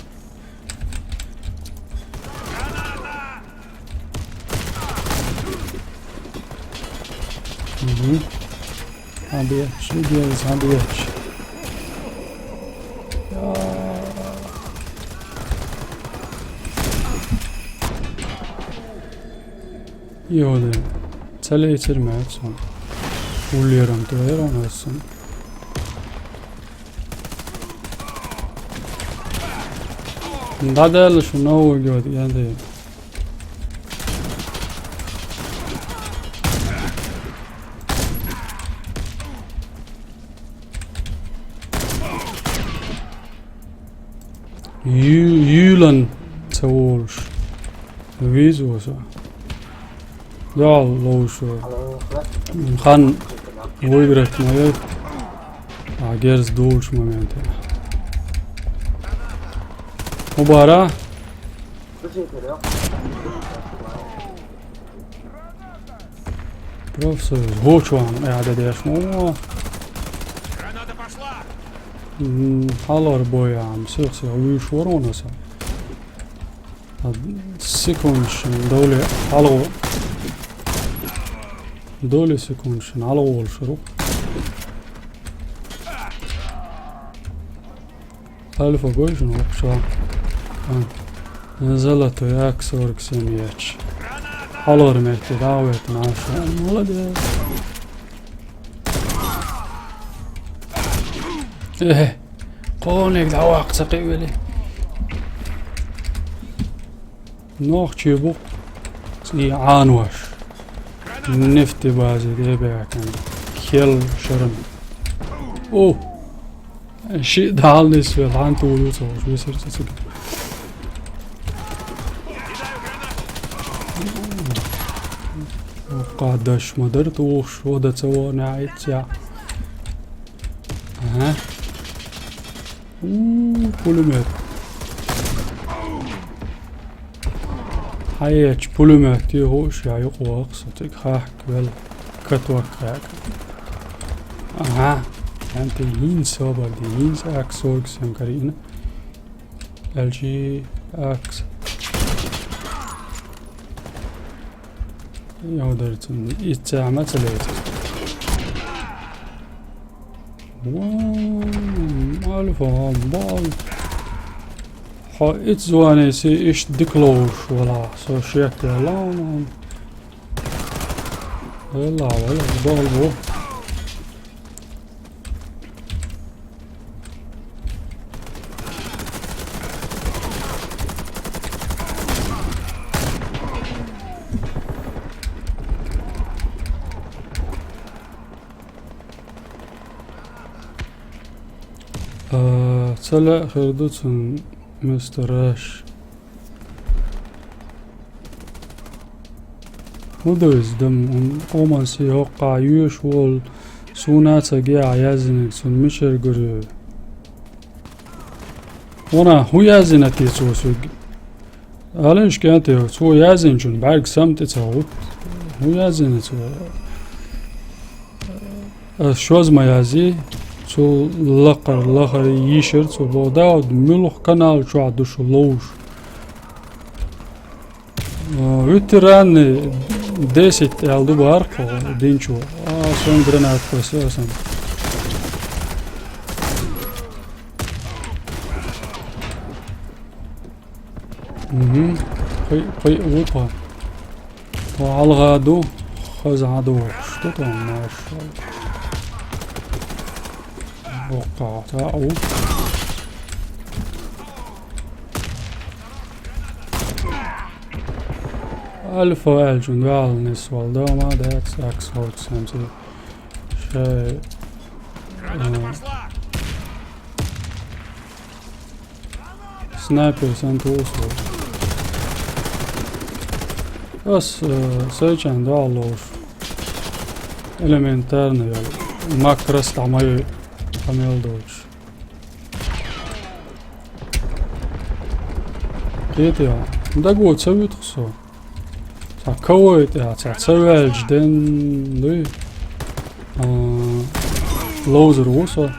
Мгм. Хьан беташ, и герз, хьан беташ. Йода, ца лецира моьтту суна. Уллерам тойра хьуна ас суна. ДӀадаьлла шу новый год, я да. Ю-, юьйлан ца волуш. Виза ву со. Дал ловш ву. Хан выиграть ма яй. А, герз долуш момент. Мубара. Профсоюз. Гочван, я да деш мо. Граната пошла! М, хьалар боям, сих-сих вуьйш вара ван аса. А, секундашна доли хьалгӀо-, доли секундашна хьалгӀолуш ру. Альфа гой шуна вообще. А. Золотой ак сорок семь яч. Хьалор метте дӀа а веттина Альфа. Молодец. Э, кхониг дӀаваккха ца кхиъвели. Нохчий бу-кх цӀий Ӏанош. Нефтебазе тӀе баьхкина. Кел шаран. О! Ши дӀа нисвелла, хьан тухур ю ца хууш, весар ца цига. Оккха даш ма дара тухуш, вада ца вогӀу, нехь иццехь. Ага. У, пулемёт. Хьаечу пулемёт тӀе хууш, я юкъа вахса, цига хахка велла, каток хаьа. Ага, хӀан тӀе хӀинца собар де, хӀинца ак сорок семь карийна. Элчи акс. Йодар цунна иццехь ма ца лецира. Вау, Альфа, бал. Хьо иццу звонеси иштта дика ловуш валахь, со шек ваьлла ван. Ваьлла, ваьлла, бал бу. А, ца лаьа хир ду цунна, мистер Раш. ХӀун ду иза, дам, хӀун къоман се хӀоккхахь йоьш волу, суна а ца гехьа яздинарг, цунна мичара гур ю? Вана, хӀун яздина те цо соьга? Алинаш кӀанте, цо яздинчун бӀаьрг сам тӀе ца гӀутту. ХӀун яздина цо? Ас шозза ма язйий, цул лакхара, лахара йийшар цо боху. Дауд, муьлха канал чохь ду шу ловзуш? А, ветераны десять аьлла ду бахара кхо динчо. А, сан гранат хӀоьсса сан. Мгм. Кхин, кхин а ву тхо. Тхо хьалха ду, хаза хьан ду, что там наш? Боккха, та, у. Альфа аьллачун ваьлла нисвала, да, ма, that's X Hot Samsung. Шай, а, снайпер сан тулсо. Ас, э, сайчан догӀа ловш. Элементарно йолу. Макрос там ай, там йолу доцуш. Кхетий хьо? Даго ца вуьту со? Цхьа КВ тӀехь, цхьа ца ваьлча ден дуй? А, ловзар ву со.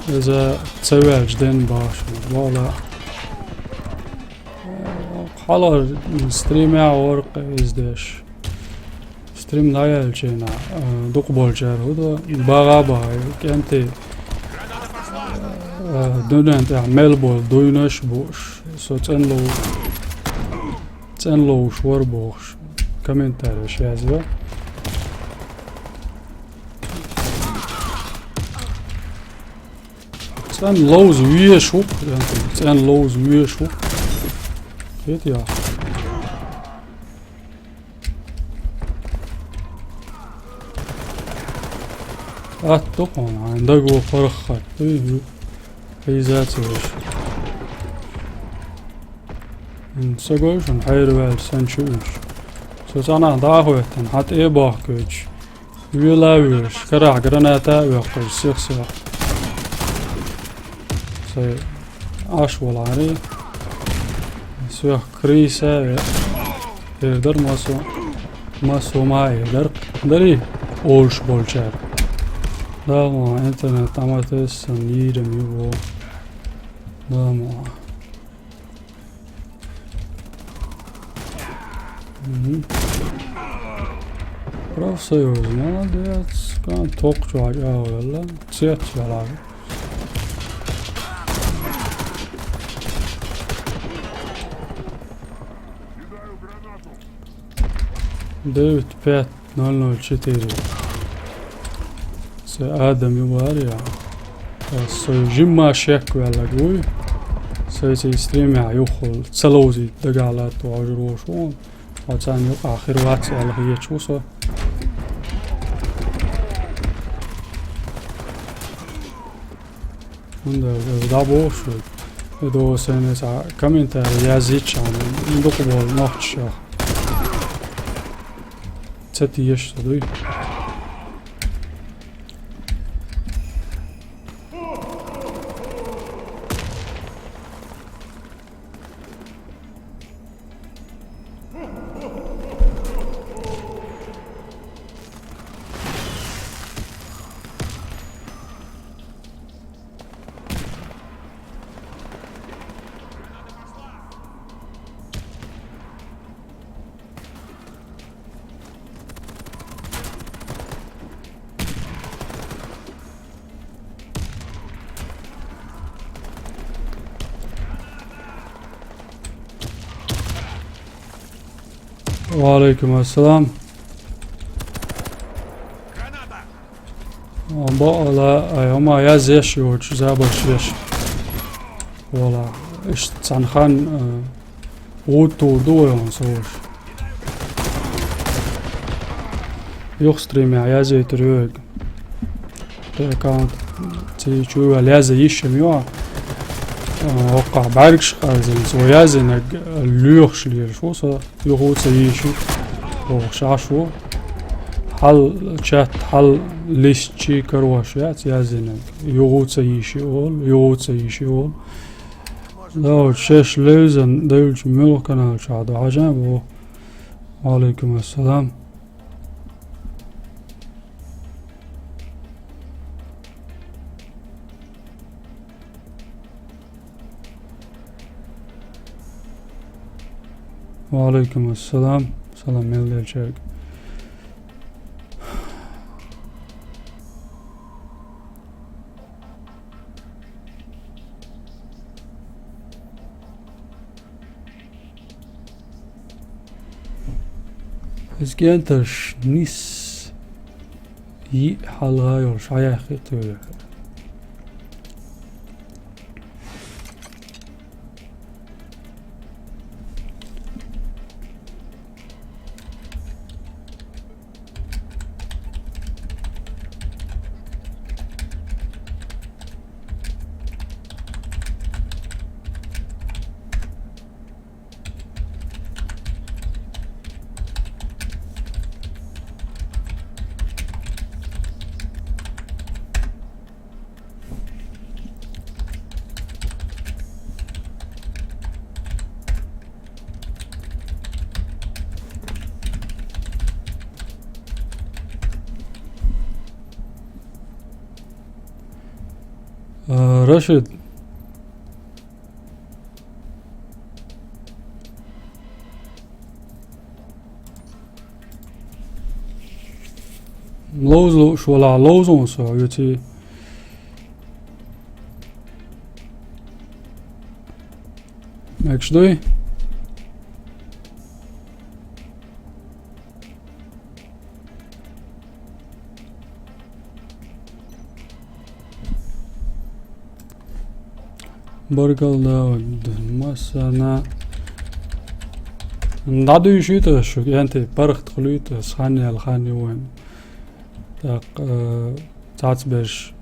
Иза ца ваьлча ден бахаш. Вала. Хьала стримя воркъ издеш. Стрим дӀаяьллачу хенахь, а, дукха болчара хӀу до, багӀа а багӀий, кӀентий, а, дуьнен тӀехь мел болу дуйнаш а бууш, со цӀена лов-, цӀена ловзуш вара бохуш, комментареш язйо. ЦӀена ловза везаш ву-кх, цӀена ловза везаш ву-кх. Хетий хьо? Атта хьуна, хьайн даго паргӀат. Уьйхьу. Хьийза ца веш. М, са гой шуна хьайра ваьлча сан чу уьш. Со цӀанахь дӀа а хӀоьттина, хьан тӀе а бохкуьйтуш. Вела а вуьйш, карахь граната а веккхуьйтуш, сих-сих. Сайн Ӏаш волахьарий. Соьх крыса а ве-, эр дара массо-, массо ма а эр дара. Дарий олуш болчара. Да, мо интернет тӀе ма тессан, йийрам ю боху. Да, мо. Мгм. Профсоюз, молодец. Кан ток чуьра агӀо велла. Цец вела. Девять пять ноль ноль четыре. Сайн Адам ю бара я. Ас со жимма шек ваьллаг вуй. Сайн цӀе стримехь юххул ца ловзийта дагахь латто хьожур волуш ву. Хьо царна юкъахь хир вац аьлла хеташ ву со. ХӀунда аьлча ас дӀабохуш ву. И догӀу сайна цхьа комментарий язйича, дукха болу нохчашах. Ца теша со дуй. Ва алейкум ассалам. Бакъала, ай, хӀума язъеш йоцуш, забарш еш. Вала, иштта цхьана хан, а, вуд тур ду вай хьуна совуш. Юха стримехь язъяйтар йоьга. Тхан аккаунт цӀий чу ваьлла язъян йиш ма йо. А, хӀокхахь бӀаьргаш къарзина, цо язйинарг лоьхуш лелаш ву со. Юха ца йийши, бохуш Ӏаш ву. Хьал чат, хьал листчий карош яц язйинарг. Юха ца йийши олу, юха ца йийши олу. Да, вот шаьш левзан девлча муьлха канал чохь ду хьажа боху. Ва алейкум ассалам. Ва алейкум ассалам. Салам мел делчерг. Изкенташ нис йиъ хьалха йолуш хьаяххи а туьйра. А, Рашид. Ловза лууш валахь, ловза ву со, оьций. Мегаш дуй? Баркалла, Дауд. Массарна. ДӀадуьйшуьйту шу, кӀентий, паргӀат хуьлуьйту, хан яьлла хан ю вайн. ТӀаккха, э, цхьацберш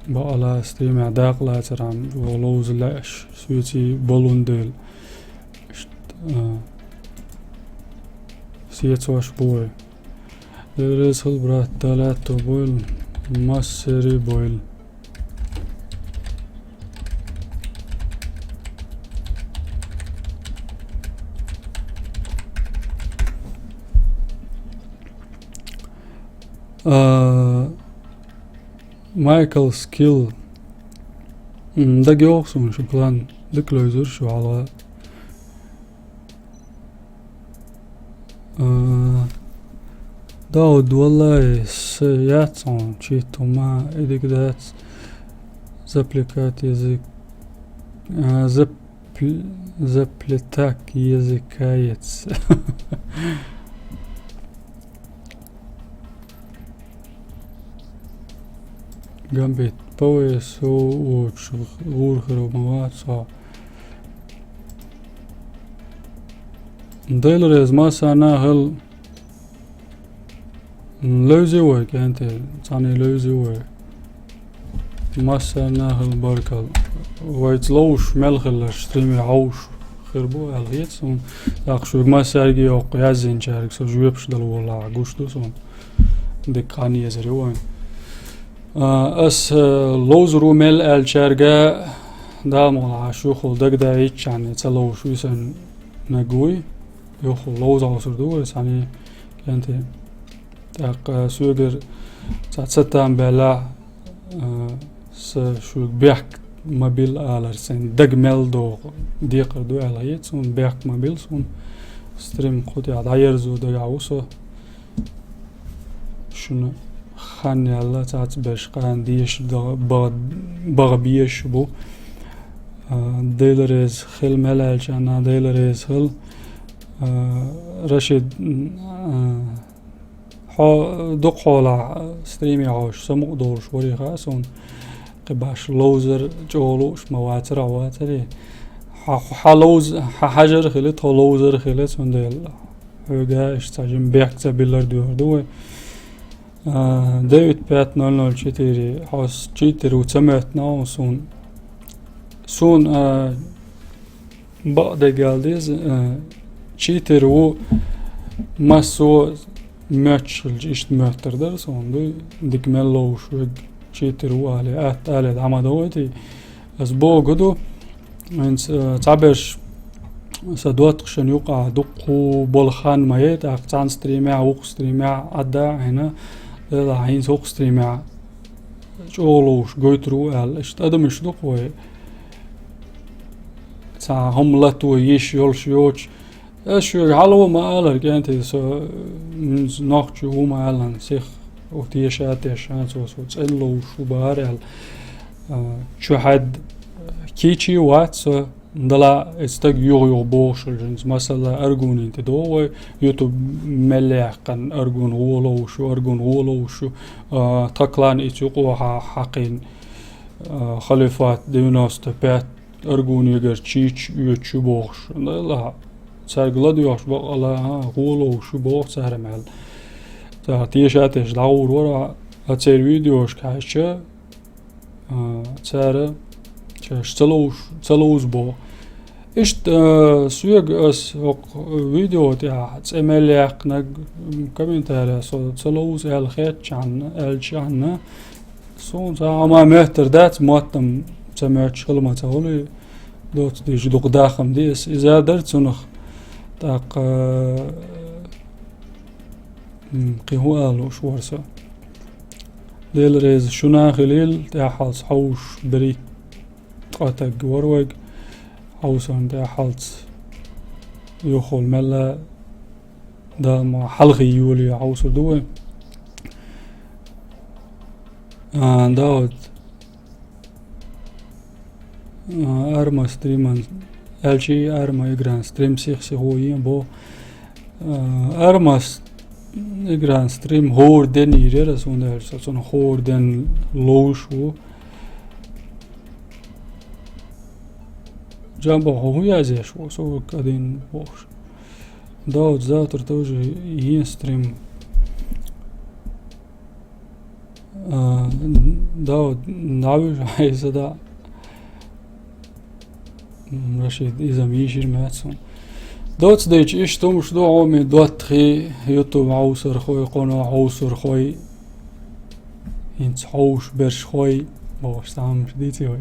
бакъала стримехь дакъа лацархьама, ваха ловза лаьаш, соьций болун дела. Иштта, э, сецош бу вай. Дела реза хила, брат, Дала аьтто бойла, массаре а бойла. А, Майкл Скилл. М, дага йогӀу суна шу план, дика ловзура шу хьалха. А, Дауд, валлахӀи, са яц хьуна чит хӀума, и дика дац. Заплетать язык, а, запл-, заплетать языкаец. Гамбит, по весу лучше, гӀур хир ма вац хьо. Дела реза, массарна а хила, левзи вай, кӀентий, цхьаьна левзи вай. Массарна а хила баркалла. Вайца ловзуш мел хилларш стримера хьовсуш хир бу аьлла хета суна. ТӀаккха шуьга массаьрга а йоккха яздинчаьрга со жоьпаш дала волахь гуш ду суна. Дика хан езар ю вайн. А, ас, а, ловзур ву мел аьллачаьрга, Дала мукъ лахь, шу юххул дагадаийтчхьана ца ловзуш висаниг вуй. Юххул ловза хьовсур ду вай, цхьаьна, кӀентий. ТӀаккха соьгара цхьа ца там баьллахь, а, са шуьга бехк ма билла алар сайн дага мел догӀу декхар ду аьлла хета суна, бехк ма билла суна. Стрим кху тӀехь дӀаерзо дагахь ву со. Шуна хан яьлла, цхьацберш къана деша баха, баха безаш бу. А, Дела реза хила, мел аьллачарна Дела реза хила. А, Рашид, а, хьо дукхахьолахь стримера хьовсуш самукъа долуш варий хаьа суна. Кхин баш ловзар чӀогӀа лууш ма вацара, а вацарий. Хьан, хьан ловз-, хьан хьажар хили, тхо ловзар хили, цундела хьоьга иштта цхьа жима бехк ца биллар доьхур ду вай. А, девять пять ноль ноль четыре, хьо читер ву ца моьттина хьуна суна. Суна, а, бакъдерг ала деза, а, читер ву массо а моьттуш хилча, иштта моьттур дара суна, дуй, дика мел ловзуш верг читер ву алий, атта алий дӀа ма догӀуьйтий. Ас богу ду, хӀинца, э, цхьаберш сан доттагӀашна юкъахь дуккха болу хан ма яй, тӀаккха цхьана стримехь, вукху стримехь Ӏадда а Ӏийна, делахь хӀинца вукху стримехь чӀогӀа ловзуш гойтур ву аьлла. Иштта адамаш ду-кх вай, цхьа хӀума латто йиш йолуш йоцуш, Ас шуьга хьалха ма аллара, кӀентий, со, м, нохчо ву ма аьлла, сих, у, теша а тешан, цо со цӀена ловш ву бахар аьлла. А, чу хьад кийча вац со, дала и стаг юха-юха бохуш хилча, масала, Аргунин тӀе догӀу вай, YouTube мел яьккхина, Аргун гӀо ловш ву, Аргун гӀо ловш ву, а, тха клан и цу юкъа хьа-, хьакхийна, а, халифат девяносто пять, Аргунегара чийча оьцуш ю бохуш. Делахь, цаьрга ладоьгӀуш бакъ а ла, а, гӀо ловш ю боху цара мел. ТӀаккха теша а тешаш дӀагӀур вара, а, церан видеошка хьаьжча, а, цара шаьш ца ловш-, ца ловза боху. Иштта, а, соьга ас хӀокху видео тӀехь цӀе мел яьккхинарг, м, комментарий со ца ловза аьлла хетчахьана, аьлчахьана, суна цхьа хӀума моьттур дац, моттам ца моьттуш хила ма ца хуьлу, доцца дийцича дукха дахам ди ас. Иза дара цунах. ТӀаккха, м, кхин хӀун ала лууш вара со. Дела реза шуна хилийла, тӀаьххьалц хьовсуш берриг ткъа таг вара вайга, хьовсарна тӀаьххьалц юххул мелла Дала ма хьалхе йоле хьовсур ду вай. А, да, вот. А, Арма стриман. Аьлчи Арма игран стрим сих-сихо ен бо. А, Арма с-, игран стрим хӀора ден йийр яра, ас хӀунда аьлча, со цунна хӀора ден ловш ву. Джамбо, хьо хӀун язъеш ву? Со ву кадин бохуш. Да, вот завтра тоже есть стрим. А, да, вот, навижу, если да. М, Рашид, иза мийшир мацун. Доц дайчи, иш тумуш ду, хьоми, доттхи, ютуб хьовсархой, къоно хьовсархой. Инц хьовш берш хой, бохуш, самуш дици хой.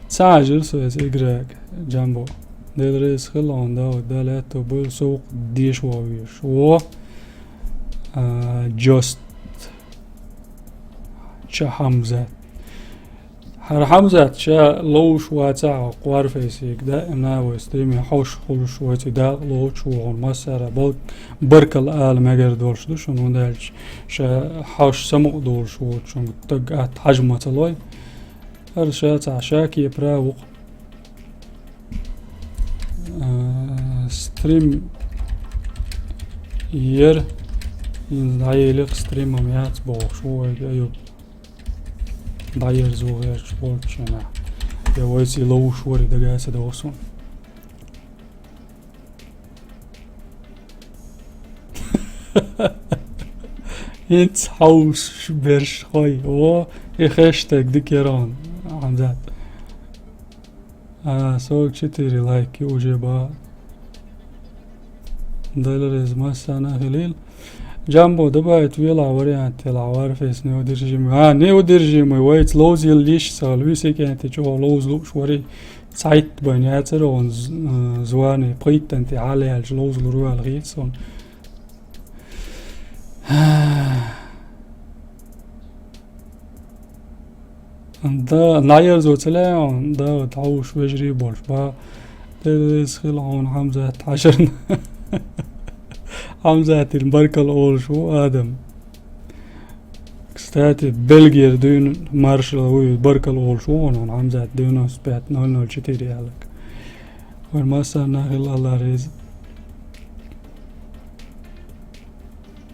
Ца хьажира со иза играг, Джамбо. Дела реза хила хьуна, Дауд, Дала аьтту бойла, со вукху деша вогӀу веш. Во, а, Джост. Ча Хьамзат. ХӀара Хьамзат ша ловш вацахь хӀокху Warface-иг, даима вай стриме хьовш хуьлуш вай цӀе дакъа лоцуш ву хьуна массара. Бал-, баркалла ала мегар долуш ду шуна, хӀунда аьлча ша хьовш самукъа долуш воцу, шуна таг атта хьажа ма ца лой. ХӀара ша цхьа ша кепара ву-кх. А, стрим ер, хӀинца дӀаелира стримам яц бохуш ву вайга Аюб. ДӀаерзо гӀерташ болчу хенахь. Я вайца и ловш вари дага ца догӀу суна. ХӀинца хьовсуш берш хой. О, и хэштег дика яра хьуна, Хьамзат. А, сорок четыре лайки уже ба. Дала реза массарна хилийла. Джамбо, добавить велахь вариант елахь, Warface неудержимый. А, неудержимый, вайца ловзийла йиш ца хила, виси кӀентий чӀогӀа ловза лууш вари. Цхьайтта байна яцара хьуна з-, э, звани, пхийтта тӀе хьалаяьлча ловзалур ву аьлла хета суна. Да, наерзо ца лаьа хьуна, да, тхьовш вежарий болуш, ба, тӀе веза хила хьуна Хьамзат хьажарна. Хьамзатина баркалла олуш ву адам. Кстати, Бельгера дуьйна маршал вуй, баркалла олуш ву хьуна Хьамзат девяносто пять ноль ноль четыре аьлларг. Вайн массарна хила Алла реза.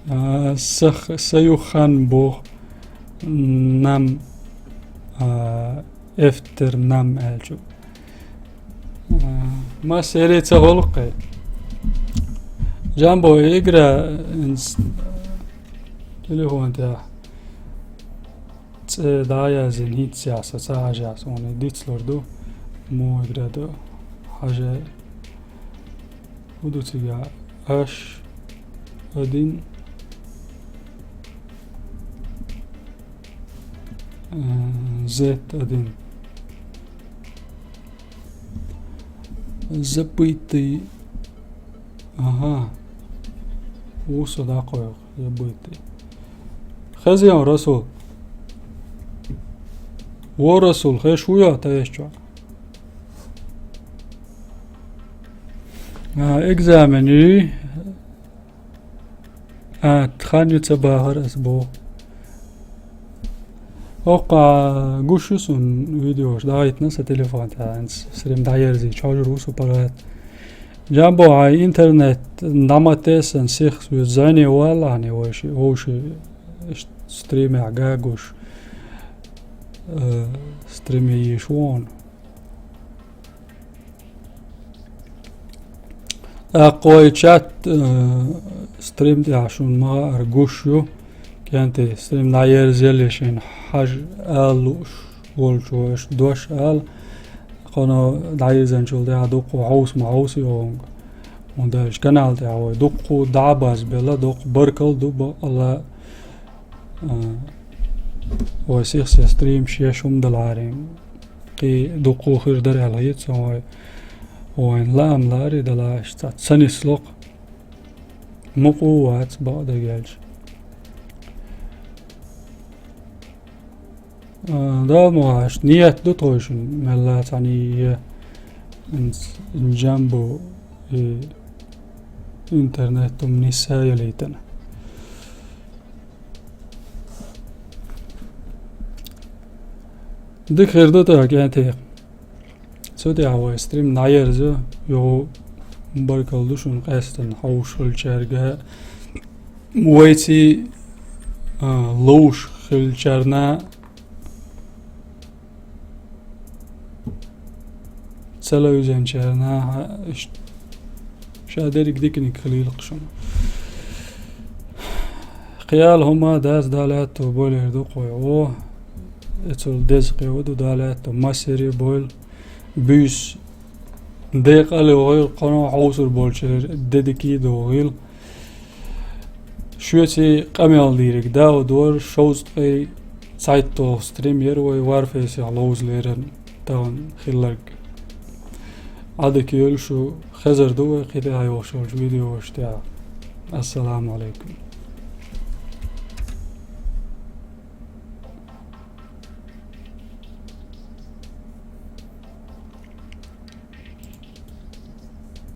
А, са х-, са ю хан боху, нам, а, эфтер нам аьлча. А, ма сере ца гӀуллакхе. Джамбо, игра, инс-, телефон тӀехь цӀе дӀа а яздина, хӀинцца яхь, со ца хьажа, суна дицлур ду. Муха игра ду хьажа. ХӀун ду цигахь? H один, э, Z один. Забытый. Ага. Ву со дӀакхойкху, забытый. Хезий хьуна, Расул? Во, Расул, хезаш вуй хьо тайшчохь? А, экзамен ю. А, тхан ю ца бахар ас бо. Оккха гуш ю сун видеош дагайтна са телефон тӀа, анц стрим дӀаерзи, чожур усу парат. Джамбо, хьай интернет дӀа ма тессан, сих зӀене валлахьани вайши, вовши стримехь гагуш, э, стриме йиш вон. ТӀаккха вай чат, э, стрим тӀехь шун ма ар гуш ю. КӀентий, стрим дӀаерзелли шайн хьаж ала лууш волчу аша дош ала. Кхана дӀаерзанчул тӀаьхьа дуккху хьовса ма хьовса йогӀунга. ХӀунда аьлча канал тӀехь вай дуккху дӀа базбелла, дуккху баркалла ду бакъалла, а, вай сих-сих стримаш еш хӀума даларин. Кхин дуккху хир дара аьлла хета сан вай. Вайн лаам лааре дала аша цхьацца ца нислокх. Мукъа ву вац бакъдерг аьлча. А, да, ма аша ниет ду тхойшун, мелла цхьаьний е, ин-, ин джамбу, и интернет тум нисса ялийтана. Дика хир ду тӀаккха, кӀентий. Цу тӀехь вай стрим дӀаерза, йо, баркалла ду шуна къаьстина хьовш хилчаьрга. Вайций, а, ловш хилчарна, ца левзанчарна, иш-, ша дерриг диканиг хилийла-кх шуна. Кхиал хӀума дац, Дала аьтту, бойлер ду кхой. О, эцул деза кхева ду, Дала аьтту, массери бойла. Буьйса декъала вогӀийла, кхана хьовсур болчеран де дикий догӀийла. Шуьций къамел дийриг Дауд вара, шовзткъе цхьайтталгӀа стрим яра вай Варфейсехь ловзалеран тахана хилларг. Ӏадика йойла шу, хезар ду вай кхин тӀехь йолуш йолчу видеош тӀехь. Ассаламу Ӏалайкум.